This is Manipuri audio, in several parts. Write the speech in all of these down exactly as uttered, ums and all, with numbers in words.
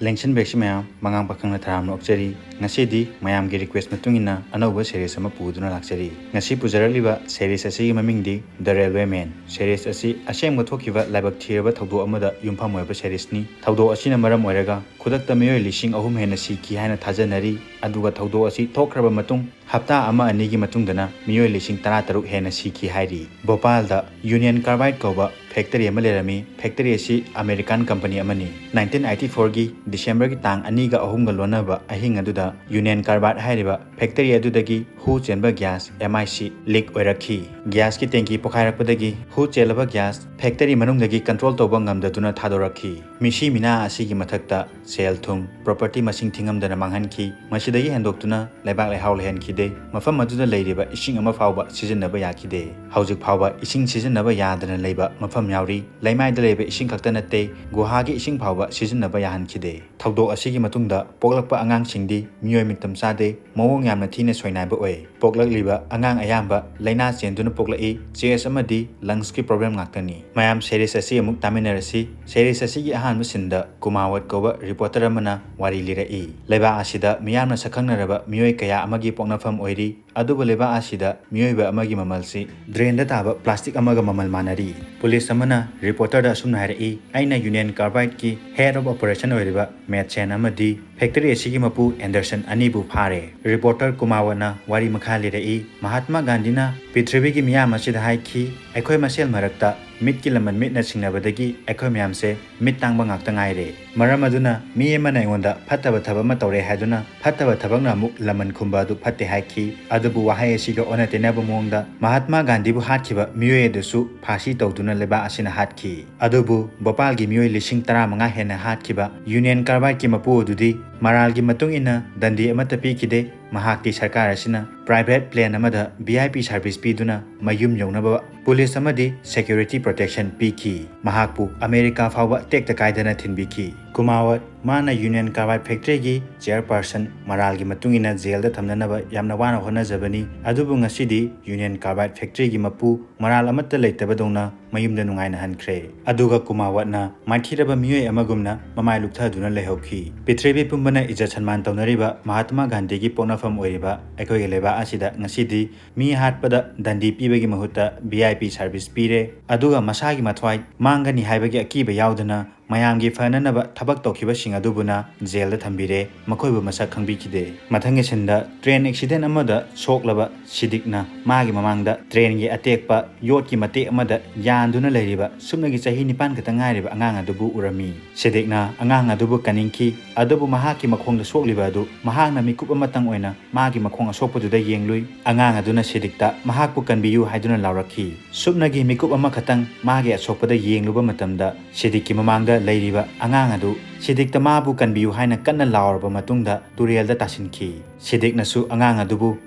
ꯂꯦꯡꯁꯟꯕꯤꯔꯛꯁꯤ ꯃꯌꯥꯝ, ꯃꯉꯥꯡ ꯄꯥꯈꯪꯅ ꯊꯔꯥꯝꯅ ꯑꯣꯛꯆꯔꯤ꯫ ꯉꯁꯤꯗꯤ ꯃꯌꯥꯝꯒꯤ request ꯃꯇꯨꯡ ꯏꯟꯅ ꯑꯅꯧꯕ series ꯑꯃ ꯄꯨꯗꯨꯅ ꯂꯥꯛꯆꯔꯤ꯫ ꯉꯁꯤ ꯄꯨꯖꯔꯛꯂꯤꯕ series ꯑꯁꯤꯒꯤ ꯃꯃꯤꯡꯗꯤ The Railway Man꯫ Series ꯑꯁꯤ ꯑꯁꯦꯡꯕ ꯊꯣꯛꯈꯤꯕ ꯂꯥꯏꯕꯛ ꯊꯤꯔꯕ ꯊꯧꯗꯣꯛ ꯑꯃꯗ ꯌꯨꯝꯐꯝ ꯑꯣꯏꯕ seriesꯅꯤ꯫ ꯊꯧꯗꯣꯛ ꯑꯁꯤꯅ ꯃꯔꯝ ꯑꯣꯏꯔꯒ ꯈꯨꯗꯛꯇ ꯃꯤꯑꯣꯏ ꯂꯤꯁꯤꯡ ꯑꯍꯨꯝ ꯍꯦꯟꯅ ꯁꯤꯈꯤ ꯍꯥꯏꯅ ꯊꯥꯖꯅꯔꯤ꯫ ꯑꯗꯨꯒ ꯊꯧꯗꯣꯛ ꯑꯁꯤ ꯊꯣꯛꯈ꯭ꯔꯕ ꯃꯇꯨꯡ ꯍꯞꯇꯥ ꯑꯃ ꯑꯅꯤꯒꯤ ꯃꯇꯨꯡꯗꯅ ꯃꯤꯑꯣꯏ ꯂꯤꯁꯤꯡ ꯇꯔꯥ ꯇꯔꯨꯛ ꯍꯦꯟꯅ ꯁꯤꯈꯤ ꯍꯥꯏꯔꯤ꯫ ꯚꯣꯄꯥꯜꯗ Union Carbide ꯀꯧꯕ factory ꯑꯃ ꯂꯩꯔꯝꯃꯤ꯫ Factory ꯑꯁꯤ American company ꯑꯃꯅꯤ꯫ Nineteen eighty fourꯒꯤ Decemberꯒꯤ ꯇꯥꯡ ꯑꯅꯤꯒ ꯑꯍꯨꯝꯒ ꯂꯣꯟꯅꯕ ꯑꯍꯤꯡ ꯑꯗꯨꯗ Union Carbide ꯍꯥꯏꯔꯤꯕ factory ꯑꯗꯨꯗꯒꯤ ꯍꯨ ꯆꯦꯟꯕ gas, M I C, leak ꯑꯣꯏꯔꯛꯈꯤ꯫ Gasꯀꯤ tanki ꯄꯣꯈꯥꯏꯔꯛꯄꯗꯒꯤ ꯍꯨ ꯆꯦꯜꯂꯕ gas factory ꯃꯅꯨꯡꯗꯒꯤ control ꯇꯧꯕ ꯉꯝꯗꯗꯨꯅ ꯊꯥꯗꯣꯔꯛꯈꯤ꯫ ꯃꯤꯁꯤ ꯃꯤꯅꯥ ꯑꯁꯤꯒꯤ ꯃꯊꯛꯇ ꯁꯦꯜ ꯊꯨꯝ, property ꯃꯁꯤꯡ ꯊꯤꯉꯝꯗꯅ ꯃꯥꯡꯍꯟꯈꯤ꯫ ꯃꯁꯤꯗꯒꯤ ꯍꯦꯟꯗꯣꯛꯇꯨꯅ ꯂꯩꯕꯥꯛ ꯂꯩꯍꯥꯎ ꯂꯩꯍꯟꯈꯤꯗꯦ꯫ ꯃꯐꯝ ꯑꯗꯨꯗ ꯂꯩꯔꯤꯕ ꯏꯁꯤꯡ ꯑꯃ ꯐꯥꯎꯕ ꯁꯤꯖꯤꯟꯅꯕ ꯌꯥꯈꯤꯗꯦ꯫ ꯍꯧꯖꯤꯛ ꯐꯥꯎꯕ ꯏꯁꯤꯡ ꯁꯤꯖꯤꯟꯅꯕ ꯌꯥꯗꯅ ꯂꯩꯕ ꯃꯐꯝ ꯌꯥꯎꯔꯤ꯫ ꯂꯩꯃꯥꯏꯗ ꯂꯩꯕ ꯏꯁꯤꯡ ꯈꯛꯇ ꯅꯠꯇꯦ, ꯒꯨꯍꯥꯒꯤ ꯏꯁꯤꯡ ꯐꯥꯎꯕ ꯁꯤꯖꯤꯟꯅꯕ ꯌꯥꯍꯟꯈꯤꯗꯦ꯫ ꯊꯧꯗꯣꯛ ꯑꯁꯤꯒꯤ ꯃꯇꯨꯡꯗ ꯄꯣꯛꯂꯛꯄ ꯑꯉꯥꯡꯁꯤꯡꯗꯤ ꯃꯤꯑꯣꯏ ꯃꯤꯇꯝ ꯆꯥꯗꯦ, ꯃꯑꯣꯡ ꯌꯥꯝꯅ ꯊꯤꯅ ꯁꯣꯏꯅꯥꯏꯕ ꯑꯣꯏ꯫ ꯄꯣꯛꯂꯛꯂꯤꯕ ꯑꯉꯥꯡ ꯑꯌꯥꯝꯕ ꯂꯥꯏꯅꯥ ꯆꯦꯟꯗꯨꯅ ꯄꯣꯛꯂꯛꯏ꯫ Chest ꯑꯃꯗꯤ lungsꯀꯤ problem ꯉꯥꯛꯇꯅꯤ꯫ ꯃꯌꯥꯝ series ꯑꯁꯤ ꯑꯃꯨꯛ ꯇꯥꯃꯤꯟꯅꯔꯁꯤ꯫ Series ꯑꯁꯤꯒꯤ ꯑꯍꯥꯟꯕ sceneꯗ ꯀꯨꯃꯥꯋꯠ ꯀꯧꯕ reporter ꯑꯃꯅ ꯋꯥꯔꯤ ꯂꯤꯔꯛꯏ꯫ ꯂꯩꯕꯥꯛ ꯑꯁꯤꯗ ꯃꯤꯌꯥꯝꯅ ꯁꯛꯈꯪꯅꯔꯕ ꯃꯤꯑꯣꯏ ꯀꯌꯥ ꯑꯃꯒꯤ ꯄꯣꯛꯅꯐꯝ ꯑꯣꯏꯔꯤ꯫ ꯑꯗꯨꯕꯨ ꯂꯩꯕꯥꯛ ꯑꯁꯤꯗ ꯃꯤꯑꯣꯏꯕ ꯑꯃꯒꯤ ꯃꯃꯜꯁꯤ drainꯗ ꯇꯥꯕ plastic ꯑꯃꯒ ꯃꯃꯜ ꯃꯥꯟꯅꯔꯤ꯫ Police ꯑꯃꯅ reporterꯗ ꯑꯁꯨꯝꯅ ꯍꯥꯏꯔꯛꯏ, "ꯑꯩꯅ Union Carbideꯀꯤ head of operation ꯑꯣꯏꯔꯤꯕ Madsen ꯑꯃꯗꯤ factory ꯑꯁꯤꯒꯤ ꯃꯄꯨ Anderson ꯑꯅꯤꯕꯨ ꯐꯥꯔꯦ꯫" Reporter ꯀꯨꯃꯥꯋꯠꯅ ꯋꯥꯔꯤ ꯃꯈꯥ ꯂꯤꯔꯛꯏ, "ꯃꯍꯥꯠꯃꯥ ꯒꯥꯟꯙꯤꯅ ꯄ꯭ꯔꯤꯊꯤꯕꯤꯒꯤ ꯃꯤꯌꯥꯝ ꯑꯁꯤꯗ ꯍꯥꯏꯈꯤ, ꯑꯩꯈꯣꯏ ꯃꯁꯦꯜ ꯃꯔꯛꯇ ꯃꯤꯠꯀꯤ ꯂꯃꯟ ꯃꯤꯠꯅ ꯁꯤꯡꯅꯕꯗꯒꯤ ꯑꯩꯈꯣꯏ ꯃꯌꯥꯝꯁꯦ ꯃꯤꯠ ꯇꯥꯡꯕ ꯉꯥꯛꯇ ꯉꯥꯏꯔꯦ꯫ ꯃꯔꯝ ꯑꯗꯨꯅ ꯃꯤ ꯑꯃꯅ ꯑꯩꯉꯣꯟꯗ ꯐꯠꯇꯕ ꯊꯕꯛ ꯑꯃ ꯇꯧꯔꯦ ꯍꯥꯏꯗꯨꯅ ꯐꯠꯇꯕ ꯊꯕꯛꯅ ꯑꯃꯨꯛ ꯂꯃꯟ ꯈꯨꯝꯕ ꯑꯗꯨ ꯐꯠꯇꯦ ꯍꯥꯏꯈꯤ꯫ ꯑꯗꯨꯕꯨ ꯋꯥꯍꯩ ꯑꯁꯤꯒ ꯑꯣꯟꯅ ꯇꯩꯅꯕ ꯃꯑꯣꯡꯗ ꯃꯍꯥꯠꯃꯥ ꯒꯥꯟꯙꯤꯕꯨ ꯍꯥꯠꯈꯤꯕ ꯃꯤꯑꯣꯏ ꯑꯗꯨꯁꯨ ꯐꯥꯁꯤ ꯇꯧꯗꯨꯅ ꯂꯩꯕꯥꯛ ꯑꯁꯤꯅ ꯍꯥꯠꯈꯤ꯫ ꯑꯗꯨꯕꯨ ꯚꯣꯄꯥꯜꯒꯤ ꯃꯤꯑꯣꯏ ꯂꯤꯁꯤꯡ ꯇꯔꯥꯃꯉꯥ ꯍꯦꯟꯅ ꯍꯥꯠꯈꯤꯕ Union Carbideꯀꯤ ꯃꯄꯨ ꯑꯗꯨꯗꯤ ꯃꯔꯥꯜꯒꯤ ꯃꯇꯨꯡ ꯏꯟꯅ ꯗꯟꯗꯤ ꯑꯃꯠꯇ ꯄꯤꯈꯤꯗꯦ꯫ ꯃꯍꯥꯛꯇꯤ ꯁꯔꯀꯥꯔ ꯑꯁꯤꯅ private plane ꯑꯃꯗ V I P service ꯄꯤꯗꯨꯅ ꯃꯌꯨꯝ ꯌꯧꯅꯕ police ꯑꯃꯗꯤ security protection ꯄꯤꯈꯤ꯫ ꯃꯍꯥꯛꯄꯨ ꯑꯃꯦꯔꯤꯀꯥ ꯐꯥꯎꯕ ꯇꯦꯛꯇ ꯀꯥꯏꯗꯅ ꯊꯤꯟꯕꯤꯈꯤ꯫ ꯀꯨꯃꯥꯋꯠ, ꯃꯥꯅ ꯌꯨꯅꯤꯌꯟ ꯀꯥꯔꯕꯥꯏꯗ ꯐꯦꯛꯇꯔꯤꯒꯤ ꯆꯤꯌꯔꯄꯔꯁꯟ ꯃꯔꯥꯜꯒꯤ ꯃꯇꯨꯡ ꯏꯟꯅ ꯖꯦꯜꯗ ꯊꯝꯅꯅꯕ ꯌꯥꯝꯅ ꯋꯥꯅ ꯍꯣꯠꯅꯖꯕꯅꯤ, ꯑꯗꯨꯕꯨ ꯉꯁꯤꯗꯤ ꯌꯨꯅꯤꯌꯟ ꯀꯥꯔꯕꯥꯏꯗ ꯐꯦꯛꯇꯔꯤꯒꯤ ꯃꯄꯨ ꯃꯔꯥꯜ ꯑꯃꯠꯇ ꯂꯩꯇꯕꯗꯧꯅ ꯃꯌꯨꯝꯗ ꯅꯨꯡꯉꯥꯏꯅ ꯍꯟꯈ꯭ꯔꯦ꯫ ꯑꯗꯨꯒ ꯀꯨꯃꯥꯋꯠꯅ ꯃꯥꯏꯊꯤꯔꯕ ꯃꯤꯑꯣꯏ ꯑꯃꯒꯨꯝꯅ ꯃꯃꯥꯏ ꯂꯨꯞꯊꯗꯨꯅ ꯂꯩꯍꯧꯈꯤ꯫ ꯄ꯭ꯔꯤꯊꯤꯕꯤ ꯄꯨꯝꯕꯅ ꯏꯖꯠ ꯁꯟꯃꯥꯟ ꯇꯧꯅꯔꯤꯕ ꯃꯍꯥꯇꯃꯥ ꯒꯥꯟꯙꯤꯒꯤ ꯄꯣꯛꯅꯐꯝ ꯑꯣꯏꯔꯤꯕ ꯑꯩꯈꯣꯏꯒꯤ ꯂꯩꯕꯥꯛ ꯑꯁꯤꯗ ꯉꯁꯤꯗꯤ ꯃꯤ ꯍꯥꯠꯄꯗ ꯗꯟꯗꯤ ꯄꯤꯕꯒꯤ ꯃꯍꯨꯠꯇ V I P service ꯄꯤꯔꯦ, ꯑꯗꯨꯒ ꯃꯁꯥꯒꯤ ꯃꯊ꯭ꯋꯥꯏ ꯃꯥꯡꯒꯅꯤ ꯍꯥꯏꯕꯒꯤ ꯑꯀꯤꯕ ꯌꯥꯎꯗꯅ ꯃꯌꯥꯝꯒꯤ ꯐꯅꯅꯕ ꯊꯕꯛ ꯇꯧꯈꯤꯕꯁꯤꯡ ꯑꯗꯨꯕꯨꯅ ꯖꯦꯜꯗ ꯊꯝꯕꯤꯔꯦ, ꯃꯈꯣꯏꯕꯨ ꯃꯁꯛ ꯈꯪꯕꯤꯈꯤꯗꯦ꯫ ꯃꯊꯪꯒꯤ ꯁꯤꯟꯗ ꯇ꯭ꯔꯦꯟ ꯑꯦꯛꯁꯤꯗꯦꯟ ꯑꯃꯗ ꯁꯣꯛꯂꯕ ꯁꯤꯗꯤꯛꯅ ꯃꯥꯒꯤ ꯃꯃꯥꯡꯗ ꯇ꯭ꯔꯦꯟꯒꯤ ꯑꯇꯦꯛꯄ ꯌꯣꯠꯀꯤ ꯃꯇꯦꯛ ꯑꯃꯗ ꯌꯥꯟꯗꯨꯅ ꯂꯩꯔꯤꯕ ꯁꯨꯞꯅꯒꯤ ꯆꯍꯤ ꯅꯤꯄꯥꯟ ꯈꯛꯇ ꯉꯥꯏꯔꯤꯕ ꯑꯉꯥꯡ ꯑꯗꯨꯕꯨ ꯎꯔꯝꯃꯤ꯫ ꯁꯤꯗꯤꯛꯅ ꯑꯉꯥꯡ ꯑꯗꯨꯕꯨ ꯀꯟꯅꯤꯡꯈꯤ, ꯑꯗꯨꯕꯨ ꯃꯍꯥꯛꯀꯤ ꯃꯈꯣꯡꯗ ꯁꯣꯛꯂꯤꯕ ꯑꯗꯨ ꯃꯍꯥꯛꯅ ꯃꯤꯀꯨꯞ ꯑꯃꯇꯪ ꯑꯣꯏꯅ ꯃꯥꯒꯤ ꯃꯈꯣꯡ ꯑꯁꯣꯛꯄꯗꯨꯗ ꯌꯦꯡꯂꯨꯏ꯫ ꯑꯉꯥꯡ ꯑꯗꯨꯅ ꯁꯤꯗꯤꯛꯇ ꯃꯍꯥꯛꯄꯨ ꯀꯟꯕꯤꯌꯨ ꯍꯥꯏꯗꯨꯅ ꯂꯥꯎꯔꯛꯈꯤ꯫ ꯁꯨꯞꯅꯒꯤ ꯃꯤꯀꯨꯞ ꯑꯃꯈꯛꯇꯪ ꯃꯥꯒꯤ ꯑꯁꯣꯛꯄꯗ ꯌꯦꯡꯂꯨꯕ ꯃꯇꯝꯗ ꯁꯤꯗꯤꯛꯀꯤ ꯃꯃꯥꯡꯗ ꯂꯩꯔꯤꯕ ꯑꯉꯥꯡ ꯑꯗꯨ ꯁꯤꯗꯤꯛꯇ ꯃꯥꯕꯨ ꯀꯟꯕꯤꯌꯨ ꯍꯥꯏꯅ ꯀꯟꯅ ꯂꯥꯎꯔꯕ ꯃꯇꯨꯡꯗ ꯇꯨꯔꯦꯜꯗ ꯇꯥꯁꯤꯟꯈꯤ꯫ ꯁꯤꯗꯤꯛꯅꯁꯨ ꯑꯉꯥꯡ ꯑꯗꯨꯕꯨ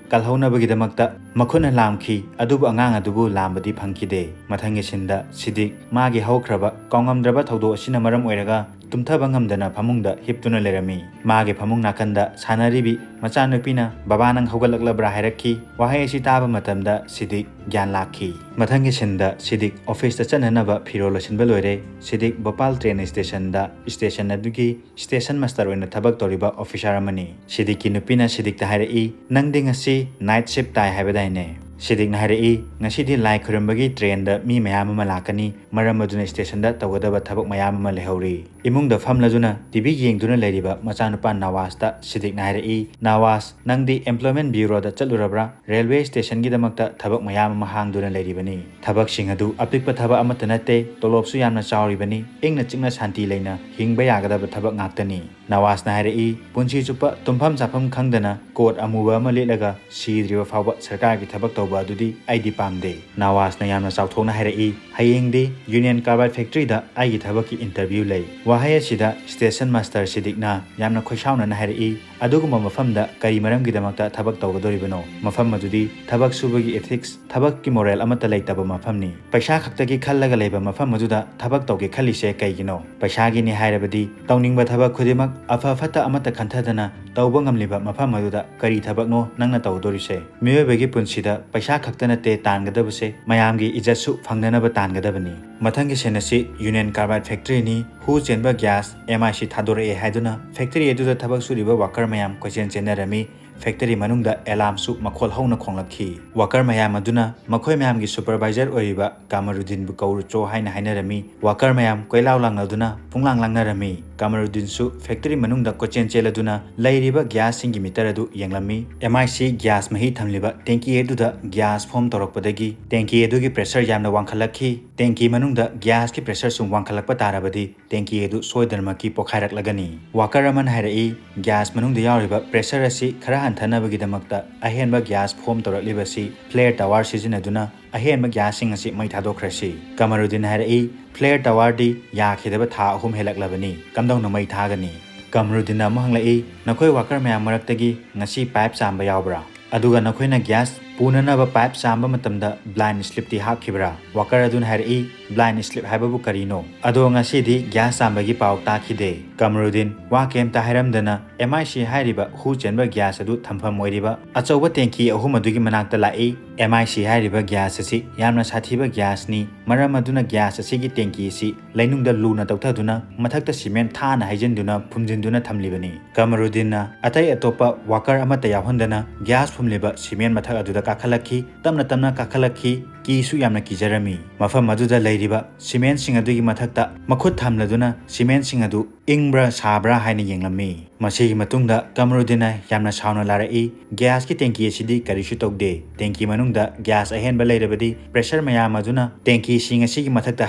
ꯀꯜꯍꯧꯅꯕꯒꯤꯗꯃꯛꯇ ꯃꯈꯨꯠꯅ ꯂꯥꯝꯈꯤ, ꯑꯗꯨꯕꯨ ꯑꯉꯥꯡ ꯑꯗꯨꯕꯨ ꯂꯥꯝꯕꯗꯤ ꯐꯪꯈꯤꯗꯦ꯫ ꯃꯊꯪꯒꯤ ꯁꯤꯟꯗ ꯁꯤꯗꯤꯛ ꯃꯥꯒꯤ ꯍꯧꯈ꯭ꯔꯕ ꯀꯥꯎꯉꯝꯗ꯭ꯔꯕ ꯊꯧꯗꯣꯛ ꯑꯁꯤꯅ ꯃꯔꯝ ꯑꯣꯏꯔꯒ ꯇꯨꯝꯊꯕ ꯉꯝꯗꯅ ꯐꯃꯨꯡꯗ ꯍꯤꯞꯇꯨꯅ ꯂꯩꯔꯝꯃꯤ꯫ ꯃꯥꯒꯤ ꯐꯃꯨꯡ ꯅꯥꯀꯟꯗ ꯁꯥꯟꯅꯔꯤꯕꯤ ꯃꯆꯥꯅꯨꯄꯤꯅ, "ꯕꯕꯥ, ꯅꯪ ꯍꯧꯒꯠꯂꯛꯂꯕ꯭ꯔꯥ?" ꯍꯥꯏꯔꯛꯈꯤ꯫ ꯋꯥꯍꯩ ꯑꯁꯤ ꯇꯥꯕ ꯃꯇꯝꯗ ꯁꯤꯗꯤꯛ ꯒ꯭ꯌꯥꯟ ꯂꯥꯛꯈꯤ꯫ ꯃꯊꯪꯒꯤ ꯁꯤꯟꯗ ꯁꯤꯗꯤꯛ ꯑꯣꯐꯤꯁꯇ ꯆꯠꯅꯅꯕ ꯐꯤꯔꯣꯜ ꯂꯣꯏꯁꯤꯟꯕ ꯂꯣꯏꯔꯦ꯫ ꯁꯤꯗꯤꯛ ꯚꯣꯄꯥꯜ ꯇ꯭ꯔꯦꯟ ꯁ꯭ꯇꯦꯁꯟꯗ ꯁ꯭ꯇꯦꯁꯟ ꯑꯗꯨꯒꯤ ꯁ꯭ꯇꯦꯁꯟ ꯃꯥꯁꯇꯔ ꯑꯣꯏꯅ ꯊꯕꯛ ꯇꯧꯔꯤꯕ ꯑꯣꯐꯤꯁꯥꯔ ꯑꯃꯅꯤ꯫ ꯁꯤꯗꯤꯛꯀꯤ ꯅꯨꯄꯤꯅ ꯁꯤꯗꯤꯛꯇ ꯍꯥꯏꯔꯛꯏ, "ꯅꯪꯗꯤ ꯉꯁꯤ ꯅꯥꯏꯠ ꯁꯤꯞ ꯇꯥꯏ ꯍꯥꯏꯕꯗꯥꯏꯅꯦ?" ꯁꯤꯗꯤꯛꯅ ꯍꯥꯏꯔꯛꯏ, "ꯉꯁꯤꯗꯤ ꯂꯥꯏ ꯈꯨꯔꯨꯝꯕꯒꯤ ꯇ꯭ꯔꯦꯟꯗ ꯃꯤ ꯃꯌꯥꯝ ꯑꯃ ꯂꯥꯛꯀꯅꯤ, ꯃꯔꯝ ꯑꯗꯨꯅ ꯁ꯭ꯇꯦꯁꯟꯗ ꯇꯧꯒꯗꯕ ꯊꯕꯛ ꯃꯌꯥꯝ ꯑꯃ ꯂꯩꯍꯧꯔꯤ꯫" ꯏꯃꯨꯡꯗ ꯐꯝꯂꯗꯨꯅ ꯇꯤ ꯚꯤ ꯌꯦꯡꯗꯨꯅ ꯂꯩꯔꯤꯕ ꯃꯆꯥꯅꯨꯄꯥ ꯅꯋꯥꯖꯇ ꯁꯤꯗꯤꯛꯅ ꯍꯥꯏꯔꯛꯏ, "ꯅꯋꯥꯖ, ꯅꯪꯗꯤ ꯑꯦꯝꯄ꯭ꯂꯣꯏꯃꯦꯟ ꯕ꯭ꯌꯨꯔꯣꯗ ꯆꯠꯂꯨꯔꯕ꯭ꯔꯥ? ꯔꯦꯜꯋꯦ ꯁ꯭ꯇꯦꯁꯟꯒꯤꯗꯃꯛꯇ ꯊꯕꯛ ꯃꯌꯥꯝ ꯑꯃ ꯍꯥꯡꯗꯨꯅ ꯂꯩꯔꯤꯕꯅꯤ꯫ ꯊꯕꯛꯁꯤꯡ ꯑꯗꯨ ꯑꯄꯤꯛꯄ ꯊꯕꯛ ꯑꯃꯠꯇ ꯅꯠꯇꯦ, ꯇꯣꯂꯣꯞꯁꯨ ꯌꯥꯝꯅ ꯆꯥꯎꯔꯤꯕꯅꯤ꯫ ꯏꯪꯅ ꯆꯤꯛꯅ ꯁꯥꯟꯇꯤ ꯂꯩꯅ ꯍꯤꯡꯕ ꯌꯥꯒꯗꯕ ꯊꯕꯛ ꯉꯥꯛꯇꯅꯤ꯫" ꯅꯋꯥꯖꯅ ꯍꯥꯏꯔꯛꯏ, "ꯄꯨꯟꯁꯤ ꯆꯨꯞꯄ ꯇꯨꯝꯐꯝ ꯆꯥꯐꯝ ꯈꯪꯗꯅ ꯀꯣꯠ ꯑꯃꯨꯕ ꯑꯃ ꯂꯤꯠꯂꯒ ꯁꯤꯗ꯭ꯔꯤꯕ ꯐꯥꯎꯕ ꯁꯔꯀꯥꯔꯒꯤ ꯊꯕꯛ ꯇꯧꯕ ꯑꯗꯨꯗꯤ ꯑꯩꯗꯤ ꯄꯥꯝꯗꯦ꯫" ꯅꯋꯥꯖꯅ ꯌꯥꯝꯅ ꯆꯥꯎꯊꯣꯛꯅ ꯍꯥꯏꯔꯛꯏ, "ꯍꯌꯦꯡꯗꯤ ꯌꯨꯅꯤꯌꯟ ꯀꯥꯔꯕꯥꯏꯗ ꯐꯦꯛꯇꯔꯤꯗ ꯑꯩꯒꯤ ꯊꯕꯛꯀꯤ ꯏꯟꯇꯔꯚ꯭ꯌꯨ ꯂꯩ꯫ ꯋꯥꯍꯩ ꯑꯁꯤꯗ station master ꯁꯤꯗꯤꯛꯅ ꯌꯥꯝꯅ ꯈꯣꯏꯁꯥꯎꯅꯅ ꯍꯥꯏꯔꯛꯏ, "ꯑꯗꯨꯒꯨꯝꯕ ꯃꯐꯝꯗ ꯀꯔꯤ ꯃꯔꯝꯒꯤꯗꯃꯛꯇ ꯊꯕꯛ ꯇꯧꯒꯗꯧꯔꯤꯕꯅꯣ? ꯃꯐꯝ ꯑꯗꯨꯗꯤ ꯊꯕꯛ ꯁꯨꯕꯒꯤ ethics, ꯊꯕꯛꯀꯤ moral ꯑꯃꯠꯇ ꯂꯩꯇꯕ ꯃꯐꯝꯅꯤ꯫ ꯄꯩꯁꯥ ꯈꯛꯇꯒꯤ ꯈꯜꯂꯒ ꯂꯩꯕ ꯃꯐꯝ ꯑꯗꯨꯗ ꯊꯕꯛ ꯇꯧꯒꯦ ꯈꯜꯂꯤꯁꯦ ꯀꯩꯒꯤꯅꯣ? ꯄꯩꯁꯥꯒꯤꯅꯤ ꯍꯥꯏꯔꯕꯗꯤ ꯇꯧꯅꯤꯡꯕ ꯊꯕꯛ ꯈꯨꯗꯤꯡꯃꯛ ꯑꯐ ꯐꯠꯇ ꯑꯃꯠꯇ ꯈꯟꯊꯗꯅ ꯇꯧꯕ ꯉꯝꯂꯤꯕ ꯃꯐꯝ ꯑꯗꯨꯗ ꯀꯔꯤ ꯊꯕꯛꯅꯣ ꯅꯪꯅ ꯇꯧꯗꯣꯔꯤꯁꯦ? ꯃꯤꯑꯣꯏꯕꯒꯤ ꯄꯨꯟꯁꯤꯗ ꯄꯩꯁꯥ ꯈꯛꯇ ꯅꯠꯇꯦ ꯇꯥꯟꯒꯗꯕꯁꯦ, ꯃꯌꯥꯝꯒꯤ ꯏꯖꯠꯁꯨ ꯐꯪꯅꯅꯕ ꯇꯥꯟꯒꯗꯕꯅꯤ꯫" ꯃꯊꯪꯒꯤ scene ꯑꯁꯤ Union Carbide Factory ꯅꯤ꯫ ꯍꯨ ꯆꯦꯟꯕ gas M I C ꯊꯥꯗꯣꯔꯛꯑꯦ ꯍꯥꯏꯗꯨꯅ factory ꯑꯗꯨꯗ ꯊꯕꯛ ꯁꯨꯔꯤꯕ worker ꯃꯌꯥꯝ ꯀꯣꯏꯆꯦꯟ ꯆꯦꯟꯅꯔꯝꯃꯤ꯫ Factory ꯃꯅꯨꯡꯗ alarm ꯁꯨ ꯃꯈꯣꯜ ꯍꯧꯅ ꯈꯣꯡꯂꯛꯈꯤ꯫ Worker ꯃꯌꯥꯝ ꯑꯗꯨꯅ ꯃꯈꯣꯏ ꯃꯌꯥꯝꯒꯤ supervisor ꯑꯣꯏꯔꯤꯕ ꯀꯃꯔꯨꯗꯤꯟꯕꯨ ꯀꯧꯔꯨꯆꯣ ꯍꯥꯏꯅ ꯍꯥꯏꯅꯔꯝꯃꯤ꯫ Worker ꯃꯌꯥꯝ ꯀꯣꯏꯂꯥꯎ ꯂꯥꯡꯂꯗꯨꯅ ꯄꯨꯡꯂꯥꯡ ꯂꯥꯡꯅꯔꯝꯃꯤ꯫ ꯀꯃꯔꯨꯗꯤꯟꯁꯨ factory ꯃꯅꯨꯡꯗ ꯀꯣꯏꯆꯦꯟ ꯆꯦꯜꯂꯗꯨꯅ ꯂꯩꯔꯤꯕ gas ꯁꯤꯡꯒꯤ meter ꯑꯗꯨ ꯌꯦꯡꯂꯝꯃꯤ꯫ M I C gas ꯃꯍꯤ ꯊꯝꯂꯤꯕ tanky ꯑꯗꯨꯗ gas form ꯇꯧꯔꯛꯄꯗꯒꯤ tanky ꯑꯗꯨꯒꯤ pressure ꯌꯥꯝꯅ ꯋꯥꯡꯈꯠꯂꯛꯈꯤ꯫ Tanky ꯃꯅꯨꯡꯗ gas ꯀꯤ pressure ꯁꯨꯝ ꯋꯥꯡꯈꯠꯂꯛꯄ ꯇꯥꯔꯕꯗꯤ tanky ꯑꯗꯨ ꯁꯣꯏꯗꯅꯃꯛꯀꯤ ꯄꯣꯈꯥꯏꯔꯛꯂꯒꯅꯤ꯫ Worker ꯑꯃꯅ ꯍꯥꯏꯔꯛꯏ, "Gas ꯃꯅꯨꯡꯗ ꯌꯥꯎꯔꯤꯕ pressure ꯑꯁꯤ ꯈꯔ ꯍꯟꯊꯅꯕꯒꯤꯗꯃꯛꯇ ꯑꯍꯦꯟꯕ gas form ꯇꯧꯔꯛꯂꯤꯕꯁꯤ flare tower ꯁꯤꯖꯤꯟꯅꯗꯨꯅ ꯑꯍꯦꯟꯕ gas ꯁꯤꯡ ꯑꯁꯤ ꯃꯩ ꯊꯥꯗꯣꯛꯈ꯭ꯔꯁꯤ꯫" ꯀꯃꯔꯨꯗꯤꯟ ꯍꯥꯏꯔꯛꯏ, "Flare tower ꯗꯤ ꯌꯥꯈꯤꯗꯕ ꯊꯥ ꯑꯍꯨꯝ ꯍꯦꯜꯂꯛꯂꯕꯅꯤ, ꯀꯝꯗꯧꯅ ꯃꯩ ꯊꯥꯒꯅꯤ?" ꯀꯃꯔꯨꯗꯤꯟꯅ ꯑꯃꯨꯛ ꯍꯪꯂꯛꯏ, "ꯅꯈꯣꯏ worker ꯃꯌꯥꯝ ꯃꯔꯛꯇꯒꯤ ꯉꯁꯤ pipe ꯆꯥꯝꯕ ꯌꯥꯎꯕ꯭ꯔꯥ? ꯑꯗꯨꯒ ꯅꯈꯣꯏꯅ gas ꯄꯨꯅꯅꯕ pipe ꯆꯥꯝꯕ ꯃꯇꯝꯗ blind slip ꯇꯤ ꯍꯥꯞꯈꯤꯕ꯭ꯔꯥ?" Worker ꯑꯗꯨꯅ ꯍꯥꯏꯔꯛꯏ, "Blind slip ꯍꯥꯏꯕꯕꯨ ꯀꯔꯤꯅꯣ? ꯑꯗꯣ ꯉꯁꯤꯗꯤ gas ꯆꯥꯝꯕꯒꯤ ꯄꯥꯎ ꯇꯥꯈꯤꯗꯦ꯫" ꯀꯃꯔꯨꯗꯤꯟ ꯋꯥ ꯀꯩꯝꯇ ꯍꯥꯏꯔꯝꯗꯅ M I C ꯍꯥꯏꯔꯤꯕ ꯍꯨ ꯆꯦꯟꯕ gas ꯑꯗꯨ ꯊꯝꯐꯝ ꯑꯣꯏꯔꯤꯕ ꯑꯆꯧꯕ tanky ꯑꯍꯨꯝ ꯑꯗꯨꯒꯤ ꯃꯅꯥꯛꯇ ꯂꯥꯛꯏ꯫ M I C ꯍꯥꯏꯔꯤꯕ gas ꯑꯁꯤ ꯌꯥꯝꯅ ꯁꯥꯊꯤꯕ gas ꯅꯤ, ꯃꯔꯝ ꯑꯗꯨꯅ gas ꯑꯁꯤꯒꯤ tanky ꯑꯁꯤ ꯂꯩꯅꯨꯡꯗ ꯂꯨꯅ ꯇꯧꯊꯗꯨꯅ ꯃꯊꯛꯇ cement ꯊꯥꯅ ꯍꯩꯖꯤꯟꯗꯨꯅ ꯐꯨꯝꯖꯤꯟꯗꯨꯅ ꯊꯝꯂꯤꯕꯅꯤ꯫ ꯀꯃꯔꯨꯗꯤꯟꯅ ꯑꯇꯩ ꯑꯇꯣꯞꯄ worker ꯑꯃꯠꯇ ꯌꯥꯎꯍꯟꯗꯅ gas ꯐꯨꯝꯂꯤꯕ cement ꯃꯊꯛ ꯑꯗꯨꯗ ꯀꯥꯈꯠꯂꯛꯈꯤ꯫ ꯇꯞꯅ ꯇꯞꯅ ꯀꯥꯈꯠꯂꯛꯈꯤ꯫ ꯀꯤꯁꯨ ꯌꯥꯝꯅ ꯀꯤꯖꯔꯝꯃꯤ꯫ ꯃꯐꯝ ꯑꯗꯨꯗ ꯂꯩꯔꯤꯕ cement ꯁꯤꯡ ꯑꯗꯨꯒꯤ ꯃꯊꯛꯇ ꯃꯈꯨꯠ ꯊꯝꯂꯗꯨꯅ cement ꯁꯤꯡ ꯑꯗꯨ ꯏꯪꯕ꯭ꯔꯥ ꯁꯥꯕ꯭ꯔꯥ ꯍꯥꯏꯅ ꯌꯦꯡꯂꯝꯃꯤ꯫ ꯃꯁꯤꯒꯤ ꯃꯇꯨꯡꯗ ꯀꯃꯔꯨꯗꯤꯟꯅ ꯌꯥꯝꯅ ꯁꯥꯎꯅ ꯂꯥꯔꯛꯏ, "Gas ꯀꯤ tanky ꯑꯁꯤꯗꯤ ꯀꯔꯤꯁꯨ ꯇꯧꯗꯦ꯫ Tanky ꯃꯅꯨꯡꯗ gas ꯑꯍꯦꯟꯕ ꯂꯩꯔꯕꯗꯤ pressure ꯃꯌꯥꯝ ꯑꯗꯨꯅ tanky ꯁꯤꯡ ꯑꯁꯤꯒꯤ ꯃꯊꯛꯇ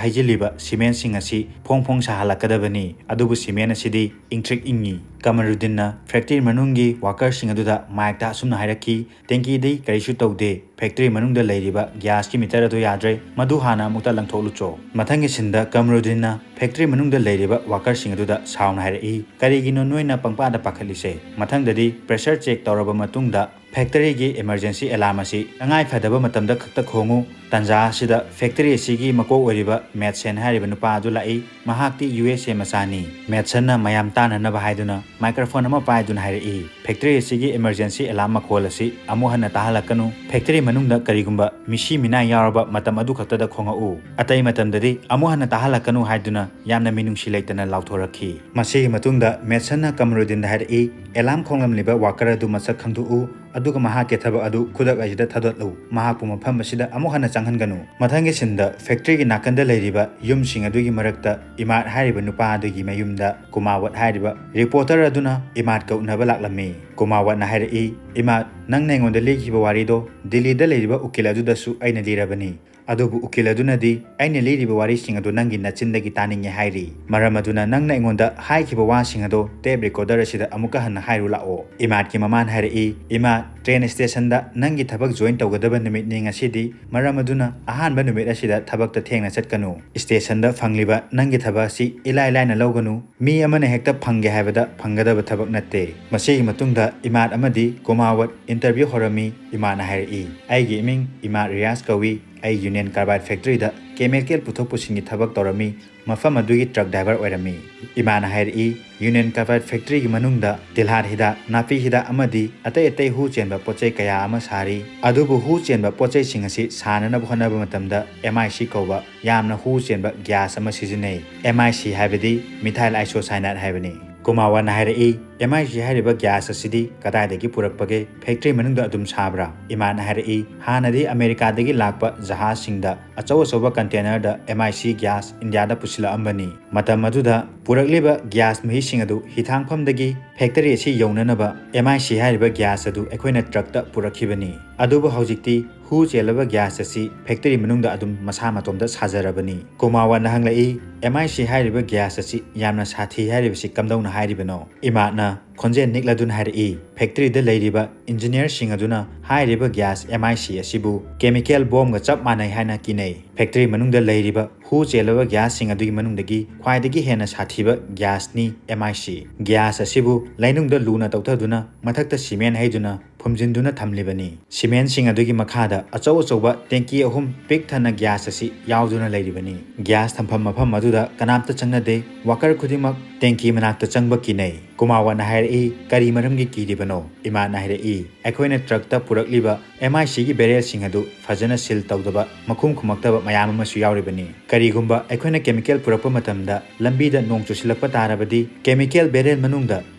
ꯍꯩꯖꯤꯜꯂꯤꯕ cement ꯁꯤꯡ ꯑꯁꯤ ꯐꯣꯡ ꯐꯣꯡ ꯁꯥꯍꯜꯂꯛꯀꯗꯕꯅꯤ꯫ ꯑꯗꯨꯕꯨ cement ꯑꯁꯤꯗꯤ ꯏꯪꯊ꯭ꯔꯤꯛ ꯏꯪꯉꯤ꯫" ꯀꯃꯔꯨꯗꯤꯟꯅ factory ꯃꯅꯨꯡꯒꯤ worker ꯁꯤꯡ ꯑꯗꯨꯗ mic ꯇ ꯑꯁꯨꯝꯅ ꯍꯥꯏꯔꯛꯈꯤ, "Tanky ꯗꯤ ꯀꯔꯤꯁꯨ ꯇꯧꯗꯦ, ꯐꯦꯛꯇꯔꯤ ꯃꯅꯨꯡꯗ ꯂꯩꯔꯤꯕ ꯒ꯭ꯌꯥꯁꯀꯤ ꯃꯤꯇꯔ ꯑꯗꯨ ꯌꯥꯗ꯭ꯔꯦ, ꯃꯗꯨ ꯍꯥꯟꯅ ꯑꯃꯨꯛꯇ ꯂꯪꯊꯣꯛꯂꯨꯆꯣ꯫ ꯃꯊꯪꯒꯤ ꯁꯤꯟꯗ ꯀꯃꯔꯨꯗꯤꯟꯅ ꯐꯦꯛꯇꯔꯤ ꯃꯅꯨꯡꯗ ꯂꯩꯔꯤꯕ ꯋꯥꯀꯔꯁꯤꯡ ꯑꯗꯨꯗ ꯁꯥꯎꯅ ꯍꯥꯏꯔꯛꯏ, "ꯀꯔꯤꯒꯤꯅꯣ ꯅꯣꯏꯅ ꯄꯪꯄꯥꯗ ꯄꯥꯈꯠꯂꯤꯁꯦ?" ꯃꯊꯪꯗꯗꯤ ꯄ꯭ꯔꯦꯁꯔ ꯆꯦꯛ ꯇꯧꯔꯕ ꯃꯇꯨꯡꯗ ꯐꯦꯛꯇꯔꯤꯒꯤ ꯏꯃꯔꯖꯦꯟꯁꯤ ꯑꯦꯂꯥꯔꯝ ꯑꯁꯤ ꯇꯉꯥꯏ ꯐꯗꯕ ꯃꯇꯝꯗ ꯈꯛꯇ ꯈꯣꯡꯉꯨ꯫ ꯇꯥꯟꯖꯥ ꯑꯁꯤꯗ ꯐꯦꯛꯇꯔꯤ ꯑꯁꯤꯒꯤ ꯃꯀꯣꯛ ꯑꯣꯏꯔꯤꯕ ꯃꯦꯠꯁꯟ ꯍꯥꯏꯔꯤꯕ ꯅꯨꯄꯥ ꯑꯗꯨ ꯂꯥꯛꯏ꯫ ꯃꯍꯥꯛꯇꯤ ꯌꯨ ꯑꯦꯁ ꯑꯦ ꯃꯆꯥꯅꯤ꯫ ꯃꯦꯠꯁꯟꯅ ꯃꯌꯥꯝ ꯇꯥꯅꯅꯕ ꯍꯥꯏꯗꯨꯅ ꯃꯥꯏꯀ꯭ꯔꯣꯐꯣꯟ ꯑꯃ ꯄꯥꯏꯗꯨꯅ ꯍꯥꯏꯔꯛꯏ, "ꯐꯦꯛꯇꯔꯤ ꯑꯁꯤꯒꯤ ꯏꯃꯔꯖꯦꯟꯁꯤ ꯑꯦꯂꯥꯔꯝ ꯃꯈꯣꯜ ꯑꯁꯤ ꯑꯃꯨꯛ ꯍꯟꯅ ꯇꯥꯍꯜꯂꯛꯀꯅꯨ꯫ ꯐꯦꯛꯇꯔꯤ ꯃꯅꯨꯡꯗ ꯀꯔꯤꯒꯨꯝꯕ ꯃꯤꯁꯤ ꯃꯤꯅꯥꯏ ꯌꯥꯎꯔꯕ ꯃꯇꯝ ꯑꯗꯨ ꯈꯛꯇꯗ ꯈꯣꯡꯉꯛꯎ꯫ ꯑꯇꯩ ꯃꯇꯝꯗꯗꯤ ꯑꯃꯨꯛ ꯍꯟꯅ ꯇꯥꯍꯜꯂꯛꯀꯅꯨ" ꯍꯥꯏꯗꯨꯅ ꯌꯥꯝꯅ ꯃꯤꯅꯨꯡꯁꯤ ꯂꯩꯇꯅ ꯂꯥꯎꯊꯣꯔꯛꯈꯤ꯫ ꯃꯁꯤꯒꯤ ꯃꯇꯨꯡꯗ ꯃꯦꯠꯁꯟꯅ ꯀꯃꯔꯨꯗꯤꯟꯗ ꯍꯥꯏꯔꯛꯏ, "ꯑꯦꯂꯥꯔꯝ ꯈꯣꯡꯂꯝꯂꯤꯕ ꯋꯥꯀꯔ ꯑꯗꯨ ꯃꯁꯛ ꯈꯪꯗꯣꯛꯎ, ꯑꯗꯨꯒ ꯃꯍꯥꯛꯀꯤ ꯊꯕꯛ ꯑꯗꯨ ꯈꯨꯗꯛ ꯑꯁꯤꯗ ꯊꯥꯗꯣꯛꯂꯨ꯫ ꯃꯍꯥꯛꯄꯨ ꯃꯐꯝ ꯑꯁꯤꯗ ꯑꯃꯨꯛ ꯍꯟꯅ ꯆꯪꯍꯟꯒꯅꯨ"꯫ ꯃꯊꯪꯒꯤ ꯁꯤꯟꯗ ꯐꯦꯛꯇꯔꯤꯒꯤ ꯅꯥꯀꯟꯗ ꯂꯩꯔꯤꯕ ꯌꯨꯝꯁꯤꯡ ꯑꯗꯨꯒꯤ ꯃꯔꯛꯇ ꯏꯃꯥꯠ ꯍꯥꯏꯔꯤꯕ ꯅꯨꯄꯥ ꯑꯗꯨꯒꯤ ꯃꯌꯨꯝꯗ ꯀꯨꯃꯥꯋꯠ ꯍꯥꯏꯔꯤꯕ ꯔꯤꯄꯣꯔꯇꯔ ꯑꯗꯨꯅ ꯏꯃꯥꯠꯀ ꯎꯅꯕ ꯂꯥꯛꯂꯝꯃꯤ꯫ ꯀꯨꯃꯥꯋꯠꯅ ꯍꯥꯏꯔꯛꯏ, "ꯏꯃꯥꯠ, ꯅꯪꯅ ꯑꯩꯉꯣꯟꯗ ꯂꯤꯈꯤꯕ ꯋꯥꯔꯤꯗꯣ ꯗꯤꯜꯂꯤꯗ ꯂꯩꯔꯤꯕ ꯎꯀꯤꯜ ꯑꯗꯨꯗꯁꯨ ꯑꯩꯅ ꯂꯤꯔꯕꯅꯤ꯫ ꯑꯗꯨꯕꯨ ꯎꯀꯤꯜ ꯑꯗꯨꯅꯗꯤ ꯑꯩꯅ ꯂꯤꯔꯤꯕ ꯋꯥꯔꯤꯁꯤꯡ ꯑꯗꯨ ꯅꯪꯒꯤ ꯅꯆꯤꯟꯗꯒꯤ ꯇꯥꯅꯤꯡꯉꯦ ꯍꯥꯏꯔꯤ꯫ ꯃꯔꯝ ꯑꯗꯨꯅ ꯅꯪꯅ ꯑꯩꯉꯣꯟꯗ ꯍꯥꯏꯈꯤꯕ ꯋꯥꯁꯤꯡ ꯑꯗꯣ ꯇꯦꯞ ꯔꯦꯀꯣꯔꯗꯔ ꯑꯁꯤꯗ ꯑꯃꯨꯛꯀ ꯍꯟꯅ ꯍꯥꯏꯔꯨ ꯂꯥꯛꯑꯣ"꯫ ꯏꯃꯥꯠꯀꯤ ꯃꯃꯥꯅ ꯍꯥꯏꯔꯛꯏ, "ꯏꯃꯥꯠ, ꯇ꯭ꯔꯦꯟ ꯁ꯭ꯇꯦꯁꯟꯗ ꯅꯪꯒꯤ ꯊꯕꯛ ꯖꯣꯏꯟ ꯇꯧꯒꯗꯕ ꯅꯨꯃꯤꯠꯅꯤ ꯉꯁꯤꯗꯤ꯫ ꯃꯔꯝ ꯑꯗꯨꯅ ꯑꯍꯥꯟꯕ ꯅꯨꯃꯤꯠ ꯑꯁꯤꯗ ꯊꯕꯛꯇ ꯊꯦꯡꯅ ꯆꯠꯀꯅꯨ꯫ ꯁ꯭ꯇꯦꯁꯟꯗ ꯐꯪꯂꯤꯕ ꯅꯪꯒꯤ ꯊꯕꯛ ꯑꯁꯤ ꯏꯂꯥꯏ ꯂꯥꯏꯅ ꯂꯧꯒꯅꯨ꯫ ꯃꯤ ꯑꯃꯅ ꯍꯦꯛꯇ ꯐꯪꯒꯦ ꯍꯥꯏꯕꯗ ꯐꯪꯒꯗꯕ ꯊꯕꯛ ꯅꯠꯇꯦ"꯫ ꯃꯁꯤꯒꯤ ꯃꯇꯨꯡꯗ ꯏꯃꯥꯠ ꯑꯃꯗꯤ ꯀꯨꯃꯥꯋꯠ ꯏꯟꯇꯔꯚ꯭ꯌꯨ ꯍꯧꯔꯝꯃꯤ꯫ ꯏꯃꯥꯠꯅ ꯍꯥꯏꯔꯛꯏ, "ꯑꯩꯒꯤ ꯏꯃꯤꯡ ꯏꯃꯥꯠ ꯔꯤꯌꯥꯁ ꯀꯧꯏ꯫ ꯑꯩ ꯌꯨꯅꯤꯌꯟ ꯀꯥꯔꯕꯥꯏꯗ ꯐꯦꯛꯇꯔꯤꯗ ꯀꯦꯃꯤꯀꯦꯜ ꯄꯨꯊꯣꯛ ꯄꯨꯁꯤꯟꯒꯤ ꯊꯕꯛ ꯇꯧꯔꯝꯃꯤ꯫ ꯃꯐꯝ ꯑꯗꯨꯒꯤ ꯇ꯭ꯔꯛ ꯗ꯭ꯔꯥꯏꯚꯔ ꯑꯣꯏꯔꯝꯃꯤ"꯫ ꯏꯃꯥꯅ ꯍꯥꯏꯔꯛꯏ, "ꯌꯨꯅꯤꯌꯟ ꯀꯥꯔꯕꯥꯏꯗ ꯐꯦꯛꯇꯔꯤꯒꯤ ꯃꯅꯨꯡꯗ ꯇꯤꯜꯍꯥꯠ ꯍꯤꯗꯥꯛ, ꯅꯥꯄꯤ ꯍꯤꯗꯥꯛ ꯑꯃꯗꯤ ꯑꯇꯩ ꯑꯇꯩ ꯍꯨ ꯆꯦꯟꯕ ꯄꯣꯠ ꯆꯩ ꯀꯌꯥ ꯑꯃ ꯁꯥꯔꯤ꯫ ꯑꯗꯨꯕꯨ ꯍꯨ ꯆꯦꯟꯕ ꯄꯣꯠ ꯆꯩꯁꯤꯡ ꯑꯁꯤ ꯁꯥꯅꯅꯕ ꯍꯣꯠꯅꯕ ꯃꯇꯝꯗ ꯑꯦꯝ ꯑꯥꯏ ꯁꯤ ꯀꯧꯕ ꯌꯥꯝꯅ ꯍꯨ ꯆꯦꯟꯕ ꯒ꯭ꯌꯥꯁ ꯑꯃ ꯁꯤꯖꯤꯟꯅꯩ꯫ ꯑꯦꯝ ꯑꯥꯏ ꯁꯤ ꯍꯥꯏꯕꯗꯤ ꯃꯤꯊꯥꯏꯜ ꯑꯥꯏꯁꯣꯁꯥꯏꯅꯥꯏꯗ ꯍꯥꯏꯕꯅꯤ"꯫ ꯀꯨꯃꯥꯋꯠꯅ ꯍꯥꯏꯔꯛꯏ, "ꯑꯦꯝ ꯑꯥꯏ ꯁꯤ ꯍꯥꯏꯔꯤꯕ ꯒ꯭ꯌꯥꯁ ꯑꯁꯤꯗꯤ ꯀꯗꯥꯏꯗꯒꯤ ꯄꯨꯔꯛꯄꯒꯦ? ꯐꯦꯛꯇꯔꯤ ꯃꯅꯨꯡꯗ ꯑꯗꯨꯝ ꯁꯥꯕ꯭ꯔꯥ?" ꯏꯃꯥꯠꯅ ꯍꯥꯏꯔꯛꯏ, "ꯍꯥꯟꯅꯗꯤ ꯑꯃꯦꯔꯤꯀꯥꯗꯒꯤ ꯂꯥꯛꯄ ꯖꯍꯥꯖꯁꯤꯡꯗ ꯑꯆꯧ ꯑꯆꯧꯕ ꯀꯟꯇꯦꯅꯔꯗ ꯑꯦꯝ ꯑꯥꯏ ꯁꯤ ꯒ꯭ꯌꯥꯁ ꯏꯟꯗꯤꯌꯥꯗ ꯄꯨꯁꯤꯜꯂꯛꯑꯝꯕꯅꯤ꯫ ꯃꯇꯝ ꯑꯗꯨꯗ ꯄꯨꯔꯛꯂꯤꯕ ꯒ꯭ꯌꯥꯁ ꯃꯍꯤꯁꯤꯡ ꯑꯗꯨ ꯍꯤꯊꯥꯡꯐꯝꯗꯒꯤ ꯐꯦꯛꯇꯔꯤ ꯑꯁꯤ ꯌꯧꯅꯅꯕ ꯑꯦꯝ ꯑꯥꯏ ꯁꯤ ꯍꯥꯏꯔꯤꯕ ꯒ꯭ꯌꯥꯁ ꯑꯗꯨ ꯑꯩꯈꯣꯏꯅ ꯇ꯭ꯔꯛꯇ ꯄꯨꯔꯛꯈꯤꯕꯅꯤ꯫ ꯑꯗꯨꯕꯨ ꯍꯧꯖꯤꯛꯇꯤ ꯍꯨ ꯆꯦꯜꯂꯕ ꯒ꯭ꯌꯥꯁ ꯑꯁꯤ ꯐꯦꯛꯇꯔꯤ ꯃꯅꯨꯡꯗ ꯑꯗꯨꯝ ꯃꯁꯥ ꯃꯇꯣꯝꯇ ꯁꯥꯖꯔꯕꯅꯤ"꯫ ꯀꯨꯃꯥꯋꯠꯅ ꯍꯪꯂꯛꯏ, "ꯑꯦꯝ ꯑꯥꯏ ꯁꯤ ꯍꯥꯏꯔꯤꯕ ꯒ꯭ꯌꯥꯁ ꯑꯁꯤ ꯌꯥꯝꯅ ꯁꯥꯊꯤ ꯍꯥꯏꯔꯤꯕꯁꯤ ꯀꯝꯗꯧꯅ ꯍꯥꯏꯔꯤꯕꯅꯣ?" ꯏꯃꯥꯠꯅ, ꯈꯣꯟꯖꯦꯜ ꯅꯤꯛꯂꯗꯨꯅ ꯍꯥꯏꯔꯛꯏ꯫ ꯐꯦꯛꯇꯔꯤꯗ ꯂꯩꯔꯤꯕ ꯏꯟꯖꯤꯅꯤꯌꯔꯁꯤꯡ ꯑꯗꯨꯅ ꯍꯥꯏꯔꯤꯕ ꯒ꯭ꯌꯥꯁ ꯑꯦꯝ ꯑꯥꯏ ꯁꯤ ꯑꯁꯤꯕꯨ ꯀꯦꯃꯤꯀꯦꯜ ꯕꯣꯝꯒ ꯆꯞ ꯃꯥꯟꯅꯩ ꯍꯥꯏꯅ ꯀꯤꯅꯩ꯫ ꯐꯦꯛꯇꯔꯤ ꯃꯅꯨꯡꯗ ꯂꯩꯔꯤꯕ ꯍꯨ ꯆꯦꯜꯂꯕ ꯒ꯭ꯌꯥꯁꯁꯤꯡ ꯑꯗꯨꯒꯤ ꯃꯅꯨꯡꯗꯒꯤ ꯈ꯭ꯋꯥꯏꯗꯒꯤ ꯍꯦꯟꯅ ꯁꯥꯊꯤꯕ ꯒ꯭ꯌꯥꯁꯅꯤ ꯑꯦꯝ ꯑꯥꯏ ꯁꯤ꯫ ꯒ꯭ꯌꯥꯁ ꯑꯁꯤꯕꯨ ꯂꯩꯅꯨꯡꯗ ꯂꯨꯅ ꯇꯧꯊꯗꯨꯅ ꯃꯊꯛꯇ ꯁꯤꯃꯦꯟ ꯍꯩꯗꯨꯅ ꯐꯨꯝꯖꯤꯟꯗꯨꯅ ꯊꯝꯂꯤꯕꯅꯤ꯫ ꯁꯤꯃꯦꯟꯁꯤꯡ ꯑꯗꯨꯒꯤ ꯃꯈꯥꯗ ꯑꯆꯧ ꯑꯆꯧꯕ ꯇꯦꯡꯀꯤ ꯑꯍꯨꯝ ꯄꯤꯛ ꯊꯟꯅ ꯒ꯭ꯌꯥꯁ ꯑꯁꯤ ꯌꯥꯎꯗꯨꯅ ꯂꯩꯔꯤꯕꯅꯤ꯫ ꯒ꯭ꯌꯥꯁ ꯊꯝꯐꯝ ꯃꯐꯝ ꯑꯗꯨꯗ ꯀꯅꯥꯝꯇ ꯆꯪꯅꯗꯦ꯫ ꯋꯥꯀꯔ ꯈꯨꯗꯤꯡꯃꯛ ꯇꯦꯡꯀꯤ ꯃꯅꯥꯛꯇ ꯆꯪꯕ ꯀꯤꯅꯩ꯫ ꯀꯨꯃꯥꯋꯠꯅ ꯍꯥꯏꯔꯛꯏ, "ꯀꯔꯤ ꯃꯔꯝꯒꯤ ꯀꯤꯔꯤꯕꯅꯣ?" ꯏꯃꯥꯠꯅ ꯍꯥꯏꯔꯛꯏ, "ꯑꯩꯈꯣꯏꯅ ꯇ꯭ꯔꯛꯇ ꯄꯨꯔꯛꯂꯤꯕ ꯑꯦꯝ ꯑꯥꯏ ꯁꯤꯒꯤ ꯕꯦꯔꯦꯜꯁꯤꯡ ꯑꯗꯨ ꯐꯖꯅ ꯁꯤꯜ ꯇꯧꯗꯕ, ꯃꯈꯨꯝ ꯈꯨꯝꯃꯛꯇꯕ ꯃꯌꯥꯝ ꯑꯃꯁꯨ ꯌꯥꯎꯔꯤꯕꯅꯤ꯫ ꯀꯔꯤꯒꯨꯝꯕ ꯑꯩꯈꯣꯏꯅ ꯀꯦꯃꯤꯀꯦꯜ ꯄꯨꯔꯛꯄ ꯃꯇꯝꯗ ꯂꯝꯕꯤꯗ ꯅꯣꯡ ꯆꯨꯁꯤꯜꯂꯛꯄ ꯇꯥꯔꯕꯗꯤ, ꯀꯦꯃꯤꯀꯦꯜ ꯕꯦꯔꯦꯜ ꯃꯅꯨꯡꯗ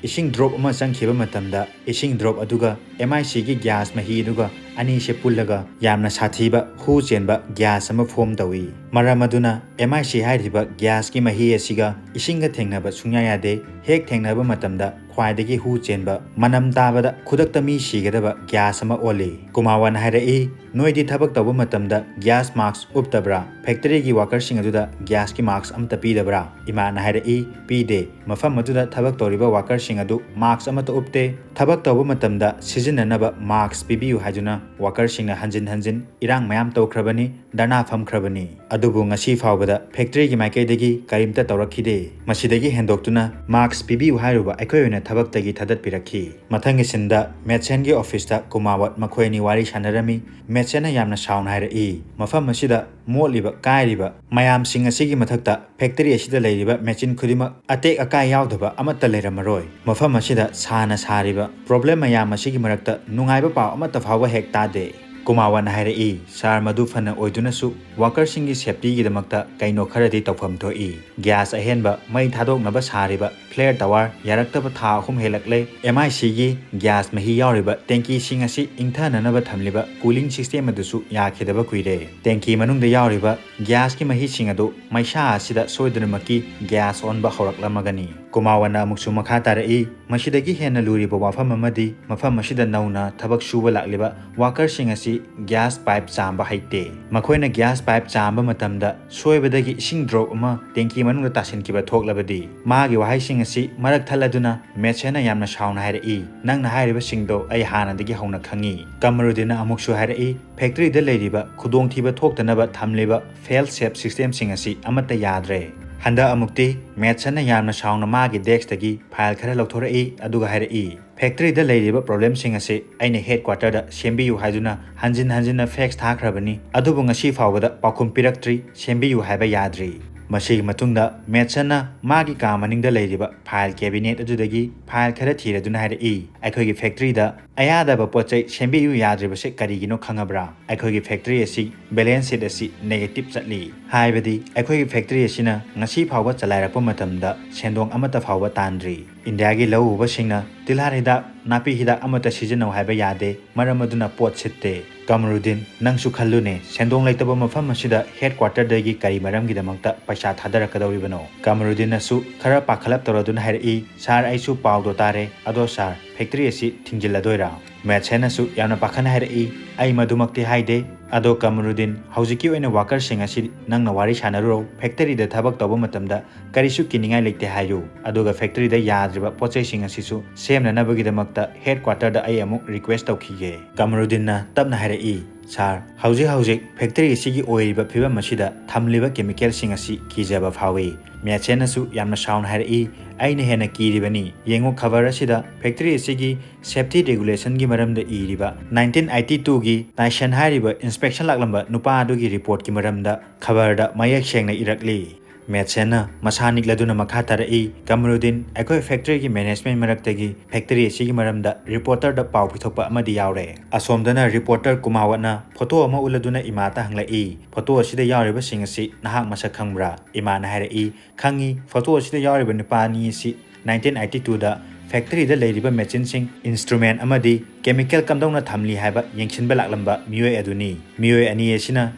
ꯏꯁꯤꯡ ꯗ꯭ꯔꯣꯞ ꯑꯃ ꯆꯪꯈꯤꯕ ꯃꯇꯝꯗ, ꯏꯁꯤꯡ ꯗ꯭ꯔꯣꯞ ꯑꯗꯨꯒ ꯑꯦꯝ ꯑꯥꯏ ꯁꯤꯒꯤ ꯒ꯭ꯌꯥꯁ ꯃꯍꯤ ꯑꯗꯨꯒ ꯑꯅꯤꯁꯦ ꯄꯨꯜꯂꯒ ꯌꯥꯝꯅ ꯁꯥꯊꯤꯕ ꯍꯨ ꯆꯦꯟꯕ ꯒ꯭ꯌꯥꯁ ꯑꯃ ꯐꯣꯝ ꯇꯧꯏ꯫ ꯃꯔꯝ ꯑꯗꯨꯅ ꯑꯦꯝ ꯑꯥꯏ ꯁꯤ ꯍꯥꯏꯔꯤꯕ ꯒ꯭ꯌꯥꯁꯀꯤ ꯃꯍꯤ ꯑꯁꯤꯒ ꯏꯁꯤꯡꯒ ꯊꯦꯡꯅꯕ ꯁꯨꯡꯌꯥ ꯌꯥꯗꯦ꯫ ꯍꯦꯛ ꯊꯦꯡꯅꯕ ꯃꯇꯝꯗ ꯈ꯭ꯋꯥꯏꯗꯒꯤ ꯍꯨ ꯆꯦꯟꯕ, ꯃꯅꯝ ꯇꯥꯕꯗ ꯈꯨꯗꯛꯇ ꯃꯤ ꯁꯤꯒꯗꯕ ꯒ꯭ꯌꯥꯁ ꯑꯃ ꯑꯣꯜꯂꯤ꯫" ꯀꯨꯃꯥꯋꯠꯅ ꯍꯥꯏꯔꯛꯏ, "ꯅꯣꯏꯗꯤ ꯊꯕꯛ ꯇꯧꯕ ꯃꯇꯝꯗ ꯒ꯭ꯌꯥꯁ ꯃꯥꯛꯁ ꯎꯞꯇꯕ꯭ꯔꯥ? ꯐꯦꯛꯇꯔꯤꯒꯤ ꯋꯥꯀꯔꯁꯤꯡ ꯑꯗꯨꯗ ꯒ꯭ꯌꯥꯁꯀꯤ ꯃꯥꯛꯁ ꯑꯃꯠꯇ ꯄꯤꯗꯕ꯭ꯔꯥ?" ꯏꯃꯥꯠꯅ ꯍꯥꯏꯔꯛꯏ, "ꯄꯤꯗꯦ꯫ ꯃꯐꯝ ꯑꯗꯨꯗ ꯊꯕꯛ ꯇꯧꯔꯤꯕ ꯋꯥꯀꯔꯁꯤꯡ ꯑꯗꯨ ꯃꯥꯛꯁ ꯑꯃꯠꯇ ꯎꯞꯇꯦ꯫ ꯊꯕꯛ ꯇꯧꯕ ꯃꯇꯝꯗ ꯁꯤꯖꯤꯟꯅꯅꯕ ꯃꯥꯛꯁ ꯄꯤꯕꯤꯌꯨ ꯍꯥꯏꯗꯨꯅ ꯋꯥꯀꯔꯁꯤꯡꯅ ꯍꯟꯖꯤꯟ ꯍꯟꯖꯤꯟ ꯏꯔꯥꯡ ꯃꯌꯥꯝ ꯇꯧꯈ꯭ꯔꯕꯅꯤ, ꯙꯔꯅꯥ ꯐꯝꯈ꯭ꯔꯕꯅꯤ꯫ ꯑꯗꯨꯕꯨ ꯉꯁꯤ ꯐꯥꯎꯕꯗ ꯐꯦꯛꯇꯔꯤꯒꯤ ꯃꯥꯏꯀꯩꯗꯒꯤ ꯀꯔꯤꯝꯇ ꯇꯧꯔꯛꯈꯤꯗꯦ꯫ ꯃꯁꯤꯗꯒꯤ ꯍꯦꯟꯗꯣꯛꯇꯨꯅ ꯃꯥꯛꯁ ꯄꯤꯕꯤꯌꯨ ꯍꯥꯏꯔꯨꯕ ꯑꯩꯈꯣꯏ ꯑꯣꯏꯅ ꯊꯕꯛꯇꯒꯤ ꯊꯥꯗꯠꯄꯤꯔꯛꯈꯤ꯫" ꯃꯊꯪꯒꯤ ꯁꯤꯟꯗ ꯃꯦꯠꯁꯦꯟꯒꯤ ꯑꯣꯐꯤꯁꯇ ꯀꯨꯃꯥꯋꯠ ꯃꯈꯣꯏ ꯑꯅꯤ ꯋꯥꯔꯤ ꯁꯥꯟꯅꯔꯝꯃꯤ꯫ ꯃꯦꯠꯁꯦꯟꯅ ꯌꯥꯝꯅ ꯁꯥꯎꯅ ꯍꯥꯏꯔꯛꯏ, "ꯃꯐꯝ ꯑꯁꯤꯗ ꯃꯣꯠꯂꯤꯕ, ꯀꯥꯏꯔꯤꯕ ꯃꯌꯥꯝꯁꯤꯡ ꯑꯁꯤꯒꯤ ꯃꯊꯛꯇ ꯐꯦꯛꯇꯔꯤ ꯑꯁꯤꯗ ꯂꯩꯔꯤꯕ ꯃꯦꯆꯤꯟ ꯈꯨꯗꯤꯡꯃꯛ ꯑꯇꯦꯛ ꯑꯀꯥꯏ ꯌꯥꯎꯗꯕ ꯑꯃꯠꯇ ꯂꯩꯔꯝꯃꯔꯣꯏ꯫ ꯃꯐꯝ ꯑꯁꯤꯗ ꯁꯥꯅ ꯁꯥꯔꯤꯕ ꯄ꯭ꯔꯣꯕ꯭ꯂꯦꯝ ꯃꯌꯥꯝ ꯑꯁꯤꯒꯤ ꯃꯔꯛꯇ ꯅꯨꯡꯉꯥꯏꯕ ꯄꯥꯎ ꯑꯃꯠꯇ ꯐꯥꯎꯕ ꯍꯦꯛ ꯇꯥꯗꯦ꯫" ꯀꯨꯃꯥꯋꯠꯅ ꯍꯥꯏꯔꯛꯏ, "ꯁꯥꯔ, ꯃꯗꯨ ꯐꯅ ꯑꯣꯏꯗꯨꯅꯁꯨ ꯋꯥꯀꯔꯁꯤꯡꯒꯤ ꯁꯦꯐꯇꯤꯒꯤꯗꯃꯛꯇ ꯀꯩꯅꯣ ꯈꯔꯗꯤ ꯇꯧꯐꯝ ꯊꯣꯛꯏ꯫ ꯒ꯭ꯌꯥꯁ ꯑꯍꯦꯟꯕ ꯃꯩ ꯊꯥꯗꯣꯛꯅꯕ ꯁꯥꯔꯤꯕ ꯐ꯭ꯂꯦꯌꯔ ꯇꯋꯥꯔ ꯌꯥꯔꯛꯇꯕ ꯊꯥ ꯑꯍꯨꯝ ꯍꯦꯜꯂꯛꯂꯦ꯫ ꯑꯦꯝ ꯑꯥꯏ ꯁꯤꯒꯤ ꯒ꯭ꯌꯥꯁ ꯃꯍꯤ ꯌꯥꯎꯔꯤꯕ ꯇꯦꯡꯀꯤꯁꯤꯡ ꯑꯁꯤ ꯏꯪꯊꯅꯅꯕ ꯊꯝꯂꯤꯕ ꯀꯨꯂꯤꯡ ꯁꯤꯁꯇꯦꯝ ꯑꯗꯨꯁꯨ ꯌꯥꯈꯤꯗꯕ ꯀꯨꯏꯔꯦ꯫ ꯇꯦꯡꯀꯤ ꯃꯅꯨꯡꯗ ꯌꯥꯎꯔꯤꯕ ꯒ꯭ꯌꯥꯁꯀꯤ ꯃꯍꯤꯁꯤꯡ ꯑꯗꯨ ꯃꯩꯁꯥ ꯑꯁꯤꯗ ꯁꯣꯏꯗꯅꯃꯛꯀꯤ ꯒ꯭ꯌꯥꯁ ꯑꯣꯟꯕ ꯍꯧꯔꯛꯂꯝꯃꯒꯅꯤ꯫" ꯀꯨꯃꯥꯋꯥꯅ ꯑꯃꯨꯛꯁꯨ ꯃꯈꯥ ꯇꯥꯔꯛꯏ, ꯃꯁꯤꯗꯒꯤ ꯍꯦꯟꯅ ꯂꯨꯔꯤꯕ ꯋꯥꯐꯝ ꯑꯃꯗꯤ ꯃꯐꯝ ꯑꯁꯤꯗ ꯅꯧꯅ ꯊꯕꯛ ꯁꯨꯕ ꯂꯥꯛꯂꯤꯕ ꯋꯥꯀꯔꯁꯤꯡ ꯑꯁꯤ ꯒ꯭ꯌꯥꯁ ꯄꯥꯏꯞ ꯆꯥꯝꯕ ꯍꯩꯇꯦ꯫ ꯃꯈꯣꯏꯅ ꯒ꯭ꯌꯥꯁ ꯄꯥꯏꯞ ꯆꯥꯝꯕ ꯃꯇꯝꯗ ꯁꯣꯏꯕꯗꯒꯤ ꯏꯁꯤꯡ ꯗ꯭ꯔꯣꯞ ꯑꯃ ꯇꯦꯡꯀꯤ ꯃꯅꯨꯡꯗ ꯇꯥꯁꯤꯟꯈꯤꯕ ꯊꯣꯛꯂꯕꯗꯤ? ꯃꯥꯒꯤ ꯋꯥꯍꯩꯁꯤꯡ ꯑꯁꯤ ꯃꯔꯛ ꯊꯠꯂꯗꯨꯅ ꯃꯦꯠꯁꯦꯅ ꯌꯥꯝꯅ ꯁꯥꯎꯅ ꯍꯥꯏꯔꯛꯏ, "ꯅꯪꯅ ꯍꯥꯏꯔꯤꯕꯁꯤꯡꯗꯣ ꯑꯩ ꯍꯥꯟꯅꯗꯒꯤ ꯍꯧꯅ ꯈꯪꯉꯤ꯫" ꯀꯃꯔꯨꯗꯤꯟꯅ ꯑꯃꯨꯛꯁꯨ ꯍꯥꯏꯔꯛꯏ, "ꯐꯦꯛꯇꯔꯤꯗ ꯂꯩꯔꯤꯕ ꯈꯨꯗꯣꯡꯊꯤꯕ ꯊꯣꯛꯇꯅꯕ ꯊꯝꯂꯤꯕ ꯐꯦꯜ ꯁꯦꯞ ꯁꯤꯁꯇꯦꯝꯁꯤꯡ ꯑꯁꯤ ꯑꯃꯠꯇ ꯌꯥꯗ꯭ꯔꯦ꯫" ꯍꯟꯗꯛ ꯑꯃꯨꯛꯇꯤ ꯃꯦꯠꯁꯟꯅ ꯌꯥꯝꯅ ꯁꯥꯎꯅ ꯃꯥꯒꯤ ꯗꯦꯛꯁꯇꯒꯤ ꯐꯥꯏꯜ ꯈꯔ ꯂꯧꯊꯣꯔꯛꯏ, ꯑꯗꯨꯒ ꯍꯥꯏꯔꯛꯏ, "ꯐꯦꯛꯇꯔꯤꯗ ꯂꯩꯔꯤꯕ ꯄ꯭ꯔꯣꯕ꯭ꯂꯦꯝꯁꯤꯡ ꯑꯁꯤ ꯑꯩꯅ ꯍꯦꯗ ꯀ꯭ꯋꯥꯇꯔꯗ ꯁꯦꯝꯕꯤꯌꯨ ꯍꯥꯏꯗꯨꯅ ꯍꯟꯖꯤꯟ ꯍꯟꯖꯤꯟꯅ ꯐꯦꯛꯁ ꯊꯥꯈ꯭ꯔꯕꯅꯤ, ꯑꯗꯨꯕꯨ ꯉꯁꯤ ꯐꯥꯎꯕꯗ ꯄꯥꯎꯈꯨꯝ ꯄꯤꯔꯛꯇ꯭ꯔꯤ, ꯁꯦꯝꯕꯤꯌꯨ ꯍꯥꯏꯕ ꯌꯥꯗ꯭ꯔꯤ꯫" ꯃꯁꯤꯒꯤ ꯃꯇꯨꯡꯗ ꯃꯦꯠꯁꯟꯅ ꯃꯥꯒꯤ ꯀꯥ ꯃꯅꯤꯡꯗ ꯂꯩꯔꯤꯕ ꯐꯥꯏꯜ ꯀꯦꯕꯤꯅꯦꯠ ꯑꯗꯨꯗꯒꯤ ꯐꯥꯏꯜ ꯈꯔ ꯊꯤꯔꯗꯨꯅ ꯍꯥꯏꯔꯛꯏ, "ꯑꯩꯈꯣꯏꯒꯤ ꯐꯦꯛꯇꯔꯤꯗ ꯑꯌꯥꯗꯕ ꯄꯣꯠ ꯆꯩ ꯁꯦꯝꯕꯤꯌꯨ ꯌꯥꯗ꯭ꯔꯤꯕꯁꯤ ꯀꯔꯤꯒꯤꯅꯣ ꯈꯪꯉꯕ꯭ꯔꯥ? ꯑꯩꯈꯣꯏꯒꯤ ꯐꯦꯛꯇꯔꯤ ꯑꯁꯤ ꯕꯦꯂꯦꯟꯁ ꯁꯤꯠ ꯑꯁꯤ ꯅꯦꯒꯦꯇꯤꯞ ꯆꯠꯂꯤ, ꯍꯥꯏꯕꯗꯤ ꯑꯩꯈꯣꯏꯒꯤ ꯐꯦꯛꯇꯔꯤ ꯑꯁꯤꯅ ꯉꯁꯤ ꯐꯥꯎꯕ ꯆꯂꯥꯏꯔꯛꯄ ꯃꯇꯝꯗ ꯁꯦꯟꯗꯣꯡ ꯑꯃꯠꯇ ꯐꯥꯎꯕ ꯇꯥꯟꯗ꯭ꯔꯤ꯫ ꯏꯟꯗꯤꯌꯥꯒꯤ ꯂꯧ ꯎꯕꯁꯤꯡꯅ ꯇꯤꯜꯍꯥꯠ ꯍꯤꯗꯥꯛ, ꯅꯥꯄꯤ ꯍꯤꯗꯥꯛ ꯑꯃꯠꯇ ꯁꯤꯖꯤꯟꯅꯧ ꯍꯥꯏꯕ ꯌꯥꯗꯦ, ꯃꯔꯝ ꯑꯗꯨꯅ ꯄꯣꯠ ꯁꯤꯠꯇꯦ꯫" ꯀꯃꯔꯨꯗꯤꯟ, ꯅꯪꯁꯨ ꯈꯜꯂꯨꯅꯦ, ꯁꯦꯟꯗꯣꯡ ꯂꯩꯇꯕ ꯃꯐꯝ ꯑꯁꯤꯗ ꯍꯦꯗ ꯀ꯭ꯋꯥꯇꯔꯗꯒꯤ ꯀꯔꯤ ꯃꯔꯝꯒꯤꯗꯃꯛꯇ ꯄꯩꯁꯥ ꯊꯥꯗꯔꯛꯀꯗꯧꯔꯤꯕꯅꯣ? ꯀꯃꯔꯨꯗꯤꯟꯅꯁꯨ ꯈꯔ ꯄꯥꯈꯠꯂꯞ ꯇꯧꯔꯗꯨꯅ ꯍꯥꯏꯔꯛꯏ, "ꯁꯥꯔ, ꯑꯩꯁꯨ ꯄꯥꯎꯗꯣ ꯇꯥꯔꯦ꯫ ꯑꯗꯣ ꯁꯥꯔ, ꯐꯦꯛꯇꯔꯤ ꯑꯁꯤ ꯊꯤꯡꯖꯤꯜꯂꯗꯣꯏꯔꯥ?" ꯃꯦꯠꯁꯦꯅꯁꯨ ꯌꯥꯝꯅ ꯄꯥꯈꯠꯅ ꯍꯥꯏꯔꯛꯏ, "ꯑꯩ ꯃꯗꯨꯃꯛꯇꯤ ꯍꯥꯏꯗꯦ꯫ ꯑꯗꯣ ꯀꯃꯔꯨꯗꯤꯟ, ꯍꯧꯖꯤꯛꯀꯤ ꯑꯣꯏꯅ ꯋꯥꯀꯔꯁꯤꯡ ꯑꯁꯤ ꯅꯪꯅ ꯋꯥꯔꯤ ꯁꯥꯟꯅꯔꯨꯔꯣ꯫ ꯐꯦꯛꯇꯔꯤꯗ ꯊꯕꯛ ꯇꯧꯕ ꯃꯇꯝꯗ ꯀꯔꯤꯁꯨ ꯀꯤꯅꯤꯡꯉꯥꯏ ꯂꯩꯇꯦ ꯍꯥꯏꯌꯨ꯫ ꯑꯗꯨꯒ ꯐꯦꯛꯇꯔꯤꯗ ꯌꯥꯗ꯭ꯔꯤꯕ ꯄꯣꯠꯆꯩꯁꯤꯡ ꯑꯁꯤꯁꯨ ꯁꯦꯝꯅꯅꯕꯒꯤꯗꯃꯛꯇ ꯍꯦꯗ ꯀ꯭ꯋꯥꯇꯔꯗ ꯑꯩ ꯑꯃꯨꯛ ꯔꯤꯀ꯭ꯋꯦꯁ ꯇꯧꯈꯤꯒꯦ꯫" ꯀꯃꯔꯨꯗꯤꯟꯅ ꯇꯞꯅ ꯍꯥꯏꯔꯛꯏ, "ꯁꯥꯔ, ꯍꯧꯖꯤꯛ ꯍꯧꯖꯤꯛ ꯐꯦꯛꯇꯔꯤ ꯑꯁꯤꯒꯤ ꯑꯣꯏꯔꯤꯕ ꯐꯤꯕꯝ ꯑꯁꯤꯗ ꯊꯝꯂꯤꯕ ꯀꯦꯃꯤꯀꯦꯜꯁꯤꯡ ꯑꯁꯤ ꯀꯤꯖꯕ ꯐꯥꯎꯏ꯫" ꯃꯦꯠꯁꯦꯅꯁꯨ ꯌꯥꯝꯅ ꯁꯥꯎꯅ ꯍꯥꯏꯔꯛꯏ, "ꯑꯩꯅ ꯍꯦꯟꯅ ꯀꯤꯔꯤꯕꯅꯤ꯫ ꯌꯦꯡꯉꯨ, ꯈꯕꯔ ꯑꯁꯤꯗ ꯐꯦꯛꯇꯔꯤ ꯑꯁꯤꯒꯤ ꯁꯦꯐꯇꯤ ꯔꯦꯒꯨꯂꯦꯁꯟꯒꯤ ꯃꯔꯝꯗ ꯏꯔꯤꯕ ꯅꯥꯏꯟꯇꯤꯟ ꯑꯩꯠꯇꯤ ꯇꯨꯒꯤ ꯇꯥꯏꯁꯟ ꯍꯥꯏꯔꯤꯕ ꯏꯟꯁꯄꯦꯛꯁꯟ ꯂꯥꯛꯂꯝꯕ ꯅꯨꯄꯥ ꯑꯗꯨꯒꯤ ꯔꯤꯄꯣꯔꯠꯀꯤ ꯃꯔꯝꯗ ꯈꯕꯔꯗ ꯃꯌꯦꯛ ꯁꯦꯡꯅ ꯏꯔꯛꯂꯤ꯫" ꯃꯦꯠꯁꯦꯟꯅ ꯃꯁꯥ ꯅꯤꯛꯂꯗꯨꯅ ꯃꯈꯥ ꯇꯥꯔꯛꯏ, "ꯀꯃꯔꯨꯗꯤꯟ, ꯑꯩꯈꯣꯏ ꯐꯦꯛꯇꯔꯤꯒꯤ ꯃꯦꯅꯦꯖꯃꯦꯟ ꯃꯔꯛꯇꯒꯤ ꯐꯦꯛꯇꯔꯤ ꯑꯁꯤꯒꯤ ꯃꯔꯝꯗ ꯔꯤꯄꯣꯔꯇꯔꯗ ꯄꯥꯎ ꯄꯤꯊꯣꯛꯄ ꯑꯃꯗꯤ ꯌꯥꯎꯔꯦ꯫" ꯑꯁꯣꯝꯗꯅ ꯔꯤꯄꯣꯔꯇꯔ ꯀꯨꯃꯥꯋꯠꯅ ꯐꯣꯇꯣ ꯑꯃ ꯎꯠꯂꯗꯨꯅ ꯏꯃꯥꯗ ꯍꯪꯂꯛꯏ, "ꯐꯣꯇꯣ ꯑꯁꯤꯗ ꯌꯥꯎꯔꯤꯕꯁꯤꯡ ꯑꯁꯤ ꯅꯍꯥꯛ ꯃꯁꯛ ꯈꯪꯕ꯭ꯔꯥ?" ꯏꯃꯥꯅ ꯍꯥꯏꯔꯛꯏ, "ꯈꯪꯉꯤ, ꯐꯣꯇꯣ ꯑꯁꯤꯗ ꯌꯥꯎꯔꯤꯕ ꯅꯨꯄꯥ ꯑꯅꯤ ꯑꯁꯤ ꯅꯥꯏꯟꯇꯤꯟ ꯑꯩꯠꯇꯤ ꯇꯨꯗ ꯐꯦꯛꯇꯔꯤꯗ ꯂꯩꯔꯤꯕ ꯃꯦꯆꯤꯟꯁꯤꯡ, ꯏꯟꯁꯇ꯭ꯔꯨꯃꯦꯟ ꯑꯃꯗꯤ ꯀꯦꯃꯤꯀꯦꯜ ꯀꯝꯗꯧꯅ ꯊꯝꯂꯤ ꯍꯥꯏꯕ ꯌꯦꯡꯁꯤꯟꯕ ꯂꯥꯛꯂꯝꯕ ꯃꯤꯑꯣꯏ ꯑꯗꯨꯅꯤ꯫ ꯃꯤꯑꯣꯏ ꯑꯅꯤ ꯑꯁꯤꯅ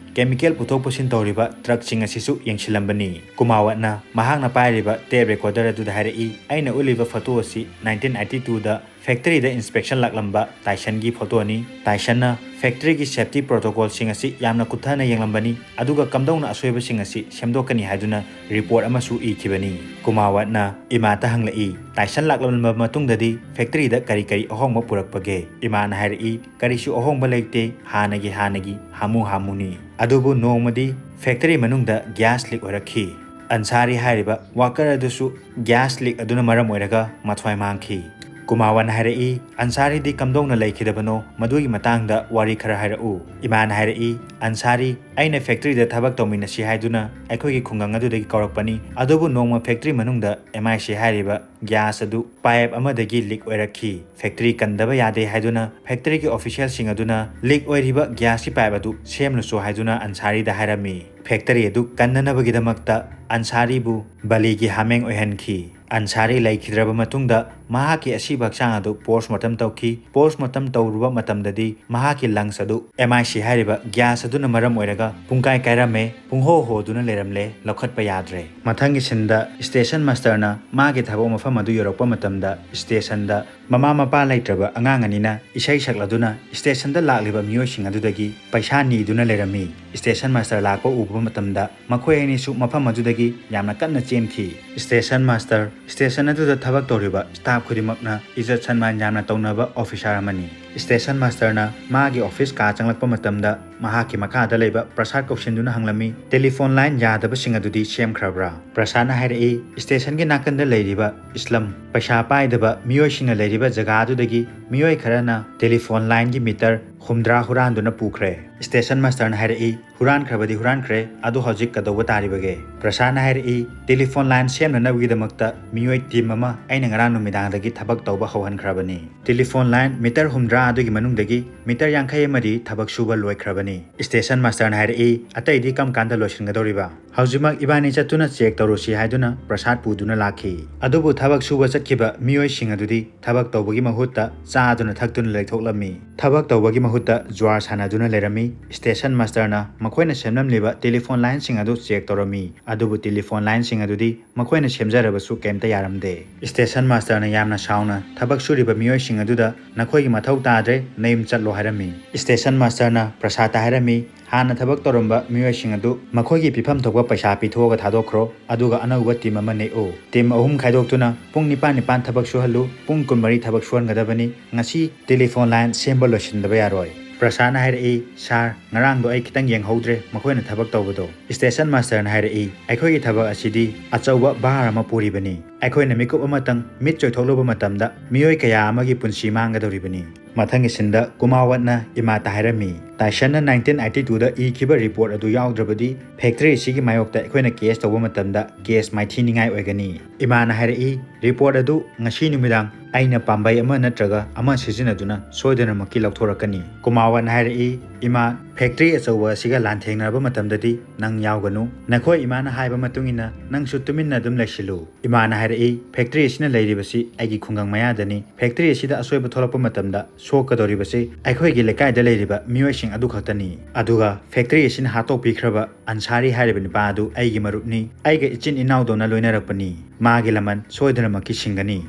ꯀꯦꯃꯤꯀꯦꯜ ꯄꯨꯊꯣꯛ ꯄꯨꯁꯤꯟ ꯇꯧꯔꯤꯕ ꯇ꯭ꯔꯛꯁꯤꯡ ꯑꯁꯤꯁꯨ ꯌꯦꯡꯁꯤꯜꯂꯝꯕꯅꯤ꯫ ꯀꯨꯃꯥꯋꯠꯅ ꯃꯍꯥꯛꯅ ꯄꯥꯏꯔꯤꯕ ꯇꯦꯞ ꯔꯦꯀꯣꯔꯗꯔ ꯑꯗꯨꯗ ꯍꯥꯏꯔꯛꯏ, "ꯑꯩꯅ ꯎꯠꯂꯤꯕ ꯐꯣꯇꯣ ꯑꯁꯤ ꯅꯥꯏꯟꯇꯤꯟ ꯑꯥꯏꯇꯤ ꯇꯨꯗ ꯐꯦꯛꯇꯔꯤꯗ ꯏꯟꯁꯄꯦꯛꯁꯟ ꯂꯥꯛꯂꯝꯕ ꯇꯥꯏꯁꯟꯒꯤ ꯐꯣꯇꯣꯅꯤ꯫ ꯇꯥꯏꯁꯟꯅ ꯐꯦꯛꯇꯔꯤꯒꯤ ꯁꯦꯐꯇꯤ ꯄ꯭ꯔꯣꯇꯣꯀꯣꯜꯁꯤꯡ ꯑꯁꯤ ꯌꯥꯝꯅ ꯀꯨꯞꯊꯅ ꯌꯦꯡꯂꯝꯕꯅꯤ, ꯑꯗꯨꯒ ꯀꯝꯗꯧꯅ ꯑꯁꯣꯏꯕꯁꯤꯡ ꯑꯁꯤ ꯁꯦꯝꯗꯣꯛꯀꯅꯤ ꯍꯥꯏꯗꯨꯅ ꯔꯤꯄꯣꯔꯠ ꯑꯃꯁꯨ ꯏꯈꯤꯕꯅꯤ꯫" ꯀꯨꯃꯥꯋꯠꯅ ꯏꯃꯥꯗ ꯍꯪꯂꯛꯏ, "ꯇꯥꯏꯁꯟ ꯂꯥꯛꯂꯝꯂꯕ ꯃꯇꯨꯡꯗꯗꯤ ꯐꯦꯛꯇꯔꯤꯗ ꯀꯔꯤ ꯀꯔꯤ ꯑꯍꯣꯡꯕ ꯄꯨꯔꯛꯄꯒꯦ?" ꯏꯃꯥꯅ ꯍꯥꯏꯔꯛꯏ, "ꯀꯔꯤꯁꯨ ꯑꯍꯣꯡꯕ ꯂꯩꯇꯦ, ꯍꯥꯟꯅꯒꯤ ꯍꯥꯟꯅꯒꯤ ꯍꯥꯃꯨ ꯍꯥꯃꯨꯅꯤ꯫ ꯑꯗꯨꯕꯨ ꯅꯣꯡꯃꯗꯤ ꯐꯦꯛꯇꯔꯤ ꯃꯅꯨꯡꯗ ꯒ꯭ꯌꯥꯁ ꯂꯤꯛ ꯑꯣꯏꯔꯛꯈꯤ꯫ ꯑꯟꯁꯥꯔꯤ ꯍꯥꯏꯔꯤꯕ ꯋꯥꯀꯔ ꯑꯗꯨꯁꯨ ꯒ꯭ꯌꯥꯁ ꯂꯤꯛ ꯑꯗꯨꯅ ꯃꯔꯝ ꯑꯣꯏꯔꯒ ꯃꯊ꯭ꯋꯥꯏ ꯃꯥꯡꯈꯤ꯫" ꯀꯨꯃꯥꯋꯠꯅ ꯍꯥꯏꯔꯛꯏ, "ꯑꯟꯁꯥꯔꯤꯗꯤ ꯀꯝꯗꯧꯅ ꯂꯩꯈꯤꯗꯕꯅꯣ, ꯃꯗꯨꯒꯤ ꯃꯇꯥꯡꯗ ꯋꯥꯔꯤ ꯈꯔ ꯍꯥꯏꯔꯛꯎ꯫" ꯏꯃꯥꯅ ꯍꯥꯏꯔꯛꯏ, "ꯑꯟꯁꯥꯔꯤ, ꯑꯩꯅ ꯐꯦꯛꯇꯔꯤꯗ ꯊꯕꯛ ꯇꯧꯃꯤꯟꯅꯁꯤ ꯍꯥꯏꯗꯨꯅ ꯑꯩꯈꯣꯏꯒꯤ ꯈꯨꯡꯒꯪ ꯑꯗꯨꯗꯒꯤ ꯀꯧꯔꯛꯄꯅꯤ꯫ ꯑꯗꯨꯕꯨ ꯅꯣꯡꯃ ꯐꯦꯛꯇꯔꯤ ꯃꯅꯨꯡꯗ ꯑꯦꯝ ꯑꯥꯏ ꯁꯤ ꯍꯥꯏꯔꯤꯕ ꯒ꯭ꯌꯥꯁ ꯑꯗꯨ ꯄꯥꯏꯞ ꯑꯃꯗꯒꯤ ꯂꯤꯛ ꯑꯣꯏꯔꯛꯈꯤ꯫ ꯐꯦꯛꯇꯔꯤ ꯀꯟꯗꯕ ꯌꯥꯗꯦ ꯍꯥꯏꯗꯨꯅ ꯐꯦꯛꯇꯔꯤꯒꯤ ꯑꯣꯐꯤꯁꯤꯌꯦꯜꯁꯤꯡ ꯑꯗꯨꯅ ꯂꯤꯛ ꯑꯣꯏꯔꯤꯕ ꯒ꯭ꯌꯥꯁꯀꯤ ꯄꯥꯏꯞ ꯑꯗꯨ ꯁꯦꯝꯂꯨꯆꯣ ꯍꯥꯏꯗꯨꯅ ꯑꯟꯁꯥꯔꯤꯗ ꯍꯥꯏꯔꯝꯃꯤ꯫ ꯐꯦꯛꯇꯔꯤ ꯑꯗꯨ ꯀꯟꯅꯅꯕꯒꯤꯗꯃꯛꯇ ꯑꯟꯁꯥꯔꯤꯕꯨ ꯕꯂꯤꯒꯤ ꯍꯥꯃꯦꯡ ꯑꯣꯏꯍꯟꯈꯤ꯫ ꯑꯟꯁꯥꯔꯤ ꯂꯩꯈꯤꯗ꯭ꯔꯕ ꯃꯇꯨꯡꯗ ꯃꯍꯥꯛꯀꯤ ꯑꯁꯤꯕ ꯍꯛꯆꯥꯡ ꯑꯗꯨ ꯄꯣꯁꯃꯣꯔꯇꯝ ꯇꯧꯈꯤ꯫ ꯄꯣꯁꯃꯣꯔꯇꯝ ꯇꯧꯔꯨꯕ ꯃꯇꯝꯗꯗꯤ ꯃꯍꯥꯛꯀꯤ ꯂꯪꯁ ꯑꯗꯨ ꯑꯦꯝ ꯑꯥꯏ ꯁꯤ ꯍꯥꯏꯔꯤꯕ ꯒ꯭ꯌꯥꯁ ꯑꯗꯨꯅ ꯃꯔꯝ ꯑꯣꯏꯔꯒ ꯄꯨꯡꯀꯥꯏ ꯀꯥꯏꯔꯝꯃꯦ꯫ ꯄꯨꯡꯍꯣ ꯍꯣꯗꯨꯅ ꯂꯩꯔꯝꯂꯦ, ꯂꯧꯈꯠꯄ ꯌꯥꯗ꯭ꯔꯦ꯫ ꯃꯊꯪꯒꯤ ꯁꯤꯟꯗ ꯁ꯭ꯇꯦꯁꯟ ꯃꯥꯁꯇꯔꯅ ꯃꯥꯒꯤ ꯊꯕꯛ ꯃꯐꯝ ꯑꯗꯨ ꯌꯧꯔꯛꯄ ꯃꯇꯝꯗ ꯁ꯭ꯇꯦꯁꯟꯗ ꯃꯃꯥ ꯃꯄꯥ ꯂꯩꯇ꯭ꯔꯕ ꯑꯉꯥꯡ ꯑꯅꯤꯅ ꯏꯁꯩ ꯁꯛꯂꯗꯨꯅ ꯁ꯭ꯇꯦꯁꯟꯗ ꯂꯥꯛꯂꯤꯕ ꯃꯤꯑꯣꯏꯁꯤꯡ ꯑꯗꯨꯗꯒꯤ ꯄꯩꯁꯥ ꯅꯤꯗꯨꯅ ꯂꯩꯔꯝꯃꯤ꯫ ꯁ꯭ꯇꯦꯁꯟ ꯃꯥꯁꯇꯔ ꯂꯥꯛꯄ ꯎꯕ ꯃꯇꯝꯗ ꯃꯈꯣꯏ ꯑꯅꯤꯁꯨ ꯃꯐꯝ ꯑꯗꯨꯗꯒꯤ ꯌꯥꯝꯅ ꯀꯟꯅ ꯆꯦꯟꯈꯤ꯫ ꯁ꯭ꯇꯦꯁꯟ ꯃꯥꯁꯇꯔ, ꯁ꯭ꯇꯦꯁꯟ ꯑꯗꯨꯗ ꯊꯕꯛ ꯇꯧꯔꯤꯕ ꯁ꯭ꯇꯥꯐ ꯈꯨꯗꯤꯡꯃꯛꯅ ꯏꯖꯠ ꯁꯟꯃꯥꯟ ꯌꯥꯝꯅ ꯇꯧꯅꯕ ꯑꯣꯐꯤꯁꯥꯔ ꯑꯃꯅꯤ꯫ ꯁ꯭ꯇꯦꯁꯟ ꯃꯥꯁꯇꯔꯅ ꯃꯥꯒꯤ ꯑꯣꯐꯤꯁ ꯀꯥ ꯆꯪꯂꯛꯄ ꯃꯇꯝꯗ ꯃꯍꯥꯛꯀꯤ ꯃꯈꯥꯗ ꯂꯩꯕ ꯄ꯭ꯔꯁꯥꯗ ꯀꯧꯁꯤꯟꯗꯨꯅ ꯍꯪꯂꯝꯃꯤ, "ꯇꯦꯂꯤꯐꯣꯟ ꯂꯥꯏꯟ ꯌꯥꯗꯕꯁꯤꯡ ꯑꯗꯨꯗꯤ ꯁꯦꯝꯈ꯭ꯔꯕ꯭ꯔꯥ?" ꯄ꯭ꯔꯁꯥꯗꯅ ꯍꯥꯏꯔꯛꯏ, "ꯁ꯭ꯇꯦꯁꯟꯒꯤ ꯅꯥꯀꯟꯗ ꯂꯩꯔꯤꯕ ꯏꯁꯂꯝ, ꯄꯩꯁꯥ ꯄꯥꯏꯗꯕ ꯃꯤꯑꯣꯏꯁꯤꯡꯅ ꯂꯩꯔꯤꯕ ꯖꯒꯥ ꯑꯗꯨꯗꯒꯤ ꯃꯤꯑꯣꯏ ꯈꯔꯅ ꯇꯦꯂꯤꯐꯣꯟ ꯂꯥꯏꯟꯒꯤ ꯃꯤꯇꯔ ꯍꯨꯝꯗ꯭ꯔꯥ ꯍꯨꯔꯥꯟꯗꯨꯅ ꯄꯨꯈ꯭ꯔꯦ꯫" ꯁ꯭ꯇꯦꯁꯟ ꯃꯥꯁꯇꯔꯅ ꯍꯥꯏꯔꯛꯏ, "ꯍꯨꯔꯥꯟꯈ꯭ꯔꯕꯗꯤ ꯍꯨꯔꯥꯟꯈ꯭ꯔꯦ, ꯑꯗꯨ ꯍꯧꯖꯤꯛ ꯀꯩꯗꯧꯕ ꯇꯥꯔꯤꯕꯒꯦ?" ꯄ꯭ꯔꯁꯥꯗꯅ ꯍꯥꯏꯔꯛꯏ, "ꯇꯦꯂꯤꯐꯣꯟ ꯂꯥꯏꯟ ꯁꯦꯝꯅꯅꯕꯒꯤꯗꯃꯛꯇ ꯃꯤꯑꯣꯏ ꯇꯤꯝ ꯑꯃ ꯑꯩꯅ ꯉꯔꯥꯡ ꯅꯨꯃꯤꯗꯥꯡꯗꯒꯤ ꯊꯕꯛ ꯇꯧꯕ ꯍꯧꯍꯟꯈ꯭ꯔꯕꯅꯤ꯫ ꯇꯦꯂꯤꯐꯣꯟ ꯂꯥꯏꯟ ꯃꯤꯇꯔ ꯍꯨꯝꯗ꯭ꯔꯥ ꯑꯗꯨꯒꯤ ꯃꯅꯨꯡꯗꯒꯤ ꯃꯤꯇꯔ ꯌꯥꯡꯈꯩ ꯑꯃꯗꯤ ꯊꯕꯛ ꯁꯨꯕ ꯂꯣꯏꯈ꯭ꯔꯕꯅꯤ꯫" ꯁ꯭ꯇꯦꯁꯟ ꯃꯥꯁꯇꯔꯅ ꯍꯥꯏꯔꯛꯏ, "ꯑꯇꯩꯗꯤ ꯀꯔꯝ ꯀꯥꯟꯗ ꯂꯣꯏꯁꯤꯟꯒꯗꯧꯔꯤꯕ?" "ꯍꯧꯖꯤꯛꯃꯛ ꯏꯕꯥꯅꯤ ꯆꯠꯇꯨꯅ ꯆꯦꯛ ꯇꯧꯔꯨꯁꯤ" ꯍꯥꯏꯗꯨꯅ ꯄ꯭ꯔꯁꯥꯗ ꯄꯨꯗꯨꯅ ꯂꯥꯛꯈꯤ꯫ ꯑꯗꯨꯕꯨ ꯊꯕꯛ ꯁꯨꯕ ꯆꯠꯈꯤꯕ ꯃꯤꯑꯣꯏꯁꯤꯡ ꯑꯗꯨꯗꯤ ꯊꯕꯛ ꯇꯧꯕꯒꯤ ꯃꯍꯨꯠꯇ ꯆꯥꯗꯨꯅ ꯊꯛꯇꯨꯅ ꯂꯩꯊꯣꯛꯂꯝꯃꯤ꯫ ꯊꯕꯛ ꯇꯧꯕꯒꯤ ꯃꯍꯨꯠꯇ ꯖꯨꯋꯥꯔ ꯁꯥꯟꯅꯗꯨꯅ ꯂꯩꯔꯝꯃꯤ꯫ ꯁ꯭ꯇꯦꯁꯟ ꯃꯥꯁꯇꯔꯅ ꯃꯈꯣꯏꯅ ꯁꯦꯝꯂꯝꯂꯤꯕ ꯇꯦꯂꯤꯐꯣꯟ ꯂꯥꯏꯟꯁꯤꯡ ꯑꯗꯨ ꯆꯦꯛ ꯇꯧꯔꯝꯃꯤ꯫ ꯑꯗꯨꯕꯨ ꯇꯦꯂꯤꯐꯣꯟ ꯂꯥꯏꯟꯁꯤꯡ ꯑꯗꯨꯗꯤ ꯃꯈꯣꯏꯅ ꯁꯦꯝꯖꯔꯕꯁꯨ ꯀꯩꯝꯇ ꯌꯥꯔꯝꯗꯦ꯫ ꯁ꯭ꯇꯦꯁꯟ ꯃꯥꯁꯇꯔꯅ ꯌꯥꯝꯅ ꯁꯥꯎꯅ ꯊꯕꯛ ꯁꯨꯔꯤꯕ ꯃꯤꯑꯣꯏꯁꯤꯡ ꯑꯗꯨꯗ "ꯅꯈꯣꯏꯒꯤ ꯃꯊꯧ ꯇꯥꯗ꯭ꯔꯦ, ꯅꯌꯨꯝ ꯆꯠꯂꯣ" ꯍꯥꯏꯔꯝꯃꯤ꯫ ꯁ꯭ꯇꯦꯁꯟ ꯃꯥꯁꯇꯔꯅ ꯄ꯭ꯔꯁꯥꯗꯇ ꯍꯥꯏꯔꯝꯃꯤ, "ꯍꯥꯟꯅ ꯊꯕꯛ ꯇꯧꯔꯝꯕ ꯃꯤꯑꯣꯏꯁꯤꯡ ꯑꯗꯨ ꯃꯈꯣꯏꯒꯤ ꯄꯤꯐꯝ ꯊꯣꯛꯄ ꯄꯩꯁꯥ ꯄꯤꯊꯣꯛꯑꯒ ꯊꯥꯗꯣꯛꯈ꯭ꯔꯣ, ꯑꯗꯨꯒ ꯑꯅꯧꯕ ꯇꯤꯝ ꯑꯃ ꯅꯦꯛꯎ꯫ ꯇꯤꯝ ꯑꯍꯨꯝ ꯈꯥꯏꯗꯣꯛꯇꯨꯅ ꯄꯨꯡ ꯅꯤꯄꯥꯟ ꯅꯤꯄꯥꯟ ꯊꯕꯛ ꯁꯨꯍꯜꯂꯨ, ꯄꯨꯡ ꯀꯨꯟꯃꯔꯤ ꯊꯕꯛ ꯁꯨꯍꯟꯒꯗꯕꯅꯤ꯫ ꯉꯁꯤ ꯇꯦꯂꯤꯐꯣꯟ ꯂꯥꯏꯟ ꯁꯦꯝꯕ ꯂꯣꯏꯁꯤꯟꯗꯕ ꯌꯥꯔꯣꯏ"꯫ ꯄ꯭ꯔꯁꯥꯗꯅ ꯍꯥꯏꯔꯛꯏ, "ꯁꯥꯔ, ꯉꯔꯥꯡꯗꯣ ꯑꯩ ꯈꯤꯇꯪ ꯌꯦꯡꯍꯧꯗ꯭ꯔꯦ ꯃꯈꯣꯏꯅ ꯊꯕꯛ ꯇꯧꯕꯗꯣ"꯫ ꯁ꯭ꯇꯦꯁꯟ ꯃꯥꯁꯇꯔꯅ ꯍꯥꯏꯔꯛꯏ, "ꯑꯩꯈꯣꯏꯒꯤ ꯊꯕꯛ ꯑꯁꯤꯗꯤ ꯑꯆꯧꯕ ꯚꯥꯔ ꯑꯃ ꯄꯨꯔꯤꯕꯅꯤ꯫ ꯑꯩꯈꯣꯏꯅ ꯃꯤꯀꯨꯞ ꯑꯃꯇꯪ ꯃꯤꯠ ꯆꯣꯏꯊꯣꯛꯂꯨꯕ ꯃꯇꯝꯗ ꯃꯤꯑꯣꯏ ꯀꯌꯥ ꯑꯃꯒꯤ ꯄꯨꯟꯁꯤ ꯃꯥꯡꯒꯗꯧꯔꯤꯕꯅꯤ"꯫ ꯃꯊꯪꯒꯤ ꯁꯤꯟꯗ ꯀꯨꯃꯥꯔꯋꯠꯅ ꯏꯃꯥꯗ ꯍꯥꯏꯔꯝꯃꯤ, "ꯇꯥꯏꯁꯟꯅ ꯅꯥꯏꯟꯇꯤꯟ ꯑꯩꯠꯇꯤ ꯇꯨꯗ ꯏꯈꯤꯕ ꯔꯤꯄꯣꯔꯠ ꯑꯗꯨ ꯌꯥꯎꯗ꯭ꯔꯕꯗꯤ ꯐꯦꯛꯇꯔꯤ ꯑꯁꯤꯒꯤ ꯃꯥꯌꯣꯛꯇ ꯑꯩꯈꯣꯏꯅ ꯀꯦꯁ ꯇꯧꯕ ꯃꯇꯝꯗ ꯀꯦꯁ ꯃꯥꯏꯊꯤꯅꯤꯡꯉꯥꯏ ꯑꯣꯏꯒꯅꯤ"꯫ ꯏꯃꯥꯅ ꯍꯥꯏꯔꯛꯏ, "ꯔꯤꯄꯣꯔꯠ ꯑꯗꯨ ꯉꯁꯤ ꯅꯨꯃꯤꯗꯥꯡ ꯑꯩꯅ ꯄꯥꯝꯕꯩ ꯑꯃ ꯅꯠꯇ꯭ꯔꯒ ꯑꯃ ꯁꯤꯖꯤꯟꯅꯗꯨꯅ ꯁꯣꯏꯗꯅꯃꯛꯀꯤ ꯂꯧꯊꯣꯔꯛꯀꯅꯤ"꯫ ꯀꯨꯃꯥꯔꯋꯠꯅ ꯍꯥꯏꯔꯛꯏ, "ꯏꯃꯥ, ꯐꯦꯛꯇꯔꯤ ꯑꯆꯧꯕ ꯑꯁꯤꯒ ꯂꯥꯟꯊꯦꯡꯅꯔꯕ ꯃꯇꯝꯗꯗꯤ ꯅꯪ ꯌꯥꯎꯒꯅꯨ꯫ ꯅꯈꯣꯏ ꯏꯃꯥꯅ ꯍꯥꯏꯕ ꯃꯇꯨꯡ ꯏꯟꯅ ꯅꯪꯁꯨ ꯇꯨꯃꯤꯟꯅ ꯑꯗꯨꯝ ꯂꯩꯁꯤꯜꯂꯨ"꯫ ꯏꯃꯥꯅ ꯍꯥꯏꯔꯛꯏ, "ꯐꯦꯛꯇꯔꯤ ꯑꯁꯤꯅ ꯂꯩꯔꯤꯕꯁꯤ ꯑꯩꯒꯤ ꯈꯨꯡꯒꯪ ꯃꯌꯥꯗꯅꯤ꯫ ꯐꯦꯛꯇꯔꯤ ꯑꯁꯤꯗ ꯑꯁꯣꯏꯕ ꯊꯣꯛꯂꯛꯄ ꯃꯇꯝꯗ ꯁꯣꯛꯀꯗꯧꯔꯤꯕꯁꯤ ꯑꯩꯈꯣꯏꯒꯤ ꯂꯩꯀꯥꯏꯗ ꯂꯩꯔꯤꯕ ꯃꯤꯑꯣꯏꯁꯤꯡ ꯑꯗꯨ ꯈꯛꯇꯅꯤ꯫ ꯑꯗꯨꯒ ꯐꯦꯛꯇꯔꯤ ꯑꯁꯤꯅ ꯍꯥꯠꯇꯣꯛꯄꯤꯈ꯭ꯔꯕ ꯑꯟꯁꯥꯔꯤ ꯍꯥꯏꯔꯤꯕ ꯅꯨꯄꯥ ꯑꯗꯨ ꯑꯩꯒꯤ ꯃꯔꯨꯞꯅꯤ꯫ ꯑꯩꯒ ꯏꯆꯤꯟ ꯏꯅꯥꯎꯗꯧꯅ ꯂꯣꯏꯅꯔꯛꯄꯅꯤ꯫ ꯃꯥꯒꯤ ꯂꯃꯟ ꯁꯣꯏꯗꯅꯃꯛꯀꯤ ꯁꯤꯡꯒꯅꯤ"꯫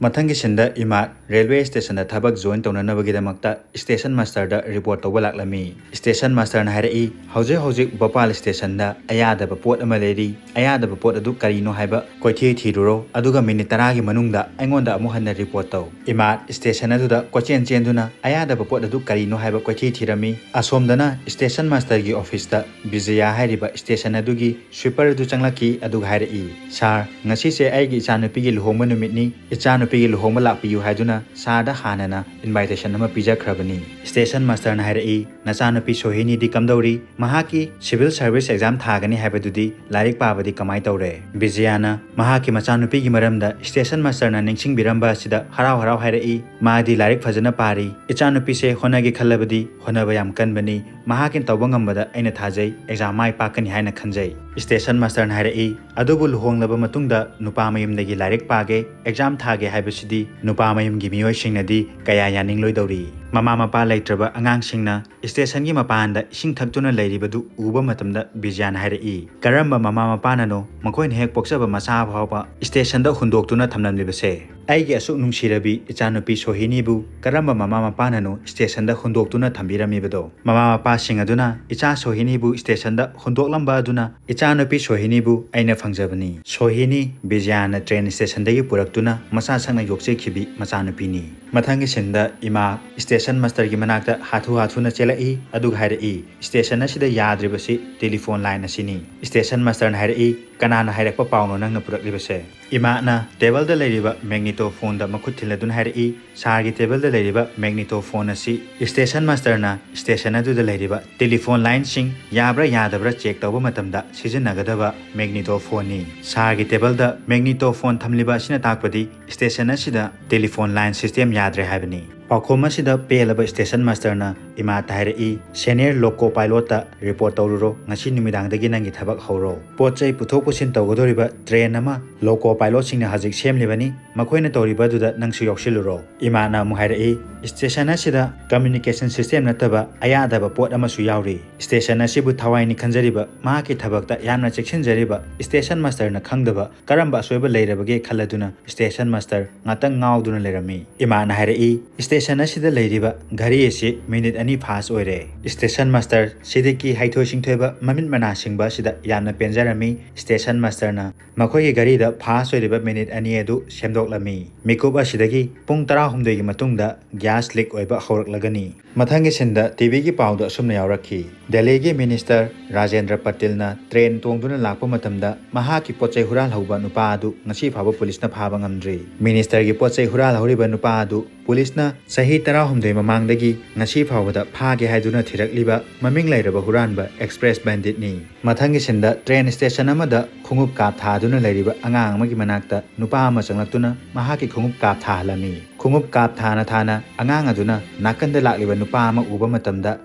ꯃꯊꯪꯒꯤ ꯁꯤꯟꯗ ꯏꯃꯥ ꯔꯦꯜꯋꯦ ꯁ꯭ꯇꯦꯁꯟꯗ ꯊꯕꯛ ꯖꯣꯏꯟ ꯇꯧꯅꯅꯕꯒꯤꯗꯃꯛꯇ ꯁ꯭ꯇꯦꯁꯟ ꯃꯥꯁꯇꯔꯗ ꯔꯤꯄꯣꯔꯠ ꯇꯧꯕ ꯂꯥꯛꯂꯝꯃꯤ꯫ ꯁ꯭ꯇꯦꯁꯟ ꯃꯥꯁꯇꯔꯅ ꯍꯥꯏꯔꯛꯏ, "ꯍꯧꯖꯤꯛ ꯍꯧꯖꯤꯛ ꯚꯣꯄꯥꯜ ꯁ꯭ꯇꯦꯁꯟꯗ ꯑꯌꯥꯗꯕ ꯄꯣꯠ ꯑꯃ ꯂꯩꯔꯤ꯫ ꯑꯌꯥꯗꯕ ꯄꯣꯠ ꯑꯗꯨ ꯀꯔꯤꯅꯣ ꯍꯥꯏꯕ ꯀꯣꯏꯊꯤ ꯊꯤꯔꯨꯔꯣ, ꯑꯗꯨꯒ ꯃꯤꯅꯤꯠ ꯇꯔꯥꯒꯤ ꯃꯅꯨꯡꯗ ꯑꯩꯉꯣꯟꯗ ꯑꯃꯨꯛ ꯍꯟꯅ ꯔꯤꯄꯣꯔꯠ ꯇꯧ"꯫ ꯏꯃꯥ ꯁ꯭ꯇꯦꯁꯟ ꯑꯗꯨꯗ ꯀꯣꯏꯆꯦꯟ ꯆꯦꯟꯗꯨꯅ ꯑꯌꯥꯗꯕ ꯄꯣꯠ ꯑꯗꯨ ꯀꯔꯤꯅꯣ ꯍꯥꯏꯕ ꯀꯣꯏꯊꯤ ꯊꯤꯔꯝꯃꯤ꯫ ꯑꯁꯣꯝꯗꯅ ꯁ꯭ꯇꯦꯁꯟ ꯃꯥꯁꯇꯔꯒꯤ ꯑꯣꯐꯤꯁꯇ ꯕꯤꯖꯌꯥ ꯍꯥꯏꯔꯤꯕ ꯁ꯭ꯇꯦꯁꯟ ꯑꯗꯨꯒꯤ ꯁ꯭ꯋꯤꯄꯔ ꯑꯗꯨ ꯆꯪꯂꯛꯈꯤ, ꯑꯗꯨꯒ ꯍꯥꯏꯔꯛꯏ, "ꯁꯥꯔ, ꯉꯁꯤꯁꯦ ꯑꯩꯒꯤ ꯏꯆꯥꯅꯨꯄꯤꯒꯤ ꯂꯨꯍꯣꯡꯕ ꯅꯨꯃꯤꯠꯅꯤ꯫ ꯏꯆꯥꯅꯨꯄꯤ" ꯅꯨꯄꯤꯒꯤ ꯂꯨꯍꯣꯡꯕ ꯂꯥꯛꯄꯤꯌꯨ ꯍꯥꯏꯗꯨꯅ ꯁꯥꯔꯗ ꯍꯥꯟꯅꯅ ꯏꯟꯚꯥꯏꯇꯦꯁꯟ ꯑꯃ ꯄꯤꯖꯈ꯭ꯔꯕꯅꯤ꯫ ꯁ꯭ꯇꯦꯁꯟ ꯃꯥꯁꯇꯔꯅ ꯍꯥꯏꯔꯛꯏ, "ꯅꯆꯥꯅꯨꯄꯤ ꯁꯣꯍꯤꯅꯤꯗꯤ ꯀꯝꯗꯧꯔꯤ? ꯃꯍꯥꯛꯀꯤ ꯁꯤꯚꯤꯜ ꯁꯥꯔꯚꯤꯁ ꯑꯦꯛꯖꯥꯝ ꯊꯥꯒꯅꯤ ꯍꯥꯏꯕꯗꯨꯗꯤ ꯂꯥꯏꯔꯤꯛ ꯄꯥꯕꯗꯤ ꯀꯃꯥꯏ ꯇꯧꯔꯦ?" ꯕꯤꯖꯌꯥꯅ ꯃꯍꯥꯛꯀꯤ ꯃꯆꯥꯅꯨꯄꯤꯒꯤ ꯃꯔꯝꯗ ꯁ꯭ꯇꯦꯁꯟ ꯃꯥꯁꯇꯔꯅ ꯅꯤꯡꯁꯤꯡꯕꯤꯔꯝꯕ ꯑꯁꯤꯗ ꯍꯔꯥꯎ ꯍꯔꯥꯎ ꯍꯥꯏꯔꯛꯏ, "ꯃꯥꯗꯤ ꯂꯥꯏꯔꯤꯛ ꯐꯖꯅ ꯄꯥꯔꯤ꯫ ꯏꯆꯥꯅꯨꯄꯤꯁꯦ ꯍꯣꯠꯅꯒꯦ ꯈꯜꯂꯕꯗꯤ ꯍꯣꯠꯅꯕ ꯌꯥꯝ ꯀꯟꯕꯅꯤ꯫ ꯃꯍꯥꯛꯀꯤ ꯇꯧꯕ ꯉꯝꯕꯗ ꯑꯩꯅ ꯊꯥꯖꯩ, ꯑꯦꯛꯖꯥꯝ ꯃꯥꯏ ꯄꯥꯛꯀꯅꯤ ꯍꯥꯏꯅ ꯈꯟꯖꯩ꯫" ꯁ꯭ꯇꯦꯁꯟ ꯃꯥꯁꯇꯔꯅ ꯍꯥꯏꯔꯛꯏ, "ꯑꯗꯨꯕꯨ ꯂꯨꯍꯣꯡꯂꯕ ꯃꯇꯨꯡꯗ ꯅꯨꯄꯥ ꯃꯌꯨꯝꯗꯒꯤ ꯂꯥꯏꯔꯤꯛ ꯄꯥꯒꯦ, ꯑꯦꯛꯖꯥꯝ ꯊꯥꯒꯦ ꯍꯥꯏꯕꯁꯤꯗꯤ ꯅꯨꯄꯥ ꯃꯌꯨꯝꯒꯤ ꯃꯤꯑꯣꯏꯁꯤꯡꯅꯗꯤ ꯀꯌꯥ ꯌꯥꯅꯤꯡꯂꯣꯏꯗꯧꯔꯤ?" ꯃꯃꯥ ꯃꯄꯥ ꯂꯩꯇ꯭ꯔꯕ ꯑꯉꯥꯡꯁꯤꯡꯅ ꯁ꯭ꯇꯦꯁꯟꯒꯤ ꯃꯄꯥꯟꯗ ꯏꯁꯤꯡ ꯊꯛꯇꯨꯅ ꯂꯩꯔꯤꯕꯗꯨ ꯎꯕ ꯃꯇꯝꯗ ꯕꯤꯖꯌꯥꯅ ꯍꯥꯏꯔꯛꯏ, "ꯀꯔꯝꯕ ꯃꯃꯥ ꯃꯄꯥꯅꯅꯣ ꯃꯈꯣꯏꯅ ꯍꯦꯛ ꯄꯣꯛꯆꯕ ꯃꯆꯥ ꯐꯥꯎꯕ ꯁ꯭ꯇꯦꯁꯟꯗ ꯍꯨꯟꯗꯣꯛꯇꯨꯅ ꯊꯝꯂꯝꯂꯤꯕꯁꯦ? ꯑꯩꯒꯤ ꯑꯁꯨꯛ ꯅꯨꯡꯁꯤꯔꯕꯤ ꯏꯆꯥꯅꯨꯄꯤ ꯁꯣꯍꯤꯅꯤꯕꯨ ꯀꯔꯝꯕ ꯃꯃꯥ ꯃꯄꯥꯅꯅꯣ ꯁ꯭ꯇꯦꯁꯟꯗ ꯍꯨꯟꯗꯣꯛꯇꯨꯅ ꯊꯝꯕꯤꯔꯝꯃꯤꯕꯗꯣ?" ꯃꯃꯥ ꯃꯄꯥꯁꯤꯡ ꯑꯗꯨꯅ ꯏꯆꯥ ꯁꯣꯍꯤꯅꯤꯕꯨ ꯁ꯭ꯇꯦꯁꯟꯗ ꯍꯨꯟꯗꯣꯛꯂꯝꯕ ꯑꯗꯨꯅ ꯏꯆꯥꯅꯨꯄꯤ ꯁꯣꯍꯤꯅꯤꯕꯨ ꯑꯩꯅ ꯐꯪꯖꯕꯅꯤ꯫ ꯁꯣꯍꯤꯅꯤ ꯕꯤꯖꯌꯥꯅ ꯇ꯭ꯔꯦꯟ ꯁ꯭ꯇꯦꯁꯟꯗꯒꯤ ꯄꯨꯔꯛꯇꯨꯅ ꯃꯆꯥ ꯁꯛꯅ ꯌꯣꯛꯆꯈꯤꯕꯤ ꯃꯆꯥꯅꯨꯄꯤꯅꯤ꯫ ꯃꯊꯪꯒꯤ ꯁꯤꯟꯗ ꯏꯃꯥ ꯁ꯭ꯇꯦꯁꯟ ꯃꯥꯁꯇꯔꯒꯤ ꯃꯅꯥꯛꯇ ꯍꯥꯊꯨ ꯍꯥꯊꯨꯅ ꯆꯦꯜꯂꯛꯏ, ꯑꯗꯨꯒ ꯍꯥꯏꯔꯛꯏ, "ꯁ꯭ꯇꯦꯁꯟ ꯑꯁꯤꯗ ꯌꯥꯗ꯭ꯔꯤꯕꯁꯤ ꯇꯦꯂꯤꯐꯣꯟ ꯂꯥꯏꯟ ꯑꯁꯤꯅꯤ꯫" ꯁ꯭ꯇꯦꯁꯟ ꯃꯥꯁꯇꯔꯅ ꯍꯥꯏꯔꯛꯏ, "ꯀꯅꯥꯅ ꯍꯥꯏꯔꯛꯄ ꯄꯥꯎꯅꯣ ꯅꯪꯅ ꯄꯨꯔꯛꯂꯤꯕꯁꯦ?" ꯏꯃꯥꯅ ꯇꯦꯕꯜꯗ ꯂꯩꯔꯤꯕ ꯃꯦꯒꯅꯤꯇꯣ ꯐꯣꯟꯗ ꯃꯈꯨꯠ ꯊꯤꯜꯂꯗꯨꯅ ꯍꯥꯏꯔꯛꯏ, "ꯁꯥꯔꯒꯤ ꯇꯦꯕꯜꯗ ꯂꯩꯔꯤꯕ ꯃꯦꯒꯅꯤꯇꯣ ꯐꯣꯟ ꯑꯁꯤ ꯁ꯭ꯇꯦꯁꯟ ꯃꯥꯁꯇꯔꯅ ꯁ꯭ꯇꯦꯁꯟ ꯑꯗꯨꯗ ꯂꯩꯔꯤꯕ ꯇꯦꯂꯤꯐꯣꯟ ꯂꯥꯏꯟꯁꯤꯡ ꯌꯥꯕ꯭ꯔꯥ ꯌꯥꯗꯕ꯭ꯔꯥ ꯆꯦꯛ ꯇꯧꯕ ꯃꯇꯝꯗ ꯁꯤꯖꯤꯟꯅꯒꯗꯕ ꯃꯦꯒꯅꯤꯇꯣ ꯐꯣꯟꯅꯤ꯫ ꯁꯥꯔꯒꯤ ꯇꯦꯕꯜꯗ ꯃꯦꯒꯅꯤꯇꯣ ꯐꯣꯟ ꯊꯝꯂꯤꯕ ꯑꯁꯤꯅ ꯇꯥꯛꯄꯗꯤ ꯁ꯭ꯇꯦꯁꯟ ꯑꯁꯤꯗ ꯇꯦꯂꯤꯐꯣꯟ ꯂꯥꯏꯟ ꯁꯤꯁꯇꯦꯝ ꯌꯥꯗ꯭ꯔꯦ ꯍꯥꯏꯕꯅꯤ꯫" ꯄꯥꯎꯈꯨꯝ ꯑꯁꯤꯗ ꯄꯦꯜꯂꯕ ꯁ꯭ꯇꯦꯁꯟ ꯃꯥꯁꯇꯔꯅ ꯏꯃꯥꯗ ꯍꯥꯏꯔꯛꯏ, "ꯁꯦꯅꯤꯌꯔ ꯂꯣꯀꯣ ꯄꯥꯏꯂꯣꯠꯇ ꯔꯤꯄꯣꯔꯠ ꯇꯧꯔꯨꯔꯣ, ꯉꯁꯤ ꯅꯨꯃꯤꯗꯥꯡꯗꯒꯤ ꯅꯪꯒꯤ ꯊꯕꯛ ꯍꯧꯔꯣ꯫ ꯄꯣꯠ ꯆꯩ ꯄꯨꯊꯣꯛ ꯄꯨꯁꯤꯟ ꯇꯧꯒꯗꯧꯔꯤꯕ ꯇ꯭ꯔꯦꯟ ꯑꯃ ꯂꯣꯀꯣ ꯄꯥꯏꯂꯣꯠꯁꯤꯡꯅ ꯍꯧꯖꯤꯛ ꯁꯦꯝꯂꯤꯕꯅꯤ, ꯃꯈꯣꯏꯅ ꯇꯧꯔꯤꯕ ꯑꯗꯨꯗ ꯅꯪꯁꯨ ꯌꯥꯎꯁꯤꯜꯂꯨꯔꯣ꯫" ꯏꯃꯥꯅ ꯑꯃꯨꯛ ꯍꯥꯏꯔꯛꯏ, "ꯁ꯭ꯇꯦꯁꯟ ꯑꯁꯤꯗ ꯀꯝꯃ꯭ꯌꯨꯅꯤꯀꯦꯁꯟ ꯁꯤꯁꯇꯦꯝ ꯅꯠꯇꯕ ꯑꯌꯥꯗꯕ ꯄꯣꯠ ꯑꯃꯁꯨ ꯌꯥꯎꯔꯤ꯫ ꯁ꯭ꯇꯦꯁꯟ ꯑꯁꯤꯕꯨ ꯊꯋꯥꯏꯅꯤ ꯈꯟꯖꯔꯤꯕ, ꯃꯍꯥꯛꯀꯤ ꯊꯕꯛꯇ ꯌꯥꯝꯅ ꯆꯦꯛꯁꯤꯟꯖꯔꯤꯕ ꯁ꯭ꯇꯦꯁꯟ ꯃꯥꯁꯇꯔꯅ ꯈꯪꯗꯕ ꯀꯔꯝꯕ ꯑꯁꯣꯏꯕ ꯂꯩꯔꯕꯒꯦ ꯈꯜꯂꯗꯨꯅ ꯁ꯭ꯇꯦꯁꯟ ꯃꯥꯁꯇꯔ ꯉꯥꯛꯇꯪ ꯉꯥꯎꯗꯨꯅ ꯂꯩꯔꯝꯃꯤ꯫" ꯏꯃꯥꯅ ꯍꯥꯏꯔꯛꯏ, "ꯁ꯭ꯇꯦꯁꯟ ꯑꯁꯤꯗ ꯂꯩꯔꯤꯕ ꯘꯔꯤ ꯑꯁꯤ ꯃꯤꯅꯤꯠ ꯑꯅꯤ ꯐꯥꯁ ꯑꯣꯏꯔꯦ꯫" ꯁ꯭ꯇꯦꯁꯟ ꯃꯥꯁꯇꯔ ꯁꯤꯗꯤꯛꯀꯤ ꯍꯩꯊꯣꯏ ꯁꯤꯡꯊꯣꯏꯕ ꯃꯃꯤꯠ ꯃꯅꯥ ꯁꯤꯡꯕ ꯑꯁꯤꯗ ꯌꯥꯝꯅ ꯄꯦꯟꯖꯔꯝꯃꯤ꯫ ꯁ꯭ꯇꯦꯁꯟ ꯃꯥꯁꯇꯔꯅ ꯃꯈꯣꯏꯒꯤ ꯘꯔꯤꯗ ꯐꯥꯁ ꯑꯣꯏꯔꯤꯕ ꯃꯤꯅꯤꯠ ꯑꯅꯤ ꯑꯗꯨ ꯁꯦꯝꯗꯣꯛꯂꯝꯃꯤ꯫ ꯃꯤꯀꯨꯞ ꯑꯁꯤꯗꯒꯤ ꯄꯨꯡ ꯇꯔꯥꯍꯨꯝꯗꯣꯏꯒꯤ ꯃꯇꯨꯡꯗ ꯒ꯭ꯌꯥꯁ ꯂꯤꯛ ꯑꯣꯏꯕ ꯍꯧꯔꯛꯂꯒꯅꯤ꯫ ꯃꯊꯪꯒꯤ ꯁꯤꯟꯗ ꯇꯤꯚꯤꯒꯤ ꯄꯥꯎꯗ ꯑꯁꯨꯝꯅ ꯌꯥꯎꯔꯛꯈꯤ, ꯗꯦꯜꯂꯤꯒꯤ ꯃꯤꯅꯤꯁꯇꯔ ꯔꯥꯖꯦꯟꯗ꯭ꯔ ꯄꯇꯤꯜꯅ ꯇ꯭ꯔꯦꯟ ꯇꯣꯡꯗꯨꯅ ꯂꯥꯛꯄ ꯃꯇꯝꯗ ꯃꯍꯥꯛꯀꯤ ꯄꯣꯠ ꯆꯩ ꯍꯨꯔꯥꯜꯍꯧꯕ ꯅꯨꯄꯥ ꯑꯗꯨ ꯉꯁꯤ ꯐꯥꯎꯕ ꯄꯨꯂꯤꯁꯅ ꯐꯥꯕ ꯉꯝꯗ꯭ꯔꯤ꯫ ꯃꯤꯅꯤꯁꯇꯔꯒꯤ ꯄꯣꯠ ꯆꯩ ꯍꯨꯔꯥꯜꯍꯧꯔꯤꯕ ꯅꯨꯄꯥ ꯑꯗꯨ ꯄꯨꯂꯤꯁꯅ ꯆꯍꯤ ꯇꯔꯥꯍꯨꯝꯗꯣꯏ ꯃꯃꯥꯡꯗꯒꯤ ꯉꯁꯤ ꯐꯥꯎꯕꯗ ꯐꯥꯒꯦ ꯍꯥꯏꯗꯨꯅ ꯊꯤꯔꯛꯂꯤꯕ ꯃꯃꯤꯡ ꯂꯩꯔꯕ ꯍꯨꯔꯥꯟꯕ ꯑꯦꯛꯁꯄ꯭ꯔꯦꯁ ꯕꯦꯟꯗꯤꯠꯅꯤ꯫ ꯃꯊꯪꯒꯤ ꯁꯤꯟꯗ ꯇ꯭ꯔꯦꯟ ꯁ꯭ꯇꯦꯁꯟ ꯑꯃꯗ ꯈꯣꯡꯎꯞ ꯀꯥꯞꯊꯥꯗꯨꯅ ꯂꯩꯔꯤꯕ ꯑꯉꯥꯡ ꯑꯃꯒꯤ ꯃꯅꯥꯛꯇ ꯅꯨꯄꯥ ꯑꯃ ꯆꯪꯂꯛꯇꯨꯅ ꯃꯍꯥꯛꯀꯤ ꯈꯣꯡꯎꯞ ꯀꯥꯞꯊꯥꯍꯜꯂꯝꯃꯤ꯫ ꯈꯣꯡꯎꯞ ꯀꯥꯞꯊꯥꯅ ꯊꯥꯅ ꯑꯉꯥꯡ ꯑꯗꯨꯅ ꯅꯥꯀꯟꯗ ꯂꯥꯛꯂꯤꯕ ꯅꯨꯄꯥ ꯑꯃ ꯎꯕ ꯃꯇꯝꯗ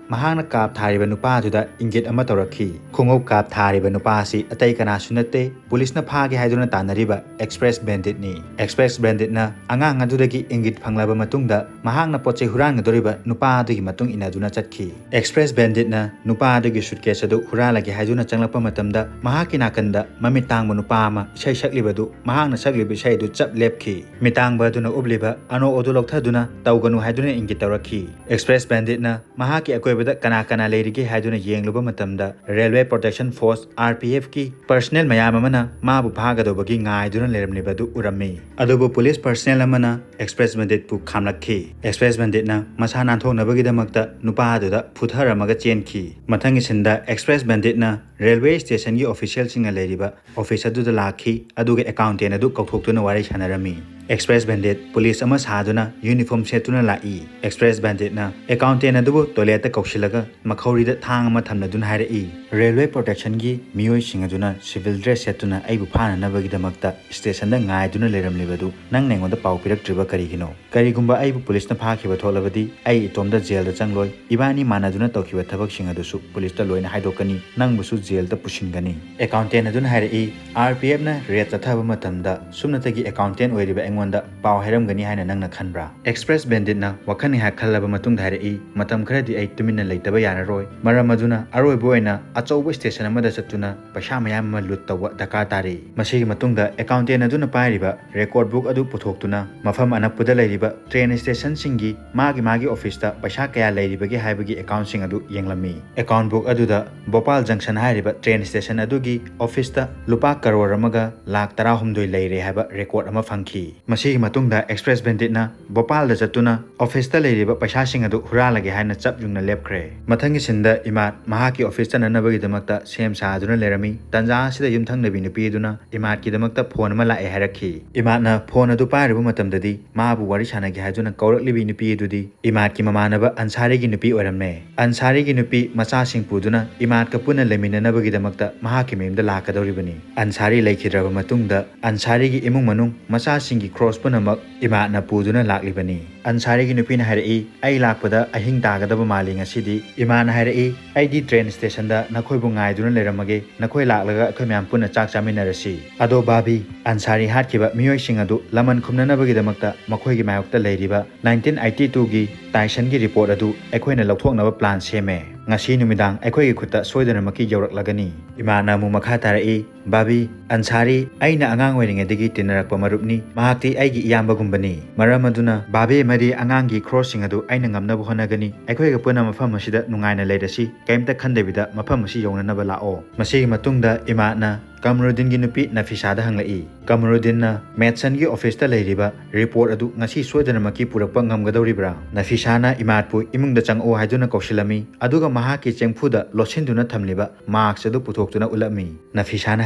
ꯃꯍꯥꯛꯅ ꯀꯥꯞꯊꯥꯔꯤꯕ ꯅꯨꯄꯥ ꯑꯗꯨꯗ ꯏꯪꯒꯤꯠ ꯑꯃ ꯇꯧꯔꯛꯈꯤ꯫ ꯈꯣꯡꯎꯞ ꯀꯥꯞꯊꯥꯔꯤꯕ ꯅꯨꯄꯥ ꯑꯁꯤ ꯑꯇꯩ ꯀꯅꯥꯁꯨ ꯅꯠꯇꯦ, ꯄꯨꯂꯤꯁꯅ ꯐꯥꯒꯦ ꯍꯥꯏꯗꯨꯅ ꯇꯥꯟꯅꯔꯤꯕ ꯑꯦꯛꯁꯄ꯭ꯔꯦꯁ ꯕꯦꯟꯗꯤꯠꯅꯤ꯫ ꯑꯦꯛꯁꯄ꯭ꯔꯦꯁ ꯕꯦꯟꯗꯤꯠꯅ ꯑꯉꯥꯡ ꯑꯗꯨꯗꯒꯤ ꯏꯪꯒꯤꯠ ꯐꯪꯂꯕ ꯃꯇꯨꯡꯗ ꯃꯍꯥꯛꯅ ꯄꯣꯠ ꯆꯩ ꯍꯨꯔꯥꯟꯒꯗꯧꯔꯤꯕ ꯅꯨꯄꯥ ꯑꯗꯨꯒꯤ ꯃꯇꯨꯡ ꯏꯟꯅꯗꯨꯅ ꯆꯠꯈꯤ꯫ ꯑꯦꯛꯁꯄ꯭ꯔꯦꯁ ꯕꯦꯟꯗꯤꯠꯅ ꯅꯨꯄꯥ ꯑꯗꯨꯒꯤ ꯁꯨꯠꯀꯦꯁ ꯑꯗꯨ ꯍꯨꯔꯥꯜꯂꯒꯦ ꯍꯥꯏꯗꯨꯅ ꯆꯪꯂꯛꯄ ꯃꯇꯝꯗ ꯃꯍꯥꯛꯀꯤ ꯅꯥꯀꯟꯗ ꯃꯃꯤꯠ ꯇꯥꯡꯕ ꯅꯨꯄꯥ ꯑꯃ ꯏꯁꯩ ꯁꯛꯂꯤꯕꯗꯨ ꯃꯍꯥꯛꯅ ꯁꯛꯂꯤꯕ ꯏꯁꯩ ꯑꯗꯨ ꯆꯞ ꯂꯦꯞꯈꯤ꯫ ꯃꯤꯇꯥꯡꯕ ꯑꯗꯨꯅ ꯎꯞꯂꯤꯕ ꯑꯅꯣꯛ ꯑꯗꯨ ꯂꯧꯊꯗꯨꯅ ꯇꯧꯒꯅꯨ ꯍꯥꯏꯗꯨꯅ ꯏꯪꯒꯤꯠ ꯇꯧꯔꯛꯈꯤ꯫ ꯑꯦꯛꯁꯄ꯭ꯔꯦꯁ ꯕꯦꯟꯗꯤꯠꯅ ꯃꯍꯥꯛꯀꯤ ꯑꯀꯣꯏꯕꯗ ꯀꯅꯥ ꯀꯅꯥ ꯂꯩꯔꯤꯒꯦ ꯍꯥꯏꯗꯨꯅ ꯌꯦꯡꯂꯨꯕ ꯃꯇꯝꯗ ꯔꯦꯜꯋꯦ ꯄ꯭ꯔꯣꯇꯦꯛꯁꯟ ꯐꯣꯔꯁ, RPFꯀꯤ ꯄꯔꯁꯅꯦꯜ ꯃꯌꯥꯝ ꯑꯃꯅ ꯃꯥꯕꯨ ꯐꯥꯒꯗꯧꯕꯒꯤ ꯉꯥꯏꯗꯨꯅ ꯂꯩꯔꯝꯂꯤꯕ ꯑꯗꯨ ꯎꯔꯝꯃꯤ꯫ ꯑꯗꯨꯕꯨ ꯄꯨꯂꯤꯁ ꯄꯔꯁꯅꯦꯜ ꯑꯃꯅ ꯑꯦꯛꯁꯄ꯭ꯔꯦꯁ ꯕꯦꯟꯗꯤꯠꯄꯨ ꯈꯥꯝꯂꯛꯈꯤ꯫ ꯑꯦꯛꯁꯄ꯭ꯔꯦꯁ ꯕꯦꯟꯗꯤꯠꯅ ꯃꯁꯥ ꯅꯥꯟꯊꯣꯛꯅꯕꯒꯤꯗꯃꯛꯇ ꯅꯨꯄꯥ ꯑꯗꯨꯗ ꯐꯨꯊꯔꯝꯃꯒ ꯆꯦꯟꯈꯤ꯫ ꯃꯊꯪꯒꯤ ꯁꯤꯟꯗ ꯑꯦꯛꯁꯄ꯭ꯔꯦꯁ ꯕꯦꯟꯗꯤꯠꯅ ꯔꯦꯜꯋꯦ ꯁ꯭ꯇꯦꯁꯟꯒꯤ ꯑꯣꯐꯤꯁꯤꯌꯦꯜꯁꯤꯡꯅ ꯂꯩꯔꯤꯕ ꯑꯣꯐꯤꯁ ꯑꯗꯨꯗ ꯂꯥꯛꯈꯤ, ꯑꯗꯨꯒ ꯑꯦꯀꯥꯎꯟꯇꯦꯟ ꯑꯗꯨ ꯀꯧꯊꯣꯛꯇꯨꯅ ꯋꯥꯔꯤ ꯁꯥꯟꯅꯔꯝꯃꯤ꯫ ꯑꯦꯛꯁꯄ꯭ꯔꯦꯁ ꯕꯦꯟꯗꯤꯠ ꯄꯨꯂꯤꯁ ꯑꯃ ꯁꯥꯗꯨꯅ ꯌꯨꯅꯤꯐꯣꯔꯝ ꯁꯦꯠꯇꯨꯅ ꯂꯥꯛꯏ꯫ ꯑꯦꯛꯁꯄ꯭ꯔꯦꯁ ꯕꯦꯟꯗꯤꯠꯅ ꯑꯦꯀꯥꯎꯟꯇꯦꯟ ꯑꯗꯨꯕꯨ ꯇꯣꯏꯂꯦꯠꯇ ꯀꯧꯁꯤꯜꯂꯒ ꯃꯈꯧꯔꯤꯗ ꯊꯥꯡ ꯑꯃ ꯊꯝꯂꯗꯨꯅ ꯍꯥꯏꯔꯛꯏ, "ꯔꯦꯜꯋꯦ ꯄ꯭ꯔꯣꯇꯦꯛꯁꯟꯒꯤ ꯃꯤꯑꯣꯏꯁꯤꯡ ꯑꯗꯨꯅ ꯁꯤꯚꯤꯜ ꯗ꯭ꯔꯦꯁ ꯁꯦꯠꯇꯨꯅ ꯑꯩꯕꯨ ꯐꯥꯅꯅꯕꯒꯤꯗꯃꯛꯇ ꯁ꯭ꯇꯦꯁꯟꯗ ꯉꯥꯏꯗꯨꯅ ꯂꯩꯔꯝꯂꯤꯕꯗꯨ ꯅꯪꯅ ꯑꯩꯉꯣꯟꯗ ꯄꯥꯎ ꯄꯤꯔꯛꯇ꯭ꯔꯤꯕ ꯀꯔꯤꯒꯤꯅꯣ? ꯀꯔꯤꯒꯨꯝꯕ ꯑꯩꯕꯨ ꯄꯨꯂꯤꯁꯅ ꯐꯥꯈꯤꯕ ꯊꯣꯛꯂꯕꯗꯤ ꯑꯩ ꯏꯇꯣꯝꯇ ꯖꯦꯜꯗ ꯆꯪꯂꯣꯏ꯫ ꯏꯕꯥꯅꯤ ꯃꯥꯟꯅꯗꯨꯅ ꯇꯧꯈꯤꯕ ꯊꯕꯛꯁꯤꯡ ꯑꯗꯨꯁꯨ ꯄꯨꯂꯤꯁꯇ ꯂꯣꯏꯅ ꯍꯥꯏꯗꯣꯛꯀꯅꯤ, ꯅꯪꯕꯨꯁꯨ ꯖꯦꯜꯗ ꯄꯨꯁꯤꯟꯒꯅꯤ"꯫ ꯑꯦꯀꯥꯎꯟꯇꯦꯟ ꯑꯗꯨꯅ ꯍꯥꯏꯔꯛꯏ, "RPFꯅ ꯔꯦꯗ ꯆꯠꯊꯕ ꯃꯇꯝꯗ ꯁꯨꯞꯅꯇꯒꯤ ꯑꯦꯀꯥꯎꯟꯇꯦꯟ ꯑꯣꯏꯔꯤꯕ ꯑꯩꯉꯣꯟꯗ ꯄꯥꯎ ꯍꯥꯏꯔꯝꯒꯅꯤ ꯍꯥꯏꯅ ꯅꯪꯅ ꯈꯟꯕ꯭ꯔꯥ?" ꯑꯦꯛꯁꯄ꯭ꯔꯦꯁ ꯕꯦꯟꯗꯤꯠꯅ ꯋꯥꯈꯜ ꯉꯥꯏꯍꯥꯛ ꯈꯜꯂꯕ ꯃꯇꯨꯡꯗ ꯍꯥꯏꯔꯛꯏ, "ꯃꯇꯝ ꯈꯔꯗꯤ ꯑꯩ ꯇꯨꯃꯤꯟꯅ ꯂꯩꯇꯕ ꯌꯥꯔꯔꯣꯏ꯫ ꯃꯔꯝ ꯑꯗꯨꯅ ꯑꯔꯣꯏꯕ ꯑꯣꯏꯅ ꯑꯆꯧꯕ ꯁ꯭ꯇꯦꯁꯟ ꯑꯃꯗ ꯆꯠꯇꯨꯅ ꯄꯩꯁꯥ ꯃꯌꯥꯝ ꯑꯃ ꯂꯨꯠ ꯇꯧꯕ ꯗꯔꯀꯥꯔ ꯇꯥꯔꯤ"꯫ ꯃꯁꯤꯒꯤ ꯃꯇꯨꯡꯗ ꯑꯦꯀꯥꯎꯟꯇꯦꯟ ꯑꯗꯨꯅ ꯄꯥꯏꯔꯤꯕ ꯔꯦꯀꯣꯔꯗ ꯕꯨꯛ ꯑꯗꯨ ꯄꯨꯊꯣꯛꯇꯨꯅ ꯃꯐꯝ ꯑꯅꯛꯄꯗ ꯂꯩꯔꯤꯕ ꯇ꯭ꯔꯦꯟ ꯁ꯭ꯇꯦꯁꯟꯁꯤꯡꯒꯤ ꯃꯥꯒꯤ ꯃꯥꯒꯤ ꯑꯣꯐꯤꯁꯇ ꯄꯩꯁꯥ ꯀꯌꯥ ꯂꯩꯔꯤꯕꯒꯦ ꯍꯥꯏꯕꯒꯤ ꯑꯦꯀꯥꯎꯟꯁꯤꯡ ꯑꯗꯨ ꯌꯦꯡꯂꯝꯃꯤ꯫ ꯑꯦꯀꯥꯎꯟ ꯕꯨꯛ ꯑꯗꯨꯗ ꯚꯣꯄꯥꯜ ꯖꯪꯁꯟ ꯍꯥꯏꯔꯤꯕ ꯇ꯭ꯔꯦꯟ ꯁ꯭ꯇꯦꯁꯟ ꯑꯗꯨꯒꯤ ꯑꯣꯐꯤꯁꯇ ꯂꯨꯄꯥ ꯀꯔꯣꯔ ꯑꯃꯒ ꯂꯥꯈ ꯇꯔꯥꯍꯨꯝꯗꯣꯏ ꯂꯩꯔꯦ ꯍꯥꯏꯕ ꯔꯦꯀꯣꯔꯗ ꯑꯃ ꯐꯪꯈꯤ꯫ ꯃꯁꯤꯒꯤ ꯃꯇꯨꯡꯗ ꯑꯦꯛꯁꯄ꯭ꯔꯦꯁ ꯕꯦꯟꯗꯤꯠꯅ ꯚꯣꯄꯥꯜꯗ ꯆꯠꯇꯨꯅ ꯑꯣꯐꯤꯁꯇ ꯂꯩꯔꯤꯕ ꯄꯩꯁꯥꯁꯤꯡ ꯑꯗꯨ ꯍꯨꯔꯥꯜꯂꯒꯦ ꯍꯥꯏꯅ ꯆꯞ ꯌꯨꯡꯅ ꯂꯦꯞꯈ꯭ꯔꯦ꯫ ꯃꯊꯪꯒꯤ ꯁꯤꯟꯗ ꯏꯃꯥꯗ ꯃꯍꯥꯛꯀꯤ ꯑꯣꯐꯤꯁ ꯆꯠꯅꯅꯕꯒꯤꯗꯃꯛꯇ ꯁꯦꯝ ꯁꯥꯗꯨꯅ ꯂꯩꯔꯝꯃꯤ꯫ ꯇꯟꯖꯥ ꯑꯁꯤꯗ ꯌꯨꯝꯊꯪꯅꯕꯤ ꯅꯨꯄꯤ ꯑꯗꯨꯅ ꯏꯃꯥꯗꯀꯤꯗꯃꯛꯇ ꯐꯣꯟ ꯑꯃ ꯂꯥꯛꯑꯦ ꯍꯥꯏꯔꯛꯈꯤ꯫ ꯏꯃꯥꯗꯅ ꯐꯣꯟ ꯑꯗꯨ ꯄꯥꯏꯔꯨꯕ ꯃꯇꯝꯗꯗꯤ ꯃꯥꯕꯨ ꯋꯥꯔꯤ ꯁꯥꯟꯅꯒꯦ ꯍꯥꯏꯗꯨꯅ ꯀꯧꯔꯛꯂꯤꯕꯤ ꯅꯨꯄꯤ ꯑꯗꯨꯗꯤ ꯏꯃꯥꯗꯀꯤ ꯃꯃꯥꯟꯅꯕ ꯑꯟꯁꯥꯔꯤꯒꯤ ꯅꯨꯄꯤ ꯑꯣꯏꯔꯝꯃꯦ꯫ ꯑꯟꯁꯥꯔꯤꯒꯤ ꯅꯨꯄꯤ ꯃꯆꯥꯁꯤꯡ ꯄꯨꯗꯨꯅ ꯏꯃꯥꯗꯀ ꯄꯨꯟꯅ ꯂꯩꯃꯤꯟꯅꯅꯕꯒꯤꯗꯃꯛꯇ ꯃꯍꯥꯛꯀꯤ ꯃꯌꯨꯝꯗ ꯂꯥꯛꯀꯗꯧꯔꯤꯕꯅꯤ꯫ ꯑꯟꯁꯥꯔꯤ ꯂꯩꯈꯤꯗ꯭ꯔꯕ ꯃꯇꯨꯡꯗ ꯑꯟꯁꯥꯔꯤꯒꯤ ꯏꯃꯨꯡ ꯃꯅꯨꯡ ꯃꯆꯥꯁꯤꯡꯒꯤ ꯈ꯭ꯔꯣꯁ ꯄꯨꯝꯅꯃꯛ ꯏꯃꯥꯗꯅ ꯄꯨꯗꯨꯅ ꯂꯥꯛꯂꯤꯕꯅꯤ꯫ ꯑꯟꯁꯥꯔꯤꯒꯤ ꯅꯨꯄꯤꯅ ꯍꯥꯏꯔꯛꯏ, "ꯑꯩ ꯂꯥꯛꯄꯗ ꯑꯍꯤꯡ ꯇꯥꯒꯗꯕ ꯃꯥꯜꯂꯤ ꯉꯁꯤꯗꯤ꯫" ꯏꯃꯥꯗꯅ ꯍꯥꯏꯔꯛꯏ, "ꯑꯩꯗꯤ ꯇ꯭ꯔꯦꯟ ꯁ꯭ꯇꯦꯁꯟꯗ ꯅꯈꯣꯏꯕꯨ ꯉꯥꯏꯗꯨꯅ ꯂꯩꯔꯝꯃꯒꯦ, ꯅꯈꯣꯏ ꯂꯥꯛꯂꯒ ꯑꯩꯈꯣꯏ ꯃꯌꯥꯝ ꯄꯨꯟꯅ ꯆꯥꯛ ꯆꯥꯃꯤꯟꯅꯔꯁꯤ꯫" ꯑꯗꯣ ꯚꯥꯕꯤ, ꯑꯟꯁꯥꯔꯤ ꯍꯥꯠꯈꯤꯕ ꯃꯤꯑꯣꯏꯁꯤꯡ ꯑꯗꯨ ꯂꯃꯟ ꯈꯨꯝꯅꯅꯕꯒꯤꯗꯃꯛꯇ ꯃꯈꯣꯏꯒꯤ ꯃꯥꯌꯣꯛꯇ ꯂꯩꯔꯤꯕ ꯅꯥꯏꯟꯇꯤꯟ ꯑꯩꯠꯇꯤ ꯇꯨꯒꯤ ꯇꯥꯏꯁꯟꯒꯤ ꯔꯤꯄꯣꯔꯠ ꯑꯗꯨ ꯑꯩꯈꯣꯏꯅ ꯂꯧꯊꯣꯛꯅꯕ ꯄ꯭ꯂꯥꯟ ꯁꯦꯝꯃꯦ꯫ ꯉꯁꯤ ꯅꯨꯃꯤꯗꯥꯡ ꯑꯩꯈꯣꯏꯒꯤ ꯈꯨꯠꯇ ꯁꯣꯏꯗꯅꯃꯛꯀꯤ ꯌꯧꯔꯛꯂꯒꯅꯤ꯫ ꯏꯃꯥꯗꯅ ꯑꯃꯨꯛ ꯃꯈꯥ ꯇꯥꯔꯛꯏ, "ꯚꯥꯕꯤ, ꯑꯟꯁꯥꯔꯤ ꯑꯩꯅ ꯑꯉꯥꯡ ꯑꯣꯏꯔꯤꯉꯩꯗꯒꯤ ꯇꯤꯟꯅꯔꯛꯄ ꯃꯔꯨꯞꯅꯤ꯫ ꯃꯍꯥꯛꯇꯤ ꯑꯩꯒꯤ ꯏꯌꯥꯝꯕꯒꯨꯝꯕꯅꯤ꯫ ꯃꯔꯝ ꯑꯗꯨꯅ ꯚꯥꯕꯤ ꯑꯃꯗꯤ ꯑꯉꯥꯡꯒꯤ ꯈ꯭ꯔꯣꯁꯁꯤꯡ ꯑꯗꯨ ꯑꯩꯅ ꯉꯝꯅꯕ ꯍꯣꯠꯅꯒꯅꯤ꯫ ꯑꯩꯈꯣꯏꯒ ꯄꯨꯟꯅ ꯃꯐꯝ ꯑꯁꯤꯗ ꯅꯨꯡꯉꯥꯏꯅ ꯂꯩꯔꯁꯤ꯫ ꯀꯔꯤꯝꯇ ꯈꯟꯗꯕꯤꯗ ꯃꯐꯝ ꯑꯁꯤ ꯌꯧꯅꯅꯕ ꯂꯥꯛꯑꯣ꯫" ꯃꯁꯤꯒꯤ ꯃꯇꯨꯡꯗ ꯏꯃꯥꯗꯅ ꯀꯃꯔꯨꯗꯤꯟꯒꯤ ꯅꯨꯄꯤ ꯅꯐꯤꯁꯥꯗ ꯍꯪꯂꯛꯏ, "ꯀꯃꯔꯨꯗꯤꯟꯅ ꯃꯦꯠꯁꯟꯒꯤ ꯑꯣꯐꯤꯁꯇ ꯂꯩꯔꯤꯕ ꯔꯤꯄꯣꯔꯠ ꯑꯗꯨ ꯉꯁꯤ ꯁꯣꯏꯗꯅꯃꯛꯀꯤ ꯄꯨꯔꯛꯄ ꯉꯝꯒꯗꯧꯔꯤꯕ꯭ꯔꯥ?" ꯅꯐꯤꯁꯥꯅ ꯏꯃꯥꯗꯄꯨ ꯏꯃꯨꯡꯗ ꯆꯪꯉꯛꯎ ꯍꯥꯏꯗꯨꯅ ꯀꯧꯁꯤꯜꯂꯝꯃꯤ, ꯑꯗꯨꯒ ꯃꯍꯥꯛꯀꯤ ꯆꯦꯡꯐꯨꯗ ꯂꯣꯠꯁꯤꯟꯗꯨꯅ ꯊꯝꯂꯤꯕ ꯃꯥꯛꯁ ꯑꯗꯨ ꯄꯨꯊꯣꯛꯇꯨꯅ ꯎꯠꯂꯝꯃꯤ꯫ ꯅꯐꯤꯁꯥꯅ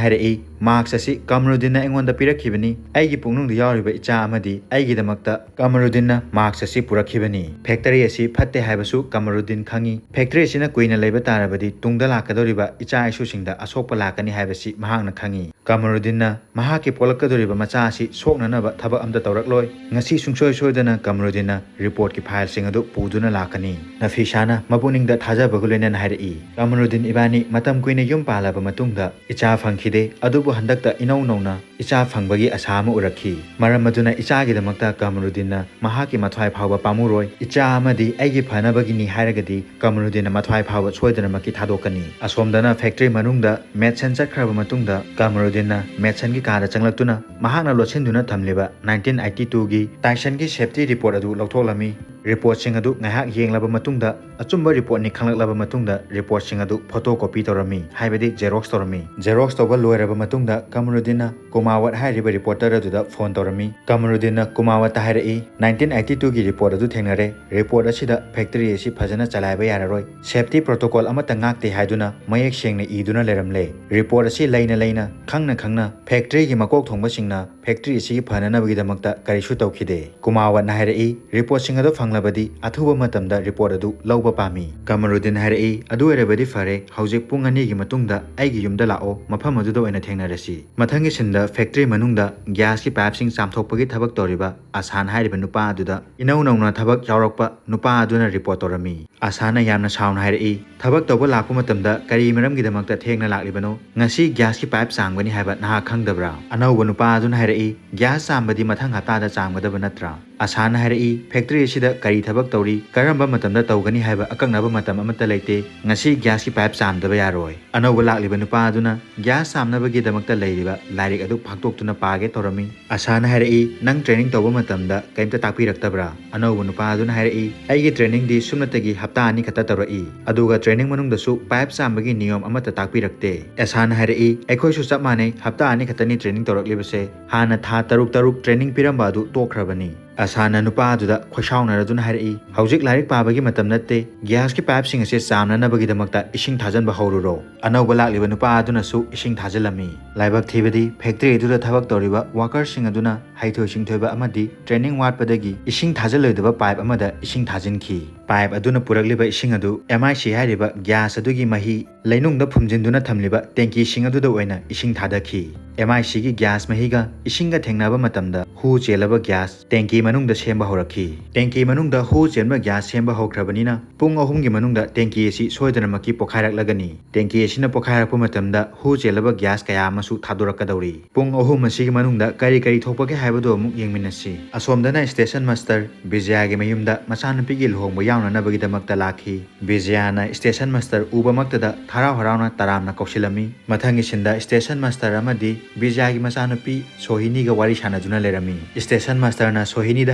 ꯍꯥꯏꯔꯛꯏ, "ꯃꯥꯛꯁ ꯑꯁꯤ ꯀꯃꯔꯨꯗꯤꯟꯅ ꯑꯩꯉꯣꯟꯗ ꯄꯤꯔꯛꯈꯤꯕꯅꯤ꯫ ꯑꯩꯒꯤ ꯄꯨꯛꯅꯨꯡꯗ ꯌꯥꯎꯔꯤꯕ ꯏꯆꯥ ꯑꯃꯗꯤ ꯑꯩꯒꯤꯗꯃꯛꯇ ꯀꯃꯔꯨꯗꯤꯟꯅ ꯃꯥꯛꯁ ꯑꯁꯤ ꯄꯨꯔꯛꯈꯤꯕꯅꯤ꯫ ꯐꯦꯛꯇꯔꯤ ꯑꯁꯤ ꯐꯠꯇꯦ ꯍꯥꯏꯕꯁꯨ ꯀꯃꯔꯨꯗꯤꯟ ꯈꯪꯏ꯫ ꯐꯦꯛꯇꯔꯤ ꯑꯁꯤꯅ ꯀꯨꯏꯅ ꯂꯩꯕ ꯇꯥꯔꯕꯗꯤ ꯇꯨꯡꯗ ꯂꯥꯛꯀꯗꯧꯔꯤꯕ ꯏꯆꯥ ꯏꯁꯨꯁꯤꯡꯗ ꯑꯁꯣꯛꯄ ꯂꯥꯛꯀꯅꯤ ꯍꯥꯏꯕꯁꯤ ꯃꯍꯥꯛꯅ ꯈꯪꯏ꯫ ꯀꯃꯔꯨꯗꯤꯟꯅ ꯃꯍꯥꯛꯀꯤ ꯄꯣꯛꯂꯛꯀꯗꯧꯔꯤꯕ ꯃꯆꯥ ꯑꯁꯤ ꯁꯣꯛꯅꯅꯕ ꯊꯕꯛ ꯑꯝꯇ ꯇꯧꯔꯛꯂꯣꯏ꯫ ꯉꯁꯤ ꯁꯨꯡꯁꯣꯏ ꯁꯣꯏꯗꯅ ꯀꯃꯔꯨꯗꯤꯟꯅ ꯔꯤꯄꯣꯔꯠꯀꯤ ꯐꯥꯏꯜꯁꯤꯡ ꯑꯗꯨ ꯄꯨꯗꯨꯅ ꯂꯥꯛꯀꯅꯤ꯫" ꯅꯐꯤꯁꯥꯅ ꯃꯄꯨꯛꯅꯤꯡꯗ ꯊꯥꯖꯕꯒ ꯂꯣꯏꯅꯅ ꯍꯥꯏꯔꯛꯏ, "ꯀꯃꯔꯨꯗꯤꯟ ꯏꯕꯥꯅꯤ ꯃꯇꯝ ꯀꯨꯏꯅ ꯌꯨꯝ ꯄꯥꯜꯂꯕ ꯃꯇꯨꯡꯗ ꯏꯆꯥ ꯐꯪꯈꯤꯗꯦ, ꯑꯗꯨꯕꯨ ꯍꯟꯗꯛꯇ ꯏꯅꯧ ꯅꯧꯅ ꯏꯆꯥ ꯐꯪꯕꯒꯤ ꯑꯁꯥ ꯑꯃ ꯎꯔꯛꯈꯤ꯫ ꯃꯔꯝ ꯑꯗꯨꯅ ꯏꯆꯥꯒꯤꯗꯃꯛꯇ ꯀꯃꯔꯨꯗꯤꯟꯅ ꯃꯍꯥꯛꯀꯤ ꯃꯊ꯭ꯋꯥꯏ ꯐꯥꯎꯕ ꯄꯥꯝꯃꯨꯔꯣꯏ꯫ ꯏꯆꯥ ꯑꯃꯗꯤ ꯑꯩꯒꯤ ꯐꯅꯕꯒꯤꯅꯤ ꯍꯥꯏꯔꯒꯗꯤ ꯀꯃꯔꯨꯗꯤꯟꯅ ꯃꯊ꯭ꯋꯥꯏ ꯐꯥꯎꯕ ꯁꯣꯏꯗꯅꯃꯛꯀꯤ ꯊꯥꯗꯣꯛꯀꯅꯤ꯫" ꯑꯁꯣꯝꯗꯅ ꯐꯦꯛꯇꯔꯤ ꯃꯅꯨꯡꯗ ꯃꯦꯠꯁꯟ ꯆꯠꯈ꯭ꯔꯕ ꯃꯇꯨꯡꯗ ꯀꯃꯔꯨꯗꯤꯟꯅ ꯃꯦꯠꯁꯟꯒꯤ ꯀꯥꯗ ꯆꯪꯂꯛꯇꯨꯅ ꯃꯍꯥꯛꯅ ꯂꯣꯠꯁꯤꯟꯗꯨꯅ ꯊꯝꯂꯤꯕ ꯅꯥꯏꯟꯇꯤꯟ ꯑꯩꯠꯇꯤ ꯇꯨꯒꯤ ꯇꯥꯏꯁꯟꯒꯤ ꯁꯦꯐꯇꯤ ꯔꯤꯄꯣꯔꯠ ꯑꯗꯨ ꯂꯧꯊꯣꯛꯂꯝꯃꯤ꯫ ꯔꯤꯄꯣꯔꯠꯁꯤꯡ ꯑꯗꯨ ꯉꯥꯏꯍꯥꯛ ꯌꯦꯡꯂꯕ ꯃꯇꯨꯡꯗ, ꯑꯆꯨꯝꯕ ꯔꯤꯄꯣꯔꯠꯅꯤ ꯈꯪꯂꯛꯂꯕ ꯃꯇꯨꯡꯗ, ꯔꯤꯄꯣꯔꯠꯁꯤꯡ ꯑꯗꯨ ꯐꯣꯇꯣ ꯀꯣꯄꯤ ꯇꯧꯔꯝꯃꯤ, ꯍꯥꯏꯕꯗꯤ ꯖꯦꯔꯣꯛꯁ ꯇꯧꯔꯝꯃꯤ꯫ ꯖꯦꯔꯣꯛꯁ ꯇꯧꯕ ꯂꯣꯏꯔꯕ ꯃꯇꯨꯡꯗ, ꯀꯃꯔꯨꯗꯤꯟꯅ ꯀꯨꯃꯥꯋꯠ ꯍꯥꯏꯔꯤꯕ ꯔꯤꯄꯣꯔꯇꯔ ꯑꯗꯨꯗ ꯐꯣꯟ ꯇꯧꯔꯝꯃꯤ꯫ ꯀꯃꯔꯨꯗꯤꯟꯅ ꯀꯨꯃꯥꯋꯠꯇ ꯍꯥꯏꯔꯛꯏ, "ꯅꯥꯏꯟꯇꯤꯟ ꯑꯩꯠꯇꯤ ꯇꯨꯒꯤ ꯔꯤꯄꯣꯔꯠ ꯑꯗꯨ ꯊꯦꯡꯅꯔꯦ꯫ ꯔꯤꯄꯣꯔꯠ ꯑꯁꯤꯗ ꯐꯦꯛꯇꯔꯤ ꯑꯁꯤ ꯐꯖꯅ ꯆꯂꯥꯏꯕ ꯌꯥꯔꯔꯣꯏ꯫ ꯁꯦꯐꯇꯤ ꯄ꯭ꯔꯣꯇꯣꯀꯣꯜ ꯑꯃꯠꯇ ꯉꯥꯛꯇꯦ ꯍꯥꯏꯗꯨꯅ ꯃꯌꯦꯛ ꯁꯦꯡꯅ ꯏꯗꯨꯅ ꯂꯩꯔꯝꯂꯦ꯫ ꯔꯤꯄꯣꯔꯠ ꯑꯁꯤ ꯂꯩꯅ ꯂꯩꯅ, ꯈꯪꯅ ꯈꯪꯅ ꯐꯦꯛꯇꯔꯤꯒꯤ ꯃꯀꯣꯛ ꯊꯣꯡꯕꯁꯤꯡꯅ ꯐꯦꯛꯇꯔꯤ ꯑꯁꯤꯒꯤ ꯐꯅꯅꯕꯒꯤꯗꯃꯛꯇ ꯀꯔꯤꯁꯨ ꯇꯧꯈꯤꯗꯦ꯫" ꯀꯨꯃꯥꯋꯠꯅ ꯍꯥꯏꯔꯛꯏ, "ꯔꯤꯄꯣꯔꯠꯁꯤꯡ ꯑꯗꯨ ꯐꯪꯂꯕꯗꯤ ꯑꯊꯨꯕ ꯃꯇꯝꯗ ꯔꯤꯄꯣꯔꯠ ꯑꯗꯨ ꯂꯧꯕ ꯄꯥꯝꯃꯤ꯫" ꯀꯃꯔꯨꯗꯤꯟ ꯍꯥꯏꯔꯛꯏ, "ꯑꯗꯨ ꯑꯣꯏꯔꯕꯗꯤ ꯐꯔꯦ, ꯍꯧꯖꯤꯛ ꯄꯨꯡ ꯑꯅꯤꯒꯤ ꯃꯇꯨꯡꯗ ꯑꯩꯒꯤ ꯌꯨꯝꯗ ꯂꯥꯛꯑꯣ, ꯃꯐꯝ ꯑꯗꯨꯗ ꯑꯣꯏꯅ ꯊꯦꯡꯅꯔꯁꯤ꯫" ꯃꯊꯪꯒꯤ ꯁꯤꯟꯗ ꯐꯦꯛꯇꯔꯤ ꯃꯅꯨꯡꯗ ꯒ꯭ꯌꯥꯁꯀꯤ ꯄꯥꯏꯞꯁꯤꯡ ꯆꯥꯝꯊꯣꯛꯄꯒꯤ ꯊꯕꯛ ꯇꯧꯔꯤꯕ ꯑꯁꯥꯟ ꯍꯥꯏꯔꯤꯕ ꯅꯨꯄꯥ ꯑꯗꯨꯗ ꯏꯅꯧ ꯅꯧꯅ ꯊꯕꯛ ꯌꯥꯎꯔꯛꯄ ꯅꯨꯄꯥ ꯑꯗꯨꯅ ꯔꯤꯄꯣꯔꯠ ꯇꯧꯔꯝꯃꯤ꯫ ꯑꯁꯥꯟꯅ ꯌꯥꯝꯅ ꯁꯥꯎꯅ ꯍꯥꯏꯔꯛꯏ, "ꯊꯕꯛ ꯇꯧꯕ ꯂꯥꯛꯄ ꯃꯇꯝꯗ ꯀꯔꯤ ꯃꯔꯝꯒꯤꯗꯃꯛꯇ ꯊꯦꯡꯅ ꯂꯥꯛꯂꯤꯕꯅꯣ? ꯉꯁꯤ ꯒ꯭ꯌꯥꯁꯀꯤ ꯄꯥꯏꯞ ꯆꯥꯝꯒꯅꯤ ꯍꯥꯏꯕ ꯅꯍꯥꯛ ꯈꯪꯗꯕ꯭ꯔꯥ?" ꯑꯅꯧꯕ ꯅꯨꯄꯥ ꯑꯗꯨꯅ ꯍꯥꯏꯔꯛꯏ, "ꯒ꯭ꯌꯥꯁ ꯆꯥꯝꯕꯗꯤ ꯃꯊꯪ ꯍꯞꯇꯥꯗ ꯆꯥꯝꯒꯗꯕ ꯅꯠꯇ꯭ꯔꯥ?" ꯑꯁꯥꯟꯅ ꯍꯥꯏꯔꯛꯏ, "ꯐꯦꯛꯇꯔꯤ ꯑꯁꯤꯗ ꯀꯔꯤ ꯊꯕꯛ ꯇꯧꯔꯤ, ꯀꯔꯝꯕ ꯃꯇꯝꯗ ꯇꯧꯒꯅꯤ ꯍꯥꯏꯕ ꯑꯀꯛꯅꯕ ꯃꯇꯝ ꯑꯃꯠꯇ ꯂꯩꯇꯦ꯫ ꯉꯁꯤ ꯒ꯭ꯌꯥꯁꯀꯤ ꯄꯥꯏꯞ ꯆꯥꯝꯗꯕ ꯌꯥꯔꯣꯏ꯫" ꯑꯅꯧꯕ ꯂꯥꯛꯂꯤꯕ ꯅꯨꯄꯥ ꯑꯗꯨꯅ ꯒ꯭ꯌꯥꯁ ꯆꯥꯝꯅꯕꯒꯤꯗꯃꯛꯇ ꯂꯩꯔꯤꯕ ꯂꯥꯏꯔꯤꯛ ꯑꯗꯨ ꯐꯥꯛꯇꯣꯛꯇꯨꯅ ꯄꯥꯒꯦ ꯇꯧꯔꯝꯃꯤ꯫ ꯑꯁꯥꯟꯅ ꯍꯥꯏꯔꯛꯏ, "ꯅꯪ ꯇ꯭ꯔꯦꯅꯤꯡ ꯇꯧꯕ ꯃꯇꯝꯗ ꯀꯔꯤꯝꯇ ꯇꯥꯛꯄꯤꯔꯛꯇꯕ꯭ꯔꯥ?" ꯑꯅꯧꯕ ꯅꯨꯄꯥ ꯑꯗꯨꯅ ꯍꯥꯏꯔꯛꯏ, "ꯑꯩꯒꯤ ꯇ꯭ꯔꯦꯅꯤꯡꯗꯤ ꯁꯨꯞꯅꯇꯒꯤ ꯍꯞꯇꯥ ꯑꯅꯤ ꯈꯛꯇ ꯇꯧꯔꯛꯏ, ꯑꯗꯨꯒ ꯇ꯭ꯔꯦꯅꯤꯡ ꯃꯅꯨꯡꯗꯁꯨ ꯄꯥꯏꯞ ꯆꯥꯝꯕꯒꯤ ꯅꯤꯌꯣꯝ ꯑꯃꯠꯇ ꯇꯥꯛꯄꯤꯔꯛꯇꯦ꯫" ꯑꯁꯥꯟꯅ ꯍꯥꯏꯔꯛꯏ, "ꯑꯩꯈꯣꯏꯁꯨ ꯆꯞ ꯃꯥꯟꯅꯩ, ꯍꯞꯇꯥ ꯑꯅꯤ ꯈꯛꯇꯅꯤ ꯇ꯭ꯔꯦꯅꯤꯡ ꯇꯧꯔꯛꯂꯤꯕꯁꯦ꯫ ꯍꯥꯟꯅ ꯊꯥ ꯇꯔꯨꯛ ꯇꯔꯨꯛ ꯇ꯭ꯔꯦꯅꯤꯡ ꯄꯤꯔꯝꯕ ꯑꯗꯨ ꯇꯣꯛꯈ꯭ꯔꯕꯅꯤ꯫" ꯑꯁꯥꯟꯅ ꯅꯨꯄꯥ ꯑꯗꯨꯗ ꯈꯣꯏꯁꯥꯎꯅꯔꯗꯨꯅ ꯍꯥꯏꯔꯛꯏ, "ꯍꯧꯖꯤꯛ ꯂꯥꯏꯔꯤꯛ ꯄꯥꯕꯒꯤ ꯃꯇꯝ ꯅꯠꯇꯦ, ꯒ꯭ꯌꯥꯁꯀꯤ ꯄꯥꯏꯞꯁꯤꯡ ꯑꯁꯤ ꯆꯥꯝꯅꯅꯕꯒꯤꯗꯃꯛꯇ ꯏꯁꯤꯡ ꯊꯥꯖꯤꯟꯕ ꯍꯧꯔꯨꯔꯣ꯫" ꯑꯅꯧꯕ ꯂꯥꯛꯂꯤꯕ ꯅꯨꯄꯥ ꯑꯗꯨꯅꯁꯨ ꯏꯁꯤꯡ ꯊꯥꯖꯤꯜꯂꯝꯃꯤ꯫ ꯂꯥꯏꯕꯛ ꯊꯤꯕꯗꯤ ꯐꯦꯛꯇꯔꯤ ꯑꯗꯨꯗ ꯊꯕꯛ ꯇꯧꯔꯤꯕ ꯋꯥꯀꯔꯁꯤꯡ ꯑꯗꯨꯅ ꯍꯩꯊꯣꯏ ꯁꯤꯡꯊꯣꯏꯕ ꯑꯃꯗꯤ ꯇ꯭ꯔꯦꯅꯤꯡ ꯋꯥꯠꯄꯗꯒꯤ ꯏꯁꯤꯡ ꯊꯥꯖꯤꯜꯂꯣꯏꯗꯕ ꯄꯥꯏꯞ ꯑꯃꯗ ꯏꯁꯤꯡ ꯊꯥꯖꯤꯟꯈꯤ꯫ ꯄꯥꯏꯞ ꯑꯗꯨꯅ ꯄꯨꯔꯛꯂꯤꯕ ꯏꯁꯤꯡ ꯑꯗꯨ ꯑꯦꯝ ꯑꯥꯏ ꯁꯤ ꯍꯥꯏꯔꯤꯕ ꯒ꯭ꯌꯥꯁ ꯑꯗꯨꯒꯤ ꯃꯍꯤ ꯂꯩꯅꯨꯡꯗ ꯐꯨꯝꯖꯤꯟꯗꯨꯅ ꯊꯝꯂꯤꯕ ꯇꯦꯡꯀꯤꯁꯤꯡ ꯑꯗꯨꯗ ꯑꯣꯏꯅ ꯏꯁꯤꯡ ꯊꯥꯗꯈꯤ꯫ ꯑꯦꯝ ꯑꯥꯏ ꯁꯤꯒꯤ ꯒ꯭ꯌꯥꯁ ꯃꯍꯤꯒ ꯏꯁꯤꯡꯒ ꯊꯦꯡꯅꯕ ꯃꯇꯝꯗ ꯍꯨ ꯆꯦꯜꯂꯕ ꯒ꯭ꯌꯥꯁ ꯇꯦꯡꯀꯤ ꯃꯅꯨꯡꯗ ꯁꯦꯝꯕ ꯍꯧꯔꯛꯈꯤ꯫ ꯇꯦꯡꯀꯤ ꯃꯅꯨꯡꯗ ꯍꯨ ꯆꯦꯟꯕ ꯒ꯭ꯌꯥꯁ ꯁꯦꯝꯕ ꯍꯧꯈ꯭ꯔꯕꯅꯤꯅ, ꯄꯨꯡ ꯑꯍꯨꯝꯒꯤ ꯃꯅꯨꯡꯗ ꯇꯦꯡꯀꯤ ꯑꯁꯤ ꯁꯣꯏꯗꯅꯃꯛꯀꯤ ꯄꯣꯈꯥꯏꯔꯛꯂꯒꯅꯤ꯫ ꯇꯦꯡꯀꯤ ꯑꯁꯤꯅ ꯄꯣꯈꯥꯏꯔꯛꯄ ꯃꯇꯝꯗ ꯍꯨ ꯆꯦꯜꯂꯕ ꯒ꯭ꯌꯥꯁ ꯀꯌꯥ ꯑꯃꯁꯨ ꯊꯥꯗꯣꯔꯛꯀꯗꯧꯔꯤ꯫ ꯄꯨꯡ ꯑꯍꯨꯝ ꯑꯁꯤꯒꯤ ꯃꯅꯨꯡꯗ ꯀꯔꯤ ꯀꯔꯤ ꯊꯣꯛꯄꯒꯦ ꯍꯥꯏꯕꯗꯨ ꯑꯃꯨꯛ ꯌꯦꯡꯃꯤꯟꯅꯁꯤ꯫ ꯑꯁꯣꯝꯗꯅ ꯁ꯭ꯇꯦꯁꯟ ꯃꯥꯁꯇꯔ ꯕꯤꯖꯌꯥꯒꯤ ꯃꯌꯨꯝꯗ ꯃꯆꯥꯅꯨꯄꯤꯒꯤ ꯂꯨꯍꯣꯡꯕ ꯌꯥꯎ ꯍꯔꯥꯎꯅꯅꯕꯒꯤꯗꯃꯛꯇ ꯂꯥꯛꯈꯤ꯫ ꯕꯤꯖꯌꯥꯅ ꯁ꯭ꯇꯦꯁꯟ ꯃꯥꯁꯇꯔ ꯎꯕꯃꯛꯇꯗ ꯍꯔꯥꯎ ꯍꯔꯥꯎꯅ ꯇꯔꯥꯝꯅ ꯀꯧꯁꯤꯜꯂꯝꯃꯤ꯫ ꯃꯊꯪꯒꯤ ꯁꯤꯟꯗ ꯁ꯭ꯇꯦꯁꯟ ꯃꯥꯁꯇꯔ ꯑꯃꯗꯤ ꯕꯤꯖꯌꯥꯒꯤ ꯃꯆꯥꯅꯨꯄꯤ ꯁꯣꯍꯤꯅꯤꯒ ꯋꯥꯔꯤ ꯁꯥꯟꯅꯗꯨꯅ ꯂꯩꯔꯝꯃꯤ꯫ ꯁ꯭ꯇꯦꯁꯟ ꯃꯥꯁꯇꯔꯅ ꯁꯣꯍꯤꯅꯤꯗ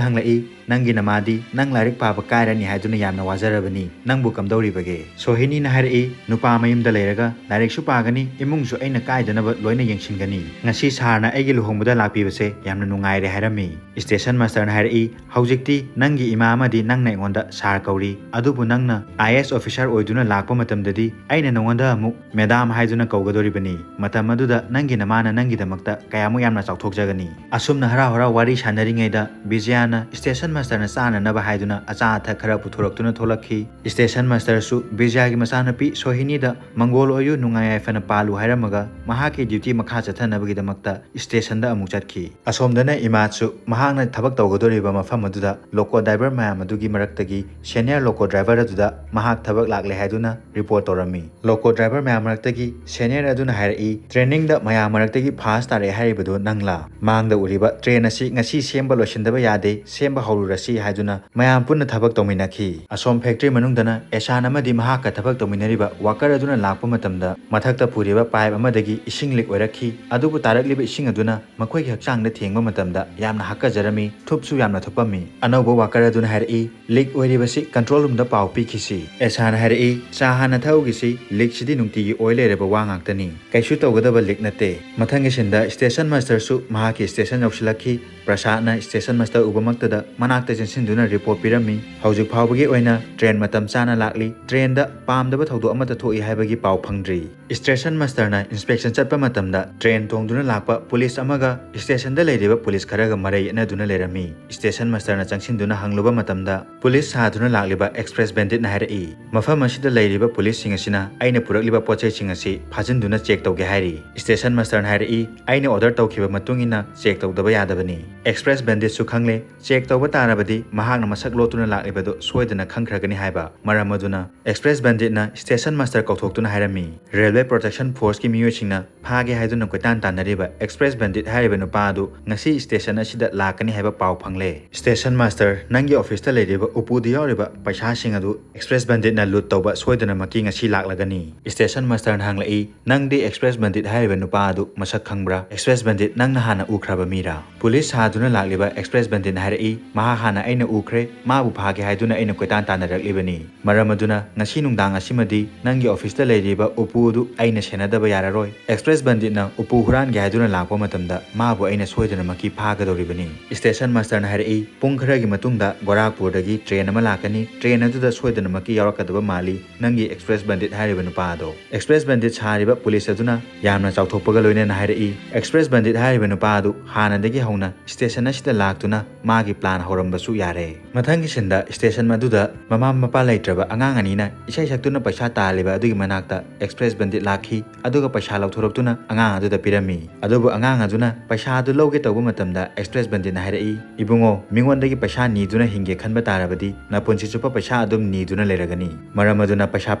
ꯍꯪꯂꯛꯏ, "ꯅꯪꯒꯤ ꯅꯃꯥꯗꯤ ꯅꯪ ꯂꯥꯏꯔꯤꯛ ꯄꯥꯕ ꯀꯥꯏꯔꯅꯤ ꯍꯥꯏꯗꯨꯅ ꯌꯥꯝꯅ ꯋꯥꯖꯔꯕꯅꯤ, ꯅꯪꯕꯨ ꯀꯝꯗꯧꯔꯤꯕꯒꯦ?" ꯁꯣꯍꯤꯅꯤꯅ ꯍꯥꯏꯔꯛꯏ, "ꯅꯨꯄꯥ ꯃꯌꯨꯝꯗ ꯂꯩꯔꯒ ꯂꯥꯏꯔꯤꯛꯁꯨ ꯄꯥꯒꯅꯤ, ꯏꯃꯨꯡꯁꯨ ꯑꯩꯅ ꯀꯥꯏꯗꯅꯕ ꯂꯣꯏꯅ ꯌꯦꯡꯁꯤꯟꯒꯅꯤ꯫ ꯉꯁꯤ ꯁꯥꯔꯅ ꯑꯩꯒꯤ ꯂꯨꯍꯣꯡꯕꯗ ꯂꯥꯛꯄꯤꯕꯁꯦ ꯌꯥꯝꯅ ꯅꯨꯡꯉꯥꯏꯔꯦ" ꯍꯥꯏꯔꯝꯃꯤ꯫ ꯁ꯭ꯇꯦꯁꯟ ꯃꯥꯁꯇꯔꯅ ꯍꯥꯏꯔꯛꯏ, "ꯍꯧꯖꯤꯛꯇꯤ ꯅꯪꯒꯤ ꯏꯃꯥ ꯑꯃꯗꯤ ꯅꯪꯅ ꯑꯩꯉꯣꯟꯗ ꯁꯥꯔ ꯀꯧꯔꯤ, ꯑꯗꯨꯕꯨ ꯅꯪꯅ ꯑꯥꯏ ꯑꯦ ꯑꯦꯁ ꯑꯣꯐꯤꯁꯥꯔ ꯑꯣꯏꯗꯨꯅ ꯂꯥꯛꯄ ꯃꯇꯝꯗꯗꯤ ꯑꯩꯅ ꯅꯉꯣꯟꯗ ꯑꯃꯨꯛ ꯃꯦꯗꯥꯝ ꯍꯥꯏꯗꯨꯅ ꯀꯧꯒꯗꯣꯔꯤꯕꯅꯤ꯫ ꯃꯇꯝ ꯑꯗꯨꯗ ꯅꯪꯒꯤ ꯅꯃꯥꯅ ꯅꯪꯒꯤꯗꯃꯛꯇ ꯀꯌꯥꯃꯨꯛ ꯌꯥꯝꯅ ꯆꯥꯎꯊꯣꯛꯆꯒꯅꯤ!" ꯑꯁꯨꯝꯅ ꯍꯔꯥꯎ ꯍꯔꯥꯎ ꯋꯥꯔꯤ ꯁꯥꯟꯅꯔꯤꯉꯩꯗ ꯕꯤꯖꯌꯥꯅ ꯁ꯭ꯇꯦꯁꯟ ꯃꯥꯁꯇꯔꯅ ꯆꯥꯅꯅꯕ ꯍꯥꯏꯗꯨꯅ ꯑꯆꯥ ꯑꯊꯛ ꯈꯔ ꯄꯨꯊꯣꯔꯛꯇꯨꯅ ꯊꯣꯛꯂꯛꯈꯤ꯫ ꯁ꯭ꯇꯦꯁꯟ ꯃꯥꯁꯇꯔꯁꯨ ꯕꯤꯖꯌꯥꯒꯤ ꯃꯆꯥꯅꯨꯄꯤ ꯁꯣꯍꯤꯅꯤꯗ "ꯃꯪꯒꯣꯜ ꯑꯣꯏꯌꯨ, ꯅꯨꯡꯉꯥꯏ ꯌꯥꯏꯐꯅ ꯄꯥꯜꯂꯨ" ꯍꯥꯏꯔꯝꯃꯒ ꯃꯍꯥꯛꯀꯤ ꯗ꯭ꯌꯨꯇꯤ ꯃꯈꯥ ꯆꯠꯊꯅꯕꯒꯤꯗꯃꯛꯇ ꯁ꯭ꯇꯦꯁꯟꯗ ꯑꯃꯨꯛ ꯆꯠꯈꯤ꯫ ꯑꯁꯣꯝꯗꯅ ꯏꯃꯥꯠꯁꯨ ꯃꯍꯥꯛꯅ ꯊꯕꯛ ꯇꯧꯒꯗꯧꯔꯤꯕ ꯃꯐꯝ ꯑꯗꯨꯗ ꯂꯣꯀꯣ ꯗ꯭ꯔꯥꯏꯚꯔ ꯃꯌꯥꯝ ꯑꯗꯨꯒꯤ ꯃꯔꯛꯇꯒꯤ ꯁꯦꯅꯤꯌꯔ ꯂꯣꯀꯣ ꯗ꯭ꯔꯥꯏꯚꯔ ꯑꯗꯨꯗ ꯃꯍꯥꯛ ꯊꯕꯛ ꯂꯥꯛꯂꯦ ꯍꯥꯏꯗꯨꯅ ꯔꯤꯄꯣꯔꯠ ꯇꯧꯔꯝꯃꯤ꯫ ꯂꯣꯀꯣ ꯗ꯭ꯔꯥꯏꯚꯔ ꯃꯌꯥꯝ ꯃꯔꯛꯇꯒꯤ ꯁꯦꯅꯤꯌꯔ ꯑꯗꯨꯅ ꯍꯥꯏꯔꯛꯏ, "ꯇ꯭ꯔꯦꯅꯤꯡꯗ ꯃꯌꯥꯝ ꯃꯔꯛꯇꯒꯤ ꯐꯥꯔꯁ ꯇꯥꯔꯛꯑꯦ ꯍꯥꯏꯔꯤꯕꯗꯨ ꯅꯪꯂꯥ? ꯃꯥꯡꯗ ꯎꯔꯤꯕ ꯇ꯭ꯔꯦꯟ ꯑꯁꯤ ꯉꯁꯤ ꯁꯦꯝꯕ ꯂꯣꯏꯁꯤꯟꯗꯕ ꯌꯥꯗꯦ, ꯁꯦꯝꯕ ꯍꯧꯔꯨꯔꯁꯤ" ꯍꯥꯏꯗꯨꯅ ꯃꯌꯥꯝ ꯄꯨꯟꯅ ꯊꯕꯛ ꯇꯧꯃꯤꯟꯅꯈꯤ꯫ ꯑꯁꯣꯝ ꯐꯦꯛꯇ꯭ꯔꯤ ꯃꯅꯨꯡꯗꯅ ꯑꯦꯁꯥꯟ ꯑꯃꯗꯤ ꯃꯍꯥꯛꯀ ꯊꯕꯛ ꯇꯧꯃꯤꯟꯅꯔꯤꯕ ꯋꯥꯀꯔ ꯑꯗꯨꯅ ꯂꯥꯛꯄ ꯃꯇꯝꯗ ꯃꯊꯛꯇ ꯄꯨꯔꯤꯕ ꯄꯥꯏꯞ ꯑꯃꯗꯒꯤ ꯏꯁꯤꯡ ꯂꯤꯛ ꯑꯣꯏꯔꯛꯈꯤ꯫ ꯑꯗꯨꯕꯨ ꯇꯥꯔꯛꯂꯤꯕ ꯏꯁꯤꯡ ꯑꯗꯨꯅ ꯃꯈꯣꯏꯒꯤ ꯍꯛꯆꯥꯡꯗ ꯊꯦꯡꯕ ꯃꯇꯝꯗ ꯌꯥꯝꯅ ꯍꯥꯀꯠꯆꯔꯝꯃꯤ, ꯊꯨꯞꯁꯨ ꯌꯥꯝꯅ ꯊꯨꯞꯄꯝꯃꯤ꯫ ꯑꯅꯧꯕ ꯋꯥꯀꯔ ꯑꯗꯨꯅ ꯍꯥꯏꯔꯛꯏ, "ꯂꯤꯛ ꯑꯣꯏꯔꯤꯕꯁꯤ ꯀꯟꯇ꯭ꯔꯣꯜ ꯔꯨꯝꯗ ꯄꯥꯎ ꯄꯤꯈꯤꯁꯤ"꯫ ꯑꯦꯁꯥꯟ ꯍꯥꯏꯔꯛꯏ, "ꯆꯥ ꯍꯥꯟꯅ ꯊꯛꯍꯧꯈꯤꯁꯤ, ꯂꯤꯛꯁꯤꯗꯤ ꯅꯨꯡꯇꯤꯒꯤ ꯑꯣꯏ ꯂꯩꯔꯕ ꯋꯥ ꯉꯥꯛꯇꯅꯤ꯫ ꯀꯩꯁꯨ ꯇꯧꯒꯗꯕ ꯂꯤꯛ ꯅꯠꯇꯦ"꯫ ꯃꯊꯪꯒꯤ ꯁꯤꯟꯗ ꯁ꯭ꯇꯦꯁꯟ ꯃꯥꯁꯇꯔꯁꯨ ꯃꯍꯥꯛꯀꯤ ꯁ꯭ꯇꯦꯁꯟ ꯌꯧꯁꯤꯜꯂꯛꯈꯤ꯫ ꯄ꯭ꯔꯁꯥꯗꯅ ꯁ꯭ꯇꯦꯁꯟ ꯃꯥꯁꯇꯔ ꯎꯕꯃꯛꯇꯗ ꯃꯅꯥꯛꯇ ꯆꯦꯟꯁꯤꯟꯗꯨꯅ ꯔꯤꯄꯣꯔꯠ ꯄꯤꯔꯝꯃꯤ꯫ ꯍꯧꯖꯤꯛ ꯐꯥꯎꯕꯒꯤ ꯑꯣꯏꯅ ꯇ꯭ꯔꯦꯟ ꯃꯇꯝ ꯆꯥꯅ ꯂꯥꯛꯂꯤ꯫ ꯇ꯭ꯔꯦꯟꯗ ꯄꯥꯝꯗꯕ ꯊꯧꯗꯣꯛ ꯑꯃꯠꯇ ꯊꯣꯛꯏ ꯍꯥꯏꯕꯒꯤ ꯄꯥꯎ ꯐꯪꯗ꯭ꯔꯤ꯫ ꯁ꯭ꯇꯦꯁꯟ ꯃꯥꯁꯇꯔꯅ ꯏꯟꯁꯄꯦꯛꯁꯟ ꯆꯠꯄ ꯃꯇꯝꯗ ꯇ꯭ꯔꯦꯟ ꯇꯣꯡꯗꯨꯅ ꯂꯥꯛꯄ ꯄꯨꯂꯤꯁ ꯑꯃꯒ ꯁ꯭ꯇꯦꯁꯟꯗ ꯂꯩꯔꯤꯕ ꯄꯨꯂꯤꯁ ꯈꯔꯒ ꯃꯔꯩ ꯌꯦꯠꯅꯗꯨꯅ ꯂꯩꯔꯝꯃꯤ꯫ ꯁ꯭ꯇꯦꯁꯟ ꯃꯥꯁꯇꯔꯅ ꯆꯪꯁꯤꯟꯗꯨꯅ ꯍꯪꯂꯨꯕ ꯃꯇꯝꯗ ꯄꯨꯂꯤꯁ ꯁꯥꯗꯨꯅ ꯂꯥꯛꯂꯤꯕ ꯑꯦꯛꯁꯄ꯭ꯔꯦꯁ ꯕꯦꯟꯗꯤꯠꯅ ꯍꯥꯏꯔꯛꯏ, "ꯃꯐꯝ ꯑꯁꯤꯗ ꯂꯩꯔꯤꯕ ꯄꯨꯂꯤꯁꯁꯤꯡ ꯑꯁꯤꯅ ꯑꯩꯅ ꯄꯨꯔꯛꯂꯤꯕ ꯄꯣꯠ ꯆꯩꯁꯤꯡ ꯑꯁꯤ ꯐꯥꯖꯤꯟꯗꯨꯅ ꯆꯦꯛ ꯇꯧꯒꯦ ꯍꯥꯏꯔꯤ"꯫ ꯁ꯭ꯇꯦꯁꯟ ꯃꯥꯁꯇꯔꯅ ꯍꯥꯏꯔꯛꯏ, "ꯑꯩꯅ ꯑꯣꯔꯗꯔ ꯇꯧꯈꯤꯕ ꯃꯇꯨꯡ ꯏꯟꯅ ꯆꯦꯛ ꯇꯧꯗꯕ ꯌꯥꯗꯕꯅꯤ"꯫ ꯑꯦꯛꯁꯄ꯭ꯔꯦꯁ ꯕꯦꯟꯗꯤꯠꯁꯨ ꯈꯪꯂꯦ, ꯆꯦꯛ ꯇꯧꯕ ꯇꯥꯔꯕꯗꯤ ꯃꯍꯥꯛꯅ ꯃꯁꯛ ꯂꯣꯠꯇꯨꯅ ꯂꯥꯛꯂꯤꯕꯗꯨ ꯁꯣꯏꯗꯅ ꯈꯪꯈ꯭ꯔꯒꯅꯤ ꯍꯥꯏꯕ꯫ ꯃꯔꯝ ꯑꯗꯨꯅ ꯑꯦꯛꯁꯄ꯭ꯔꯦꯁ ꯕꯦꯟꯗꯤꯠꯅ ꯁ꯭ꯇꯦꯁꯟ ꯃꯥꯁꯇꯔ ꯀꯧꯊꯣꯛꯇꯨꯅ ꯍꯥꯏꯔꯝꯃꯤ, "ꯔꯦꯜꯋꯦ ꯄ꯭ꯔꯣꯇꯦꯛꯁꯟ ꯐꯣꯔꯁꯀꯤ ꯃꯤꯑꯣꯏꯁꯤꯡꯅ ꯐꯥꯒꯦ ꯍꯥꯏꯗꯨꯅ ꯀꯣꯏꯇꯥꯟ ꯇꯥꯟꯅꯔꯤꯕ ꯑꯦꯛꯁꯄ꯭ꯔꯦꯁ ꯕꯦꯟꯗꯤꯠ ꯍꯥꯏꯔꯤꯕ ꯅꯨꯄꯥ ꯑꯗꯨ ꯉꯁꯤ ꯁ꯭ꯇꯦꯁꯟ ꯑꯁꯤꯗ ꯂꯥꯛꯀꯅꯤ ꯍꯥꯏꯕ ꯄꯥꯎ ꯐꯪꯂꯦ꯫ ꯁ꯭ꯇꯦꯁꯟ ꯃꯥꯁꯇꯔ, ꯅꯪꯒꯤ ꯑꯣꯐꯤꯁꯇ ꯂꯩꯔꯤꯕ ꯎꯄꯨꯗ ꯌꯥꯎꯔꯤꯕ ꯄꯩꯁꯥꯁꯤꯡ ꯑꯗꯨ ꯑꯦꯛꯁꯄ꯭ꯔꯦꯁ ꯕꯟꯗꯤꯠꯅ ꯂꯨꯠ ꯇꯧꯕ ꯁꯣꯏꯗꯅꯃꯛꯀꯤ ꯉꯁꯤ ꯂꯥꯛꯂꯒꯅꯤ꯫ ꯁ꯭ꯇꯦꯁꯟ ꯃꯥꯁꯇꯔꯅ ꯍꯪꯂꯛꯏ, "ꯅꯪꯗꯤ ꯑꯦꯛꯁꯄ꯭ꯔꯦꯁ ꯕꯟꯗꯤꯠ ꯍꯥꯏꯔꯤꯕ ꯅꯨꯄꯥ ꯑꯗꯨ ꯃꯁꯛ ꯈꯪꯕ꯭ꯔꯥ? ꯑꯦꯛꯁꯄ꯭ꯔꯦꯁ ꯕꯟꯗꯤꯠ ꯅꯪꯅ ꯍꯥꯟꯅ ꯎꯈ꯭ꯔꯕ ꯃꯤꯔꯥ?" ꯄꯨꯂꯤꯁ ꯁꯥꯗꯨꯅ ꯂꯥꯛꯂꯤꯕ ꯑꯦꯛꯁꯄ꯭ꯔꯦꯁ ꯕꯟꯗꯤꯠꯅ ꯍꯥꯏꯔꯛꯏ, "ꯃꯍꯥꯛ ꯍꯥꯟꯅ ꯑꯩꯅ ꯎꯈ꯭ꯔꯦ, ꯃꯥꯕꯨ ꯐꯥꯒꯦ ꯍꯥꯏꯗꯨꯅ ꯑꯩꯅ ꯀꯣꯏꯇꯥꯟ ꯇꯥꯟꯅꯔꯛꯂꯤꯕꯅꯤ꯫ ꯃꯔꯝ ꯑꯗꯨꯅ ꯉꯁꯤ ꯅꯨꯡꯗꯥꯡ ꯑꯁꯤꯃꯗꯤ ꯅꯪꯒꯤ ꯑꯣꯐꯤꯁꯇ ꯂꯩꯔꯤꯕ ꯎꯄꯨ ꯑꯗꯨ ꯑꯩꯅ ꯁꯦꯟꯅꯗꯕ ꯌꯥꯔꯔꯣꯏ꯫ ꯑꯦꯛꯁꯄ꯭ꯔꯦꯁ ꯕꯟꯗꯤꯠꯅ ꯎꯄꯨ ꯍꯨꯔꯥꯟꯒꯦ ꯍꯥꯏꯗꯨꯅ ꯂꯥꯛꯄ ꯃꯇꯝꯗ ꯃꯥꯕꯨ ꯑꯩꯅ ꯁꯣꯏꯗꯅꯃꯛꯀꯤ ꯐꯥꯒꯗꯧꯔꯤꯕꯅꯤ꯫" ꯁ꯭ꯇꯦꯁꯟ ꯃꯥꯁꯇꯔꯅ ꯍꯥꯏꯔꯛꯏ, "ꯄꯨꯡ ꯈꯔꯒꯤ ꯃꯇꯨꯡꯗ ꯒꯣꯔꯥꯈꯄꯨꯔꯗꯒꯤ ꯇ꯭ꯔꯦꯟ ꯑꯃ ꯂꯥꯛꯀꯅꯤ꯫ ꯇ꯭ꯔꯦꯟ ꯑꯗꯨꯗ ꯁꯣꯏꯗꯅꯃꯛꯀꯤ ꯌꯥꯎꯔꯛꯀꯗꯕ ꯃꯥꯜꯂꯤ ꯅꯪꯒꯤ ꯑꯦꯛꯁꯄ꯭ꯔꯦꯁ ꯕꯟꯗꯤꯠ ꯍꯥꯏꯔꯤꯕ ꯅꯨꯄꯥ ꯑꯗꯣ꯫" ꯑꯦꯛꯁꯄ꯭ꯔꯦꯁ ꯕꯟꯗꯤꯠ ꯁꯥꯔꯤꯕ ꯄꯨꯂꯤꯁ ꯑꯗꯨꯅ ꯌꯥꯝꯅ ꯆꯥꯎꯊꯣꯛꯄꯒ ꯂꯣꯏꯅꯅ ꯍꯥꯏꯔꯛꯏ, "ꯑꯦꯛꯁꯄ꯭ꯔꯦꯁ ꯕꯟꯗꯤꯠ ꯍꯥꯏꯔꯤꯕ ꯅꯨꯄꯥ ꯑꯗꯨ ꯍꯥꯟꯅꯗꯒꯤ ꯍꯧꯅ ꯁ꯭ꯇꯦꯁꯟ ꯑꯁꯤꯗ ꯂꯥꯛꯇꯨꯅ ꯃꯥꯒꯤ ꯄ꯭ꯂꯥꯟ ꯍꯧꯔꯝꯕꯁꯨ ꯌꯥꯔꯦ꯫" ꯃꯊꯪꯒꯤ ꯁꯤꯟꯗ ꯁ꯭ꯇꯦꯁꯟ ꯑꯗꯨꯗ ꯃꯃꯥ ꯃꯄꯥ ꯂꯩꯇ꯭ꯔꯕ ꯑꯉꯥꯡ ꯑꯅꯤꯅ ꯏꯁꯩ ꯁꯛꯇꯨꯅ ꯄꯩꯁꯥ ꯇꯥꯜꯂꯤꯕ ꯑꯗꯨꯒꯤ ꯃꯅꯥꯛꯇ ꯑꯦꯛꯁꯄ꯭ꯔꯦꯁ ꯕꯟꯗꯤꯠ ꯂꯥꯛꯈꯤ꯫ ꯑꯗꯨꯒ ꯄꯩꯁꯥ ꯂꯧꯊꯣꯔꯛꯇꯨꯅ ꯑꯉꯥꯡ ꯑꯗꯨꯗ ꯄꯤꯔꯝꯃꯤ꯫ ꯑꯗꯨꯕꯨ ꯑꯉꯥꯡ ꯑꯗꯨꯅ ꯄꯩꯁꯥ ꯑꯗꯨ ꯂꯧꯒꯦ ꯇꯧꯕ ꯃꯇꯝꯗ ꯑꯦꯛꯁꯄ꯭ꯔꯦꯁ ꯕꯟꯗꯤꯠꯅ ꯍꯥꯏꯔꯛꯏ, "ꯏꯕꯨꯡꯉꯣ, ꯃꯤꯉꯣꯟꯗꯒꯤ ꯄꯩꯁꯥ ꯅꯤꯗꯨꯅ ꯍꯤꯡꯒꯦ ꯈꯟꯕ ꯇꯥꯔꯕꯗꯤ ꯅꯄꯨꯟꯁꯤ ꯆꯨꯞꯄ ꯄꯩꯁꯥ ꯑꯗꯨꯝ ꯅꯤꯗꯨꯅ ꯂꯩꯔꯒꯅꯤ꯫ ꯃꯔꯝ ꯑꯗꯨꯅ ꯄꯩꯁꯥ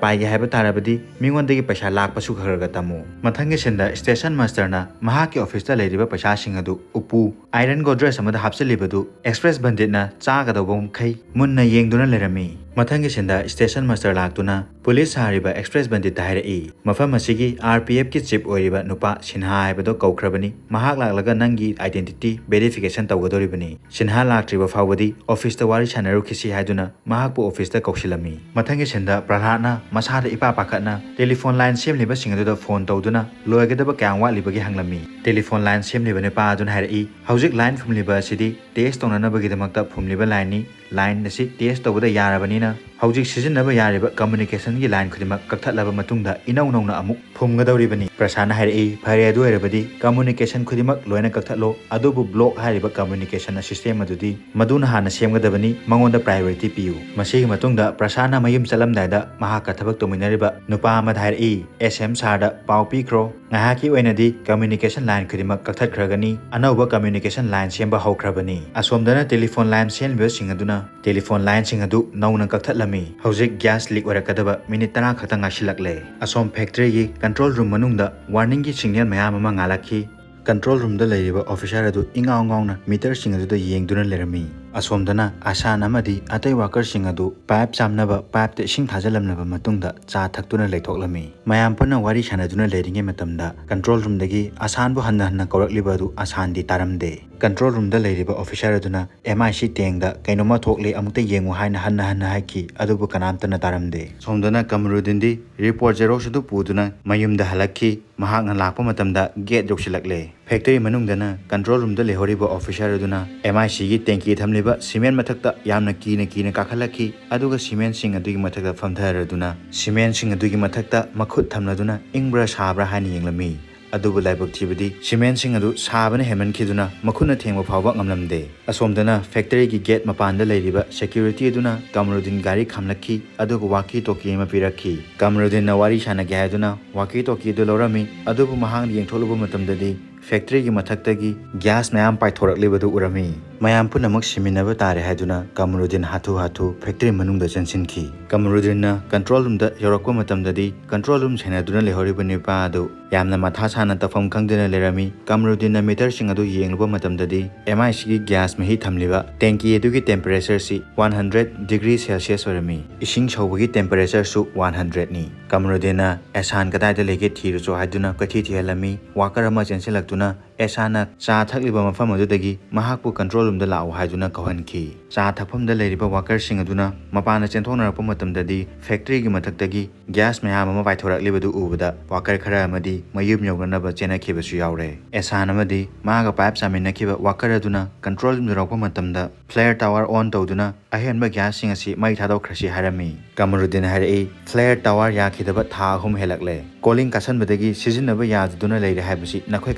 ꯄꯥꯏꯒꯦ ꯍꯥꯏꯕ ꯇꯥꯔꯕꯗꯤ ꯃꯤꯉꯣꯟꯗꯒꯤ ꯄꯩꯁꯥ ꯂꯥꯛꯄꯁꯨ ꯈꯔ ꯈꯔ ꯇꯝꯃꯨ꯫" ꯃꯊꯪꯒꯤ ꯁꯤꯟꯗ ꯁ꯭ꯇꯦꯁꯟ ꯃꯥꯁꯇꯔꯅ ꯃꯍꯥꯛꯀꯤ ꯑꯣꯐꯤꯁꯇ ꯂꯩꯔꯤꯕ ꯄꯩꯁꯥꯁꯤꯡ ꯑꯗꯨ ꯎꯄꯨ, ꯑꯥꯏꯔꯟ ꯒꯣꯗ꯭ꯔꯦꯖ ꯑꯃꯗ ꯍꯥꯞꯆꯤꯜꯂꯤꯕꯗꯨ ꯑꯦꯛꯁꯄ꯭ꯔꯦꯁ ꯕꯟꯗꯤꯠꯅ ꯆꯥꯒꯗꯧꯕ ꯃꯈꯩ ꯃꯨꯟꯅ ꯌꯦꯡꯗꯨꯅ ꯂꯩꯔꯝꯃꯤ꯫ ꯃꯊꯪꯒꯤ ꯁꯤꯟꯗ ꯁ꯭ꯇꯦꯁꯟ ꯃꯥꯁꯇꯔ ꯂꯥꯛꯇꯨꯅ ꯄꯨꯂꯤꯁ ꯁꯥꯔꯤꯕ ꯑꯦꯛꯁꯄ꯭ꯔꯦꯁ ꯕꯟꯗꯤꯠꯇ ꯍꯥꯏꯔꯛꯏ, "ꯃꯐꯝ ꯑꯁꯤꯒꯤ ꯑꯥꯔ ꯄꯤ ꯑꯦꯐꯀꯤ ꯆꯤꯞ ꯑꯣꯏꯔꯤꯕ ꯅꯨꯄꯥ ꯁꯤꯟꯍꯥ ꯍꯥꯏꯕꯗꯣ ꯀꯧꯈ꯭ꯔꯕꯅꯤ꯫ ꯃꯍꯥꯛ ꯂꯥꯛꯂꯒ ꯅꯪꯒꯤ ꯑꯥꯏꯗꯦꯟꯇꯤꯇꯤ ꯚꯦꯔꯤꯐꯤꯀꯦꯁꯟ ꯇꯧꯒꯗꯧꯔꯤꯕꯅꯤ꯫ ꯁꯤꯟꯍꯥ ꯂꯥꯛꯇ꯭ꯔꯤꯕ ꯐꯥꯎꯕꯗꯤ ꯑꯣꯐꯤꯁꯇ ꯋꯥꯔꯤ ꯁꯥꯟꯅꯔꯨꯈꯤꯁꯤ" ꯍꯥꯏꯗꯨꯅ ꯃꯍꯥꯛꯄꯨ ꯑꯣꯐꯤꯁꯇ ꯀꯧꯁꯤꯜꯂꯝꯃꯤ꯫ ꯃꯊꯪꯒꯤ ꯁꯤꯟꯗ ꯄ꯭ꯔꯍ꯭ꯂꯥꯗꯅ ꯃꯁꯥꯗ ꯏꯄꯥ ꯄꯥꯈꯠꯅ ꯇꯦꯂꯤꯐꯣꯟ ꯂꯥꯏꯟ ꯁꯦꯝꯂꯤꯕꯁꯤꯡ ꯑꯗꯨꯗ ꯐꯣꯟ ꯇꯧꯗꯨꯅ ꯂꯣꯏꯒꯗꯕ ꯀꯌꯥꯝ ꯋꯥꯠꯂꯤꯕꯒꯦ ꯍꯪꯂꯝꯃꯤ꯫ ꯇꯦꯂꯤꯐꯣꯟ ꯂꯥꯏꯟ ꯁꯦꯝꯂꯤꯕ ꯅꯨꯄꯥ ꯑꯗꯨꯅ ꯍꯥꯏꯔꯛꯏ, "ꯍꯧꯖꯤꯛ ꯂꯥꯏꯟ ꯐꯨꯝꯂꯤꯕ ꯑꯁꯤꯗꯤ ꯇꯦꯁ ꯇꯧꯅꯅꯕꯒꯤꯗꯃꯛꯇ ꯐꯨꯝꯂꯤꯕ ꯂꯥꯏꯟꯅꯤ꯫ ꯂꯥꯏꯟ ꯑꯁꯤ ꯇꯦꯁ ꯇꯧꯕꯗ ꯌꯥꯔꯕꯅꯤꯅ ꯍꯧꯖꯤꯛ ꯁꯤꯖꯤꯟꯅꯕ ꯌꯥꯔꯤꯕ ꯀꯝꯃ꯭ꯌꯨꯅꯤꯀꯦꯁꯟꯒꯤ ꯂꯥꯏꯟ ꯈꯨꯗꯤꯡꯃꯛ ꯀꯛꯊꯠꯂꯕ ꯃꯇꯨꯡꯗ ꯏꯅꯧ ꯅꯧꯅ ꯑꯃꯨꯛ ꯐꯨꯝꯒꯗꯧꯔꯤꯕꯅꯤ꯫" ꯄ꯭ꯔꯁꯥꯟꯅ ꯍꯥꯏꯔꯛꯏ, "ꯐꯔꯦ, ꯑꯗꯨ ꯑꯣꯏꯔꯕꯗꯤ ꯀꯝꯃ꯭ꯌꯨꯅꯤꯀꯦꯁꯟ ꯈꯨꯗꯤꯡꯃꯛ ꯂꯣꯏꯅ ꯀꯛꯊꯠꯂꯣ, ꯑꯗꯨꯕꯨ ꯕ꯭ꯂꯣꯛ ꯍꯥꯏꯔꯤꯕ ꯀꯝꯃ꯭ꯌꯨꯅꯤꯀꯦꯁꯟ ꯁꯤꯁꯇꯦꯝ ꯑꯗꯨꯗꯤ ꯃꯗꯨꯅ ꯍꯥꯟꯅ ꯁꯦꯝꯒꯗꯕꯅꯤ, ꯃꯉꯣꯟꯗ ꯄ꯭ꯔꯥꯏꯌꯣꯔꯤꯇꯤ ꯄꯤꯌꯨ꯫" ꯃꯁꯤꯒꯤ ꯃꯇꯨꯡꯗ ꯄ꯭ꯔꯁꯥꯟꯅ ꯃꯌꯨꯝ ꯆꯠꯂꯝꯗꯥꯏꯗ ꯃꯍꯥꯛꯀ ꯊꯕꯛ ꯇꯧꯃꯤꯟꯅꯔꯤꯕ ꯅꯨꯄꯥ ꯑꯃꯗ ꯍꯥꯏꯔꯛꯏ, "ꯑꯦꯁ ꯑꯦꯝ ꯁꯥꯔꯗ ꯄꯥꯎ ꯄꯤꯈ꯭ꯔꯣ, ꯉꯥꯏꯍꯥꯛꯀꯤ ꯑꯣꯏꯅꯗꯤ ꯀꯝꯃ꯭ꯌꯨꯅꯤꯀꯦꯁꯟ ꯂꯥꯏꯟ ꯈꯨꯗꯤꯡꯃꯛ ꯀꯛꯊꯠꯈ꯭ꯔꯒꯅꯤ, ꯑꯅꯧꯕ ꯀꯝꯃ꯭ꯌꯨꯅꯤꯀꯦꯁꯟ ꯂꯥꯏꯟ ꯁꯦꯝꯕ ꯍꯧꯈ꯭ꯔꯕꯅꯤ꯫" ꯑꯁꯣꯝꯗꯅ ꯇꯦꯂꯤꯐꯣꯟ ꯂꯥꯏꯟ ꯁꯦꯝꯂꯤꯕꯁꯤꯡ ꯑꯗꯨꯅ ꯇꯦꯂꯤꯐꯣꯟ ꯂꯥꯏꯟꯁꯤꯡ ꯑꯗꯨ ꯅꯧꯅ ꯀꯛꯊꯠꯂꯝꯃꯤ꯫ ꯍꯧꯖꯤꯛ ꯒ꯭ꯌꯥꯁ ꯂꯤꯛ ꯑꯣꯏꯔꯛꯀꯗꯕ ꯃꯤꯅꯤꯠ ꯇꯔꯥ ꯈꯛꯇ ꯉꯥꯏꯁꯤꯜꯂꯛꯂꯦ꯫ ꯑꯁꯣꯝ ꯐꯦꯛꯇ꯭ꯔꯤꯒꯤ ꯀꯟꯇ꯭ꯔꯣꯜ ꯔꯨꯝ ꯃꯅꯨꯡꯗ ꯋꯥꯔꯅꯤꯡꯒꯤ ꯁꯤꯒꯅꯦꯜ ꯃꯌꯥꯝ ꯑꯃ ꯉꯥꯜꯂꯛꯈꯤ꯫ ꯀꯟꯇ꯭ꯔꯣꯜ ꯔꯨꯝꯗ ꯂꯩꯔꯤꯕ ꯑꯣꯐꯤꯁꯥꯔ ꯑꯗꯨ ꯏꯉꯥꯎ ꯉꯥꯎꯅ ꯃꯤꯇꯔꯁꯤꯡ ꯑꯗꯨꯗ ꯌꯦꯡꯗꯨꯅ ꯂꯩꯔꯝꯃꯤ꯫ ꯑꯁꯣꯝꯗꯅ ꯑꯁꯥꯟ ꯑꯃꯗꯤ ꯑꯇꯩ ꯋꯥꯀꯔꯁꯤꯡ ꯑꯗꯨ ꯄꯥꯏꯞ ꯆꯥꯝꯅꯕ ꯄꯥꯏꯞꯇ ꯏꯁꯤꯡ ꯊꯥꯖꯤꯜꯂꯝꯂꯕ ꯃꯇꯨꯡꯗ ꯆꯥ ꯊꯛꯇꯨꯅ ꯂꯩꯊꯣꯛꯂꯝꯃꯤ꯫ ꯃꯌꯥꯝ ꯄꯨꯟꯅ ꯋꯥꯔꯤ ꯁꯥꯟꯅꯗꯨꯅ ꯂꯩꯔꯤꯉꯩ ꯃꯇꯝꯗ ꯀꯟꯇ꯭ꯔꯣꯜ ꯔꯨꯝꯗꯒꯤ ꯑꯁꯥꯟꯕꯨ ꯍꯟꯅ ꯍꯟꯅ ꯀꯧꯔꯛꯂꯤꯕ ꯑꯗꯨ ꯑꯁꯥꯟꯗꯤ ꯇꯥꯔꯝꯗꯦ꯫ ꯀꯟꯇ꯭ꯔꯣꯜ ꯔꯨꯝꯗ ꯂꯩꯔꯤꯕ ꯑꯣꯐꯤꯁꯥꯔ ꯑꯗꯨꯅ "ꯑꯦꯝ ꯑꯥꯏ ꯁꯤ ꯇꯦꯡꯗ ꯀꯩꯅꯣꯝꯃ ꯊꯣꯛꯂꯦ, ꯑꯃꯨꯛꯇ ꯌꯦꯡꯉꯨ" ꯍꯥꯏꯅ ꯍꯟꯅ ꯍꯟꯅ ꯍꯥꯏꯈꯤ, ꯑꯗꯨꯕꯨ ꯀꯅꯥꯝꯇꯅ ꯇꯥꯔꯝꯗꯦ꯫ ꯁꯣꯝꯗꯅ ꯀꯃꯔꯨꯗꯤꯟꯗꯤ ꯔꯤꯄꯣꯔꯠ ꯖꯦꯔꯣꯛꯁ ꯑꯗꯨ ꯄꯨꯗꯨꯅ ꯃꯌꯨꯝꯗ ꯍꯜꯂꯛꯈꯤ꯫ ꯃꯍꯥꯛꯅ ꯂꯥꯛꯄ ꯃꯇꯝꯗ ꯒꯦꯠ ꯌꯧꯁꯤꯜꯂꯛꯂꯦ꯫ ꯐꯦꯛꯇꯔꯤ ꯃꯅꯨꯡꯗꯅ ꯀꯟꯇ꯭ꯔꯣꯜ ꯔꯨꯝꯗ ꯂꯩꯍꯧꯔꯤꯕ ꯑꯣꯐꯤꯁꯥꯔ ꯑꯗꯨꯅ ꯑꯦꯝ ꯑꯥꯏ ꯁꯤꯒꯤ ꯇꯦꯡꯀꯤ ꯊꯝꯂꯤꯕ ꯁꯤꯃꯦꯟ ꯃꯊꯛꯇ ꯌꯥꯝꯅ ꯀꯤꯅ ꯀꯤꯅ ꯀꯥꯈꯠꯂꯛꯈꯤ, ꯑꯗꯨꯒ ꯁꯤꯃꯦꯟꯁꯤꯡ ꯑꯗꯨꯒꯤ ꯃꯊꯛꯇ ꯐꯝꯊꯔꯗꯨꯅ ꯁꯤꯃꯦꯟꯁꯤꯡ ꯑꯗꯨꯒꯤ ꯃꯊꯛꯇ ꯃꯈꯨꯠ ꯊꯝꯂꯗꯨꯅ ꯏꯪꯕ꯭ꯔꯥ ꯁꯥꯕ꯭ꯔꯥ ꯍꯥꯏꯅ ꯌꯦꯡꯂꯝꯃꯤ꯫ ꯑꯗꯨꯕꯨ ꯂꯥꯏꯕꯛ ꯊꯤꯕꯗꯤ ꯁꯤꯃꯦꯟꯁꯤꯡ ꯑꯗꯨ ꯁꯥꯕꯅ ꯍꯦꯟꯃꯟꯈꯤꯗꯨꯅ ꯃꯈꯨꯠꯅ ꯊꯦꯡꯕ ꯐꯥꯎꯕ ꯉꯝꯂꯝꯗꯦ꯫ ꯑꯁꯣꯝꯗꯅ ꯐꯦꯛꯇꯔꯤꯒꯤ ꯒꯦꯠ ꯃꯄꯥꯟꯗ ꯂꯩꯔꯤꯕ ꯁꯦꯀ꯭ꯌꯨꯔꯤꯇꯤ ꯑꯗꯨꯅ ꯀꯃꯔꯨꯗꯤꯟ ꯒꯥꯔꯤ ꯈꯥꯝꯂꯛꯈꯤ, ꯑꯗꯨꯒ ꯋꯥꯀꯤ ꯇꯣꯀꯤ ꯑꯃ ꯄꯤꯔꯛꯈꯤ꯫ ꯀꯃꯔꯨꯗꯤꯟꯅ ꯋꯥꯔꯤ ꯁꯥꯟꯅꯒꯦ ꯍꯥꯏꯗꯨꯅ ꯋꯥꯀꯤ ꯇꯣꯀꯤ ꯑꯗꯨ ꯂꯧꯔꯝꯃꯤ, ꯑꯗꯨꯕꯨ ꯃꯍꯥꯛꯅ ꯌꯦꯡꯊꯣꯛꯂꯨꯕ ꯃꯇꯝꯗꯗꯤ ꯐꯦꯛꯇꯔꯤꯒꯤ ꯃꯊꯛꯇꯒꯤ ꯒ꯭ꯌꯥꯁ ꯃꯌꯥꯝ ꯄꯥꯏꯊꯣꯔꯛꯂꯤꯕꯗꯨ ꯎꯔꯝꯃꯤ꯫ ꯃꯌꯥꯝ ꯄꯨꯝꯅꯃꯛ ꯁꯤꯃꯤꯟꯅꯕ ꯇꯥꯔꯦ ꯍꯥꯏꯗꯨꯅ ꯀꯃꯔꯨꯗꯤꯟ ꯍꯥꯊꯨ ꯍꯥꯊꯨ ꯐꯦꯛꯇꯔꯤ ꯃꯅꯨꯡꯗ ꯆꯪꯁꯤꯟꯈꯤ꯫ ꯀꯃꯔꯨꯗꯤꯟꯅ ꯀꯟꯇ꯭ꯔꯣꯜ ꯔꯨꯝꯗ ꯌꯧꯔꯛꯄ ꯃꯇꯝꯗꯗꯤ ꯀꯟꯇ꯭ꯔꯣꯜ ꯔꯨꯝ ꯁꯦꯟꯅꯗꯨꯅ ꯂꯩꯍꯧꯔꯤꯕ ꯅꯨꯄꯥ ꯑꯗꯨ ꯌꯥꯝꯅ ꯃꯊꯥ ꯁꯥꯅ ꯇꯧꯐꯝ ꯈꯪꯗꯅ ꯂꯩꯔꯝꯃꯤ꯫ ꯀꯃꯔꯨꯗꯤꯟꯅ ꯃꯤꯇꯔꯁꯤꯡ ꯑꯗꯨ ꯌꯦꯡꯂꯨꯕ ꯃꯇꯝꯗꯗꯤ ꯑꯦꯝ ꯑꯥꯏ ꯁꯤꯒꯤ ꯒ꯭ꯌꯥꯁ ꯃꯍꯤ ꯊꯝꯂꯤꯕ ꯇꯦꯡꯀꯤ ꯑꯗꯨꯒꯤ ꯇꯦꯝꯄꯔꯦꯆꯔꯁꯤ ꯋꯥꯟ ꯍꯟꯗ꯭ꯔꯦꯠ ꯗꯤꯒ꯭ꯔꯤ ꯁꯦꯜꯁꯤꯌꯁ ꯑꯣꯏꯔꯝꯃꯤ꯫ ꯏꯁꯤꯡ ꯁꯧꯕꯒꯤ ꯇꯦꯝꯄꯔꯦꯆꯔꯁꯨ ꯋꯥꯟ ꯍꯟꯗ꯭ꯔꯦꯠꯅꯤ꯫ ꯀꯃꯔꯨꯗꯤꯟꯅ "ꯑꯦꯁꯥꯟ ꯀꯗꯥꯏꯗ ꯂꯩꯒꯦ ꯊꯤꯔꯨꯆꯣ" ꯍꯥꯏꯗꯨꯅ ꯀꯣꯏꯊꯤ ꯊꯤꯍꯜꯂꯝꯃꯤ꯫ ꯋꯥꯀꯔ ꯑꯃ ꯆꯦꯟꯁꯤꯜꯂꯛꯇꯨꯅ ꯑꯦꯁꯥꯟꯅ ꯆꯥ ꯊꯛꯂꯤꯕ ꯃꯐꯝ ꯑꯗꯨꯗꯒꯤ ꯃꯍꯥꯛꯄꯨ ꯀꯟꯇ꯭ꯔꯣꯜ ꯔꯨꯝꯗ ꯂꯥꯛꯎ ꯍꯥꯏꯗꯨꯅ ꯀꯧꯍꯟꯈꯤ꯫ ꯆꯥ ꯊꯛꯐꯝꯗ ꯂꯩꯔꯤꯕ ꯋꯥꯀꯔꯁꯤꯡ ꯑꯗꯨꯅ ꯃꯄꯥꯟꯗ ꯆꯦꯟꯊꯣꯛꯅꯔꯛꯄ ꯃꯇꯝꯗꯗꯤ ꯐꯦꯛꯇꯔꯤꯒꯤ ꯃꯊꯛꯇꯒꯤ ꯒ꯭ꯌꯥꯁ ꯃꯌꯥꯝ ꯑꯃ ꯄꯥꯏꯊꯣꯔꯛꯂꯤꯕꯗꯨ ꯎꯕꯗ ꯋꯥꯀꯔ ꯈꯔ ꯑꯃꯗꯤ ꯃꯌꯨꯝ ꯌꯧꯅꯅꯕ ꯆꯦꯟꯅꯈꯤꯕꯁꯨ ꯌꯥꯎꯔꯦ꯫ ꯑꯦꯁꯥꯟ ꯑꯃꯗꯤ ꯃꯥꯒ ꯄꯥꯏꯞ ꯆꯥꯃꯤꯟꯅꯈꯤꯕ ꯋꯥꯀꯔ ꯑꯗꯨꯅ ꯀꯟꯇ꯭ꯔꯣꯜ ꯔꯨꯝ ꯌꯧꯔꯛꯄ ꯃꯇꯝꯗ ꯐ꯭ꯂꯦꯌꯔ ꯇꯋꯥꯔ ꯑꯣꯟ ꯇꯧꯗꯨꯅ ꯑꯍꯦꯟꯕ ꯒ꯭ꯌꯥꯁꯁꯤꯡ ꯑꯁꯤ ꯃꯩ ꯊꯥꯗꯣꯛꯈ꯭ꯔꯁꯤ ꯍꯥꯏꯔꯝꯃꯤ꯫ ꯀꯃꯔꯨꯗꯤꯟ ꯍꯥꯏꯔꯛꯏ, "ꯐ꯭ꯂꯦꯌꯔ ꯇꯋꯥꯔ ꯌꯥꯈꯤꯗꯕ ꯊꯥ ꯑꯍꯨꯝ ꯍꯦꯜꯂꯛꯂꯦ꯫ ꯀꯣꯂꯤꯡ ꯀꯥꯁꯟꯕꯗꯒꯤ ꯁꯤꯖꯤꯟꯅꯕ ꯌꯥꯗꯗꯨꯅ ꯂꯩꯔꯦ ꯍꯥꯏꯕꯁꯤ ꯅꯈꯣꯏ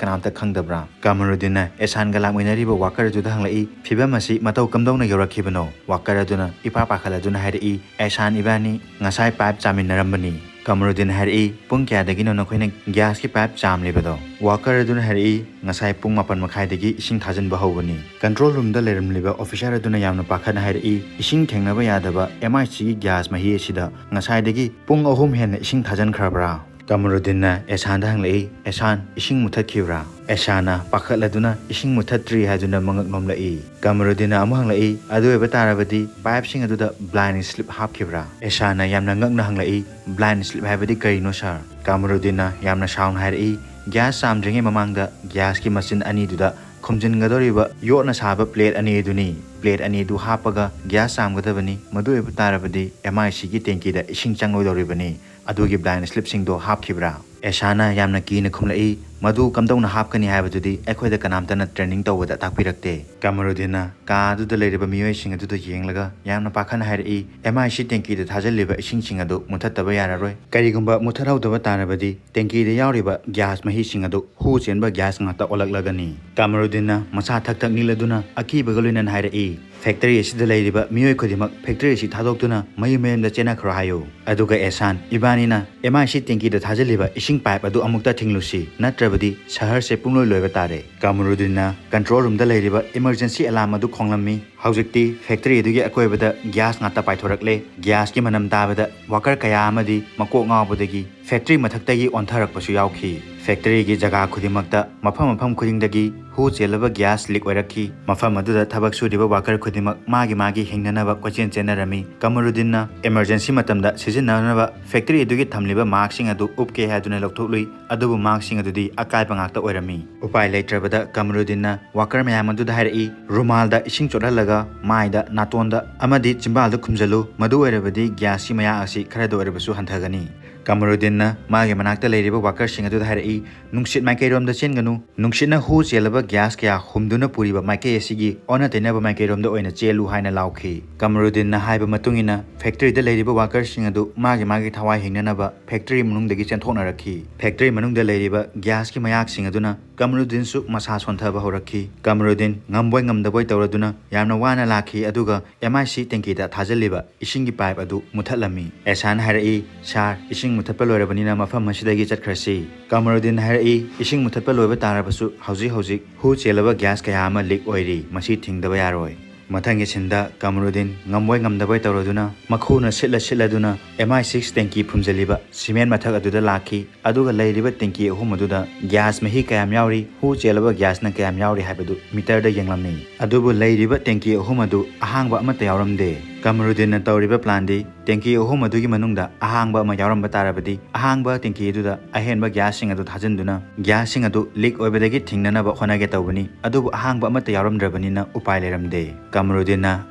ꯀꯅꯥꯝꯇ ꯈꯪꯗꯕ꯭ꯔꯥ?" ꯀꯃꯔꯨꯗꯤꯟꯅ ꯑꯦꯁꯥꯟꯒ ꯂꯥꯛꯃꯤꯟꯅꯔꯤꯕ ꯋꯥꯀꯔ ꯑꯗꯨꯗ ꯍꯪꯂꯛꯏ, "ꯐꯤꯕꯝ ꯑꯁꯤ ꯃꯇꯧ ꯀꯝꯗꯧꯅ ꯌꯧꯔꯛꯈꯤꯕꯅꯣ?" ꯋꯥꯀꯔ ꯑꯗꯨꯅ ꯏꯄꯥ ꯄꯥꯈꯠꯂꯗꯨꯅ ꯍꯥꯏꯔꯛꯏ, "ꯑꯦꯁꯥꯟ ꯏꯕꯥꯅꯤ ꯉꯁꯥꯏ ꯄꯥꯏꯞ ꯆꯥꯃꯤꯟꯅꯔꯝꯕꯅꯤ꯫" ꯀꯃꯔꯨꯗꯤꯟ ꯍꯥꯏꯔꯛꯏ, "ꯄꯨꯡ ꯀꯌꯥꯗꯒꯤꯅꯣ ꯅꯈꯣꯏꯅ ꯒ꯭ꯌꯥꯁꯀꯤ ꯄꯥꯏꯞ ꯆꯥꯝꯂꯤꯕꯗꯣ?" ꯋꯥꯀꯔ ꯑꯗꯨꯅ ꯍꯥꯏꯔꯛꯏ, "ꯉꯁꯥꯏ ꯄꯨꯡ ꯃꯥꯄꯟ ꯃꯈꯥꯏꯗꯒꯤ ꯏꯁꯤꯡ ꯊꯥꯖꯤꯟꯕ ꯍꯧꯕꯅꯤ꯫" ꯀꯟꯇ꯭ꯔꯣꯜ ꯔꯨꯝꯗ ꯂꯩꯔꯝꯂꯤꯕ ꯑꯣꯐꯤꯁꯥꯔ ꯑꯗꯨꯅ ꯌꯥꯝꯅ ꯄꯥꯈꯠꯅ ꯍꯥꯏꯔꯛꯏ, "ꯏꯁꯤꯡ ꯊꯦꯡꯅꯕ ꯌꯥꯗꯕ ꯑꯦꯝ ꯑꯥꯏ ꯁꯤꯒꯤ ꯒ꯭ꯌꯥꯁ ꯃꯍꯤ ꯑꯁꯤꯗ ꯉꯁꯥꯏꯗꯒꯤ ꯄꯨꯡ ꯑꯍꯨꯝ ꯍꯦꯟꯅ ꯏꯁꯤꯡ ꯊꯥꯖꯤꯟꯈ꯭ꯔꯕ꯭ꯔꯥ?" ꯀꯃꯔꯨꯗꯤꯟꯅ ꯑꯦꯁꯥꯟꯗ ꯍꯪꯂꯛꯏ, "ꯑꯦꯁꯥꯟ, ꯏꯁꯤꯡ ꯃꯨꯊꯠꯈꯤꯕ꯭ꯔꯥ?" ꯑꯦꯁꯥꯟꯅ ꯄꯥꯈꯠꯂꯗꯨꯅ ꯏꯁꯤꯡ ꯃꯨꯊꯠꯇ꯭ꯔꯤ ꯍꯥꯏꯗꯨꯅ ꯃꯉꯛ ꯅꯣꯝꯂꯛꯏ꯫ ꯀꯃꯔꯨꯗꯤꯟꯅ ꯑꯃꯨꯛ ꯍꯪꯂꯛꯏ, "ꯑꯗꯨ ꯑꯣꯏꯕ ꯇꯥꯔꯕꯗꯤ ꯄꯥꯏꯞꯁꯤꯡ ꯑꯗꯨꯗ blind slip ꯍꯥꯞꯈꯤꯕ꯭ꯔꯥ?" ꯑꯦꯁꯥꯟꯅ ꯌꯥꯝꯅ ꯉꯛꯅ ꯍꯪꯂꯛꯏ, "Blind slip ꯍꯥꯏꯕꯗꯤ ꯀꯔꯤꯅꯣ ꯁꯥꯔ?" ꯀꯃꯔꯨꯗꯤꯟꯅ ꯌꯥꯝꯅ ꯁꯥꯎꯅ ꯍꯥꯏꯔꯛꯏ, "ꯒ꯭ꯌꯥꯁ ꯆꯥꯝꯗ꯭ꯔꯤꯉꯩ ꯃꯃꯥꯡꯗ ꯒ꯭ꯌꯥꯁꯀꯤ ꯃꯆꯤꯟ ꯑꯅꯤꯗꯨꯗ ꯈꯨꯝꯖꯤꯟꯒꯗꯧꯔꯤꯕ ꯌꯣꯠꯅ ꯁꯥꯕ ꯄ꯭ꯂꯦꯠ ꯑꯅꯤ ꯑꯗꯨꯅꯤ꯫ ꯄ꯭ꯂꯦꯠ ꯑꯅꯤꯗꯨ ꯍꯥꯞꯄꯒ ꯒ꯭ꯌꯥꯁ ꯆꯥꯝꯒꯗꯕꯅꯤ꯫ ꯃꯗꯨ ꯑꯣꯏꯕ ꯇꯥꯔꯕꯗꯤ ꯑꯦꯝ ꯑꯥꯏ ꯁꯤꯒꯤ ꯇꯦꯡꯀꯤꯗ ꯏꯁꯤꯡ ꯆꯪꯂꯣꯏꯗꯧꯔꯤꯕꯅꯤ꯫ ꯑꯗꯨꯒꯤ blind slipꯁꯤꯡꯗꯣ ꯍꯥꯞꯈꯤꯕ꯭ꯔꯥ?" ꯑꯦꯁꯥꯅ ꯌꯥꯝꯅ ꯀꯤꯅ ꯈꯨꯝꯂꯛꯏ, "ꯃꯗꯨ ꯀꯝꯗꯧꯅ ꯍꯥꯞꯀꯅꯤ ꯍꯥꯏꯕꯗꯨꯗꯤ ꯑꯩꯈꯣꯏꯗ ꯀꯅꯥꯝꯇꯅ training ꯇꯧꯕꯗ ꯇꯥꯛꯄꯤꯔꯛꯇꯦ꯫" ꯀꯃꯔꯨꯗꯤꯟꯅ ꯀꯥ ꯑꯗꯨꯗ ꯂꯩꯔꯤꯕ ꯃꯤꯑꯣꯏꯁꯤꯡ ꯑꯗꯨꯗ ꯌꯦꯡꯂꯒ ꯌꯥꯝꯅ ꯄꯥꯈꯠꯅ ꯍꯥꯏꯔꯛꯏ, "ꯑꯦꯝ ꯑꯥꯏ ꯁꯤ ꯇꯦꯡꯀꯤꯗ ꯊꯥꯖꯤꯜꯂꯤꯕ ꯏꯁꯤꯡꯁꯤꯡ ꯑꯗꯨ ꯃꯨꯊꯠꯇꯕ ꯌꯥꯔꯔꯣꯏ꯫ ꯀꯔꯤꯒꯨꯝꯕ ꯃꯨꯊꯠꯍꯧꯗꯕ ꯇꯥꯔꯕꯗꯤ ꯇꯦꯡꯀꯤꯗ ꯌꯥꯎꯔꯤꯕ ꯒ꯭ꯌꯥꯁ ꯃꯍꯤꯁꯤꯡ ꯑꯗꯨ ꯍꯨ ꯆꯦꯟꯕ ꯒ꯭ꯌꯥꯁ ꯉꯥꯛꯇ ꯑꯣꯜꯂꯛꯂꯒꯅꯤ꯫" ꯀꯃꯔꯨꯗꯤꯟꯅ ꯃꯁꯥ ꯊꯛ ꯊꯛ ꯅꯤꯛꯂꯗꯨꯅ ꯑꯀꯤꯕꯒ ꯂꯣꯏꯅꯅ ꯍꯥꯏꯔꯛꯏ, "ꯐꯦꯛꯇꯔꯤ ꯑꯁꯤꯗ ꯂꯩꯔꯤꯕ ꯃꯤꯑꯣꯏ ꯈꯨꯗꯤꯡꯃꯛ ꯐꯦꯛꯇꯔꯤ ꯑꯁꯤ ꯊꯥꯗꯣꯛꯇꯨꯅ ꯃꯌꯨꯝ ꯃꯌꯨꯝꯗ ꯆꯦꯟꯅꯈ꯭ꯔꯣ ꯍꯥꯏꯌꯨ꯫ ꯑꯗꯨꯒ ꯑꯦꯁꯥꯟ, ꯏꯕꯥꯅꯤꯅ ꯑꯦꯝ ꯑꯥꯏ ꯁꯤ ꯇꯦꯡꯀꯤꯗ ꯊꯥꯖꯤꯜꯂꯤꯕ ꯏꯁꯤꯡ ꯄꯥꯏꯞ ꯑꯗꯨ ꯑꯃꯨꯛꯇ ꯊꯤꯡꯂꯨꯁꯤ, ꯅꯠꯇ꯭ꯔꯕꯗꯤ ꯁꯍꯔꯁꯦ ꯄꯨꯡꯂꯣꯏ ꯂꯣꯏꯕ ꯇꯥꯔꯦ꯫" ꯀꯃꯔꯨꯗꯤꯟꯅ control roomꯗ ꯂꯩꯔꯤꯕ emergency alarm ꯑꯗꯨ ꯈꯣꯡꯂꯝꯃꯤ꯫ ꯍꯧꯖꯤꯛꯇꯤ ꯐꯦꯛꯇꯔꯤ ꯑꯗꯨꯒꯤ ꯑꯀꯣꯏꯕꯗ ꯒ꯭ꯌꯥꯁ ꯉꯥꯛꯇ ꯄꯥꯏꯊꯣꯔꯛꯂꯦ꯫ ꯒ꯭ꯌꯥꯁꯀꯤ ꯃꯅꯝ ꯇꯥꯕꯗ ꯋꯥꯀꯔ ꯀꯌꯥ ꯑꯃꯗꯤ ꯃꯀꯣꯛ ꯉꯥꯎꯕꯗꯒꯤ ꯐꯦꯛꯇꯔꯤ ꯃꯊꯛꯇꯒꯤ ꯑꯣꯟꯊꯔꯛꯄꯁꯨ ꯌꯥꯎꯈꯤ꯫ ꯐꯦꯛꯇꯔꯤꯒꯤ ꯖꯒꯥ ꯈꯨꯗꯤꯡꯃꯛꯇ, ꯃꯐꯝ ꯃꯐꯝ ꯈꯨꯗꯤꯡꯗꯒꯤ ꯍꯨ ꯆꯦꯜꯂꯕ ꯒ꯭ꯌꯥꯁ ꯂꯤꯛ ꯑꯣꯏꯔꯛꯈꯤ꯫ ꯃꯐꯝ ꯑꯗꯨꯗ ꯊꯕꯛ ꯁꯨꯔꯤꯕ ꯋꯥꯀꯔ ꯈꯨꯗꯤꯡꯃꯛ ꯃꯥꯒꯤ ꯃꯥꯒꯤ ꯍꯤꯡꯅꯅꯕ ꯀꯣꯏꯆꯦꯟ ꯆꯦꯟꯅꯔꯝꯃꯤ꯫ ꯀꯃꯔꯨꯗꯤꯟꯅ emergency ꯃꯇꯝꯗ ꯁꯤꯖꯤꯟꯅꯅꯕ ꯐꯦꯛꯇꯔꯤ ꯑꯗꯨꯒꯤ ꯊꯝꯂꯤꯕ ꯃꯥꯛꯁꯤꯡ ꯑꯗꯨ ꯎꯞꯀꯦ ꯍꯥꯏꯗꯨꯅ ꯂꯧꯊꯣꯛꯂꯨꯏ, ꯑꯗꯨꯕꯨ ꯃꯥꯛꯁꯤꯡ ꯑꯗꯨꯗꯤ ꯑꯀꯥꯏꯕ ꯉꯥꯛꯇ ꯑꯣꯏꯔꯝꯃꯤ꯫ ꯎꯄꯥꯏ ꯂꯩꯇ꯭ꯔꯕꯗ ꯀꯃꯔꯨꯗꯤꯟꯅ ꯋꯥꯀꯔ ꯃꯌꯥꯝ ꯑꯗꯨꯗ ꯍꯥꯏꯔꯛꯏ, "ꯔꯨꯃꯥꯜꯗ ꯏꯁꯤꯡ ꯆꯣꯠꯍꯜꯂꯒ ꯃꯥꯏꯗ, ꯅꯥꯇꯣꯟꯗ ꯑꯃꯗꯤ ꯆꯤꯝꯕꯥꯜꯗ ꯈꯨꯝꯖꯤꯜꯂꯨ, ꯃꯗꯨ ꯑꯣꯏꯔꯕꯗꯤ ꯒ꯭ꯌꯥꯁꯀꯤ ꯃꯌꯥꯛ ꯑꯁꯤ ꯈꯔꯗ ꯑꯣꯏꯔꯕꯁꯨ ꯍꯟꯊꯒꯅꯤ꯫" ꯀꯃꯔꯨꯗꯤꯟꯅ ꯃꯥꯒꯤ ꯃꯅꯥꯛꯇ ꯂꯩꯔꯤꯕ ꯋꯥꯀꯔꯁꯤꯡ ꯑꯗꯨꯗ ꯍꯥꯏꯔꯛꯏ, "ꯅꯨꯡꯁꯤꯠ ꯃꯥꯏꯀꯩꯔꯣꯝꯗ ꯆꯦꯟꯒꯅꯨ꯫ ꯅꯨꯡꯁꯤꯠꯅ ꯍꯨ ꯆꯦꯜꯂꯕ ꯒ꯭ꯌꯥꯁ ꯀꯌꯥ ꯍꯨꯝꯗꯨꯅ ꯄꯨꯔꯤꯕ ꯃꯥꯏꯀꯩ ꯑꯁꯤꯒꯤ ꯑꯣꯟꯅ ꯇꯩꯅꯕ ꯃꯥꯏꯀꯩꯔꯣꯝꯗ ꯑꯣꯏꯅ ꯆꯦꯜꯂꯨ" ꯍꯥꯏꯅ ꯂꯥꯎꯈꯤ꯫ ꯀꯃꯔꯨꯗꯤꯟꯅ ꯍꯥꯏꯕ ꯃꯇꯨꯡ ꯏꯟꯅ ꯐꯦꯛꯇꯔꯤꯗ ꯂꯩꯔꯤꯕ ꯋꯥꯀꯔꯁꯤꯡ ꯑꯗꯨ ꯃꯥꯒꯤ ꯃꯥꯒꯤ ꯊꯋꯥꯏ ꯍꯤꯡꯅꯅꯕ ꯐꯦꯛꯇꯔꯤ ꯃꯅꯨꯡꯗꯒꯤ ꯆꯦꯟꯊꯣꯛꯅꯔꯛꯈꯤ꯫ ꯐꯦꯛꯇꯔꯤ ꯃꯅꯨꯡꯗ ꯂꯩꯔꯤꯕ ꯒ꯭ꯌꯥꯁꯀꯤ ꯃꯌꯥꯛꯁꯤꯡ ꯑꯗꯨꯅ ꯀꯃꯔꯨꯗꯤꯟꯁꯨ ꯃꯁꯥ ꯁꯣꯟꯊꯕ ꯍꯧꯔꯛꯈꯤ꯫ ꯀꯃꯔꯨꯗꯤꯟ ꯉꯝꯕꯣꯏ ꯉꯝꯗꯕꯣꯏ ꯇꯧꯔꯗꯨꯅ ꯌꯥꯝꯅ ꯋꯥꯅ ꯂꯥꯛꯈꯤ, ꯑꯗꯨꯒ ꯑꯦꯝ ꯑꯥꯏ ꯁꯤ ꯇꯦꯡꯀꯤꯗ ꯊꯥꯖꯤꯜꯂꯤꯕ ꯏꯁꯤꯡꯒꯤ ꯄꯥꯏꯞ ꯑꯗꯨ ꯃꯨꯊꯠꯂꯝꯃꯤ꯫ ꯑꯦꯁꯥꯟ ꯍꯥꯏꯔꯛꯏ, "ꯁꯥꯔ, ꯏꯁꯤꯡ ꯃꯨꯊꯠꯄ ꯂꯣꯏꯔꯕꯅꯤꯅ ꯃꯐꯝ ꯑꯁꯤꯗꯒꯤ ꯆꯠꯈ꯭ꯔꯁꯤ꯫" ꯀꯃꯔꯨꯗꯤꯟ ꯍꯥꯏꯔꯛꯏ, "ꯏꯁꯤꯡ ꯃꯨꯊꯠꯄ ꯂꯣꯏꯕ ꯇꯥꯔꯕꯁꯨ ꯍꯧꯖꯤꯛ ꯍꯧꯖꯤꯛ ꯍꯨ ꯆꯦꯜꯂꯕ ꯒ꯭ꯌꯥꯁ ꯀꯌꯥ ꯑꯃ ꯂꯤꯛ ꯑꯣꯏꯔꯤ, ꯃꯁꯤ ꯊꯤꯡꯗꯕ ꯌꯥꯔꯣꯏ꯫" ꯃꯊꯪꯒꯤ ꯁꯤꯟꯗ ꯀꯃꯔꯨꯗꯤꯟ ꯉꯝꯕꯣꯏ ꯉꯝꯗꯕꯣꯏ ꯇꯧꯔꯗꯨꯅ ꯃꯈꯨꯅ ꯁꯤꯠꯂ ꯁꯤꯠꯂꯗꯨꯅ ꯑꯦꯝ ꯑꯥꯏ ꯁꯤꯛꯁ ꯇꯦꯡꯀꯤ ꯐꯨꯝꯖꯤꯜꯂꯤꯕ ꯁꯤꯃꯦꯟ ꯃꯊꯛ ꯑꯗꯨꯗ ꯂꯥꯛꯈꯤ꯫ ꯑꯗꯨꯒ ꯂꯩꯔꯤꯕ ꯇꯦꯡꯀꯤ ꯑꯍꯨꯝ ꯑꯗꯨꯗ ꯒ꯭ꯌꯥꯁ ꯃꯍꯤ ꯀꯌꯥꯝ ꯌꯥꯎꯔꯤ, ꯍꯨ ꯆꯦꯜꯂꯕ ꯒ꯭ꯌꯥꯁꯅ ꯀꯌꯥꯝ ꯌꯥꯎꯔꯤ ꯍꯥꯏꯕꯗꯨ ꯃꯤꯇꯔꯗ ꯌꯦꯡꯂꯝꯃꯤ꯫ ꯑꯗꯨꯕꯨ ꯂꯩꯔꯤꯕ ꯇꯦꯡꯀꯤ ꯑꯍꯨꯝ ꯑꯗꯨ ꯑꯍꯥꯡꯕ ꯑꯃꯠꯇ ꯌꯥꯎꯔꯝꯗꯦ꯫ ꯀꯃꯔꯨꯗꯤꯟꯅ ꯇꯧꯔꯤꯕ ꯄ꯭ꯂꯥꯟꯗꯤ ꯇꯦꯡꯀꯤ ꯑꯍꯨꯝ ꯑꯗꯨꯒꯤ ꯃꯅꯨꯡꯗ ꯑꯍꯥꯡꯕ ꯑꯃ ꯌꯥꯎꯔꯝꯕ ꯇꯥꯔꯕꯗꯤ ꯑꯍꯥꯡꯕ ꯇꯦꯡꯀꯤ ꯑꯗꯨꯗ ꯑꯍꯦꯟꯕ ꯒ꯭ꯌꯥꯁꯁꯤꯡ ꯑꯗꯨ ꯊꯥꯖꯤꯟꯗꯨꯅ ꯒ꯭ꯌꯥꯁꯁꯤꯡ ꯑꯗꯨ ꯂꯤꯛ ꯑꯣꯏꯕꯗꯒꯤ ꯊꯤꯡꯅꯅꯕ ꯍꯣꯠꯅꯒꯦ ꯇꯧꯕꯅꯤ꯫ ꯑꯗꯨꯕꯨ ꯑꯍꯥꯡꯕ ꯑꯃꯠꯇ ꯌꯥꯎꯔꯝꯗ꯭ꯔꯕꯅꯤꯅ ꯎꯄꯥꯏ ꯂꯩꯔꯝꯗꯦ꯫ ꯀꯃꯔꯨꯗꯤꯟꯅ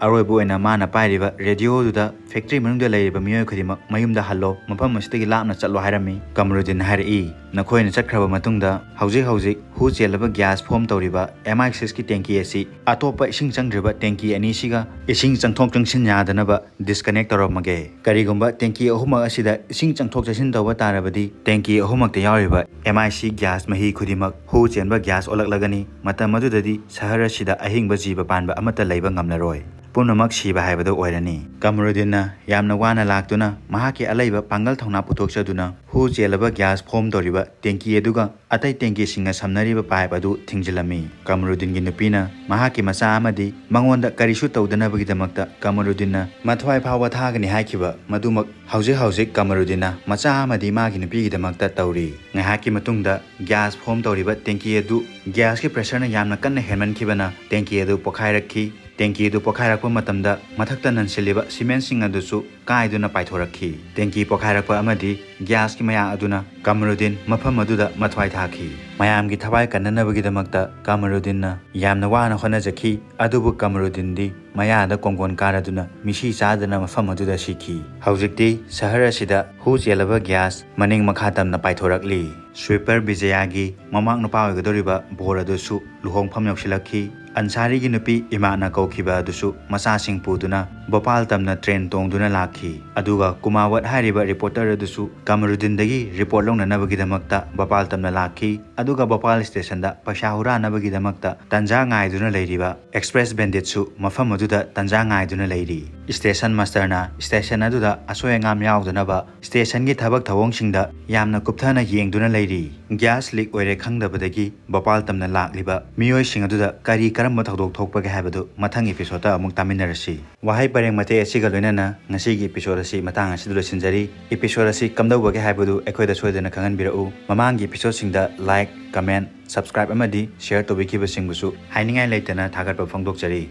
ꯑꯔꯣꯏꯕ ꯑꯣꯏꯅ ꯃꯥꯅ ꯄꯥꯏꯔꯤꯕ ꯔꯦꯗꯤꯑꯣ ꯑꯗꯨꯗ ꯐꯦꯛꯇ꯭ꯔꯤ ꯃꯅꯨꯡꯗ ꯂꯩꯔꯤꯕ ꯃꯤꯑꯣꯏ ꯈꯨꯗꯤꯡꯃꯛ ꯃꯌꯨꯝꯗ ꯍꯜꯂꯣ, ꯃꯐꯝ ꯑꯁꯤꯗꯒꯤ ꯂꯥꯞꯅ ꯆꯠꯂꯣ ꯍꯥꯏꯔꯝꯃꯤ꯫ ꯀꯃꯔꯨꯗꯤꯟꯅ ꯍꯥꯏꯔꯛꯏ, "ꯅꯈꯣꯏꯅ ꯆꯠꯈ꯭ꯔꯕ ꯃꯇꯨꯡꯗ ꯍꯧꯖꯤꯛ ꯍꯧꯖꯤꯛ ꯍꯨ ꯆꯦꯜꯂꯕ ꯒ꯭ꯌꯥꯁ ꯐꯣꯝ ꯇꯧꯔꯤꯕ ꯑꯦꯝ ꯑꯥꯏ ꯁꯤꯛꯁꯀꯤ ꯇꯦꯡꯀꯤ ꯑꯁꯤ ꯑꯇꯣꯞꯄ ꯏꯁꯤꯡ ꯆꯪꯗ꯭ꯔꯤꯕ ꯇꯦꯡꯀꯤ ꯑꯅꯤꯁꯤꯒ ꯏꯁꯤꯡ ꯆꯪꯊꯣꯛ ꯆꯪꯁꯤꯟ ꯌꯥꯗꯅꯕ ꯗꯤꯁꯀꯅꯦꯛ ꯇꯧꯔꯝꯃꯒꯦ꯫ ꯀꯔꯤꯒꯨꯝꯕ ꯇꯦꯡꯀꯤ ꯑꯍꯨꯝꯃꯛ ꯑꯁꯤꯗ ꯏꯁꯤꯡ ꯆꯪꯊꯣꯛ ꯆꯪꯁꯤꯟ ꯇꯧꯕ ꯇꯥꯔꯕꯗꯤ ꯇꯦꯡꯀꯤ ꯑꯍꯨꯝꯃꯛꯇ ꯌꯥꯎꯔꯤꯕ ꯑꯦꯝ ꯑꯥꯏ ꯁꯤ ꯒ꯭ꯌꯥꯁ ꯃꯍꯤ ꯈꯨꯗꯤꯡꯃꯛ ꯍꯨ ꯆꯦꯟꯕ ꯒ꯭ꯌꯥꯁ ꯑꯣꯜꯂꯛꯂꯒꯅꯤ꯫ ꯃꯇꯝ ꯑꯗꯨꯗꯗꯤ ꯁꯍꯔ ꯑꯁꯤꯗ ꯑꯍꯤꯡꯕ ꯖꯤꯕ ꯄꯥꯟꯕ ꯑꯃꯠꯇ ꯂꯩꯕ ꯉꯝꯂꯔꯣꯏ꯫ ꯄꯨꯝꯅꯃꯛ ꯁꯤꯕ ꯍꯥꯏꯕꯗꯨ ꯑꯣꯏꯔꯅꯤ꯫" ꯀꯃꯔꯨꯗꯤꯟꯅ ꯌꯥꯝꯅ ꯋꯥꯅ ꯂꯥꯛꯇꯨꯅ ꯃꯍꯥꯛꯀꯤ ꯑꯂꯩꯕ ꯄꯥꯡꯒꯜ ꯊꯧꯅꯥ ꯄꯨꯊꯣꯛꯆꯗꯨꯅ ꯍꯨ ꯆꯦꯜꯂꯕ ꯒ꯭ꯌꯥꯁ ꯐꯣꯝ ꯇꯧꯔꯤꯕ ꯇꯦꯡꯀꯤ ꯑꯗꯨꯒ ꯑꯇꯩ ꯇꯦꯡꯀꯤꯁꯤꯡꯅ ꯁꯝꯅꯔꯤꯕ ꯄꯥꯏꯞ ꯑꯗꯨ ꯊꯤꯡꯖꯤꯜꯂꯝꯃꯤ꯫ ꯀꯃꯔꯨꯗꯤꯟꯒꯤ ꯅꯨꯄꯤꯅ ꯃꯍꯥꯛꯀꯤ ꯃꯆꯥ ꯑꯃꯗꯤ ꯃꯉꯣꯟꯗ ꯀꯔꯤꯁꯨ ꯇꯧꯗꯅꯕꯒꯤꯗꯃꯛꯇ ꯀꯃꯔꯨꯗꯤꯟꯅ ꯃꯊ꯭ꯋꯥꯏ ꯐꯥꯎꯕ ꯊꯥꯒꯅꯤ ꯍꯥꯏꯈꯤꯕ ꯃꯗꯨꯃꯛ ꯍꯧꯖꯤꯛ ꯍꯧꯖꯤꯛ ꯀꯃꯔꯨꯗꯤꯟꯅ ꯃꯆꯥ ꯑꯃꯗꯤ ꯃꯥꯒꯤ ꯅꯨꯄꯤꯒꯤꯗꯃꯛꯇ ꯇꯧꯔꯤ꯫ ꯉꯥꯏꯍꯥꯛꯀꯤ ꯃꯇꯨꯡꯗ ꯒ꯭ꯌꯥꯁ ꯐꯣꯝ ꯇꯧꯔꯤꯕ ꯇꯦꯡꯀꯤ ꯑꯗꯨ ꯒ꯭ꯌꯥꯁꯀꯤ ꯄ꯭ꯔꯦꯁꯔꯅ ꯌꯥꯝꯅ ꯀꯟꯅ ꯍꯦꯟꯃꯟꯈꯤꯕꯅ ꯇꯦꯡꯀꯤ ꯑꯗꯨ ꯄꯣꯈꯥꯏꯔꯛꯈꯤ꯫ ꯇꯦꯡꯀꯤ ꯑꯗꯨ ꯄꯣꯈꯥꯏꯔꯛꯄ ꯃꯇꯝꯗ ꯃꯊꯛꯇ ꯅꯟꯁꯤꯜꯂꯤꯕ ꯁꯤꯃꯦꯟꯁꯤꯡ ꯑꯗꯨꯁꯨ ꯀꯥꯏꯗꯨꯅ ꯄꯥꯏꯊꯣꯔꯛꯈꯤ꯫ ꯇꯦꯡꯀꯤ ꯄꯣꯈꯥꯏꯔꯛꯄ ꯑꯃꯗꯤ ꯒ꯭ꯌꯥꯁꯀꯤ ꯃꯌꯥ ꯑꯗꯨꯅ ꯀꯃꯔꯨꯗꯤꯟ ꯃꯐꯝ ꯑꯗꯨꯗ ꯃꯊ꯭ꯋꯥꯏ ꯊꯥꯈꯤ꯫ ꯃꯌꯥꯝꯒꯤ ꯊꯋꯥꯏ ꯀꯟꯅꯅꯕꯒꯤꯗꯃꯛꯇ ꯀꯃꯔꯨꯗꯤꯟꯅ ꯌꯥꯝꯅ ꯋꯥꯅ ꯍꯣꯠꯅꯖꯈꯤ, ꯑꯗꯨꯕꯨ ꯀꯃꯔꯨꯗꯤꯟꯗꯤ ꯃꯌꯥꯗ ꯀꯣꯡꯒꯣꯟ ꯀꯥꯔꯗꯨꯅ ꯃꯤꯁꯤ ꯆꯥꯗꯅ ꯃꯐꯝ ꯑꯗꯨꯗ ꯁꯤꯈꯤ꯫ ꯍꯧꯖꯤꯛꯇꯤ ꯁꯍꯔ ꯑꯁꯤꯗ ꯍꯨ ꯆꯦꯜꯂꯕ ꯒ꯭ꯌꯥꯁ ꯃꯅꯤꯡ ꯃꯈꯥ ꯇꯝꯅ ꯄꯥꯏꯊꯣꯔꯛꯂꯤ꯫ ꯁ꯭ꯋꯤꯄꯔ ꯕꯤꯖꯌꯥꯒꯤ ꯃꯃꯥꯡ ꯅꯨꯄꯥ ꯑꯣꯏꯒꯗꯧꯔꯤꯕ ꯕꯣꯔ ꯑꯗꯨꯁꯨ ꯂꯨꯍꯣꯡꯐꯝ ꯌꯧꯁꯤꯜꯂꯛꯈꯤ꯫ ꯑꯟꯁꯥꯔꯤꯒꯤ ꯅꯨꯄꯤ ꯏꯃꯥꯅ ꯀꯧꯈꯤꯕ ꯑꯗꯨꯁꯨ ꯃꯆꯥꯁꯤꯡ ꯄꯨꯗꯨꯅ ꯚꯣꯄꯥꯜ ꯇꯝꯅ ꯇ꯭ꯔꯦꯟ ꯇꯣꯡꯗꯨꯅ ꯂꯥꯛꯈꯤ꯫ ꯑꯗꯨꯒ ꯀꯨꯃꯥꯋꯠ ꯍꯥꯏꯔꯤꯕ ꯔꯤꯄꯣꯔꯇꯔ ꯑꯗꯨꯁꯨ ꯀꯃꯔꯨꯗꯤꯟꯗꯒꯤ ꯔꯤꯄꯣꯔꯠ ꯂꯧꯅꯅꯕꯒꯤꯗꯃꯛꯇ ꯚꯣꯄꯥꯜ ꯇꯝꯅ ꯂꯥꯛꯈꯤ꯫ ꯑꯗꯨꯒ ꯚꯣꯄꯥꯜ ꯁ꯭ꯇꯦꯁꯟꯗ ꯄꯩꯁꯥ ꯍꯨꯔꯥꯟꯅꯕꯒꯤꯗꯃꯛꯇ ꯇꯟꯖꯥ ꯉꯥꯏꯗꯨꯅ ꯂꯩꯔꯤꯕ ꯑꯦꯛꯁꯄ꯭ꯔꯦꯁ ꯕꯦꯟꯗꯤꯠꯁꯨ ꯃꯐꯝ ꯑꯗꯨꯗ ꯇꯟꯖꯥ ꯉꯥꯏꯗꯨꯅ ꯂꯩꯔꯤ꯫ ꯁ꯭ꯇꯦꯁꯟ ꯃꯥꯁꯇꯔꯅ ꯁ꯭ꯇꯦꯁꯟ ꯑꯗꯨꯗ ꯑꯁꯣꯏ ꯑꯉꯥꯝ ꯌꯥꯎꯗꯅꯕ ꯁ꯭ꯇꯦꯁꯟꯒꯤ ꯊꯕꯛ ꯊꯧꯑꯣꯡꯁꯤꯡꯗ ꯌꯥꯝꯅ ꯀꯨꯞꯊꯅ ꯌꯦꯡꯗꯨꯅ ꯂꯩꯔꯤ꯫ ꯒ꯭ꯌꯥꯁ ꯂꯤꯛ ꯑꯣꯏꯔꯦ ꯈꯪꯗꯕꯗꯒꯤ ꯚꯣꯄꯥꯜ ꯇꯝꯅ ꯂꯥꯛꯂꯤꯕ ꯃꯤꯑꯣꯏꯁꯤꯡ ꯑꯗꯨꯗ ꯀꯔꯤ ꯀꯔꯝꯕ ꯊꯧꯗꯣꯛ ꯊꯣꯛꯄꯒꯦ ꯍꯥꯏꯕꯗꯨ ꯃꯊꯪ ꯏꯄꯤꯁꯣꯗꯇ ꯑꯃꯨꯛ ꯇꯥꯃꯤꯟꯅꯔꯁꯤ꯫ ꯋꯥꯍꯩ ꯄꯔꯦꯡ ꯃꯇꯦꯛ ꯑꯁꯤꯒ ꯂꯣꯏꯅꯅ ꯉꯁꯤꯒꯤ ꯏꯄꯤꯁꯣꯗ ꯑꯁꯤ ꯃꯇꯥꯡ ꯑꯁꯤꯗ ꯂꯣꯏꯁꯤꯟꯖꯔꯤ꯫ ꯏꯄꯤꯁꯣꯗ ꯑꯁꯤ ꯀꯝꯗꯧꯕꯒꯦ ꯍꯥꯏꯕꯗꯨ ꯑꯩꯈꯣꯏꯗ ꯁꯣꯏꯗꯅ ꯈꯪꯍꯟꯕꯤꯔꯛꯎ꯫ ꯃꯃꯥꯡꯒꯤ ꯏꯄꯤꯁꯣꯗꯁꯤꯡꯗ ꯂꯥꯏꯛ, ꯀꯃꯦꯟ, ꯁꯕꯁꯀ꯭ꯔꯥꯏꯕ ꯑꯃꯗꯤ ꯁꯤꯌꯔ ꯇꯧꯕꯤꯈꯤꯕꯁꯤꯡꯕꯨꯁꯨ ꯍꯥꯏꯅꯤꯡꯉꯥꯏ ꯂꯩꯇꯅ ꯊꯥꯒꯠꯄ ꯐꯣꯡꯗꯣꯛꯆꯔꯤ꯫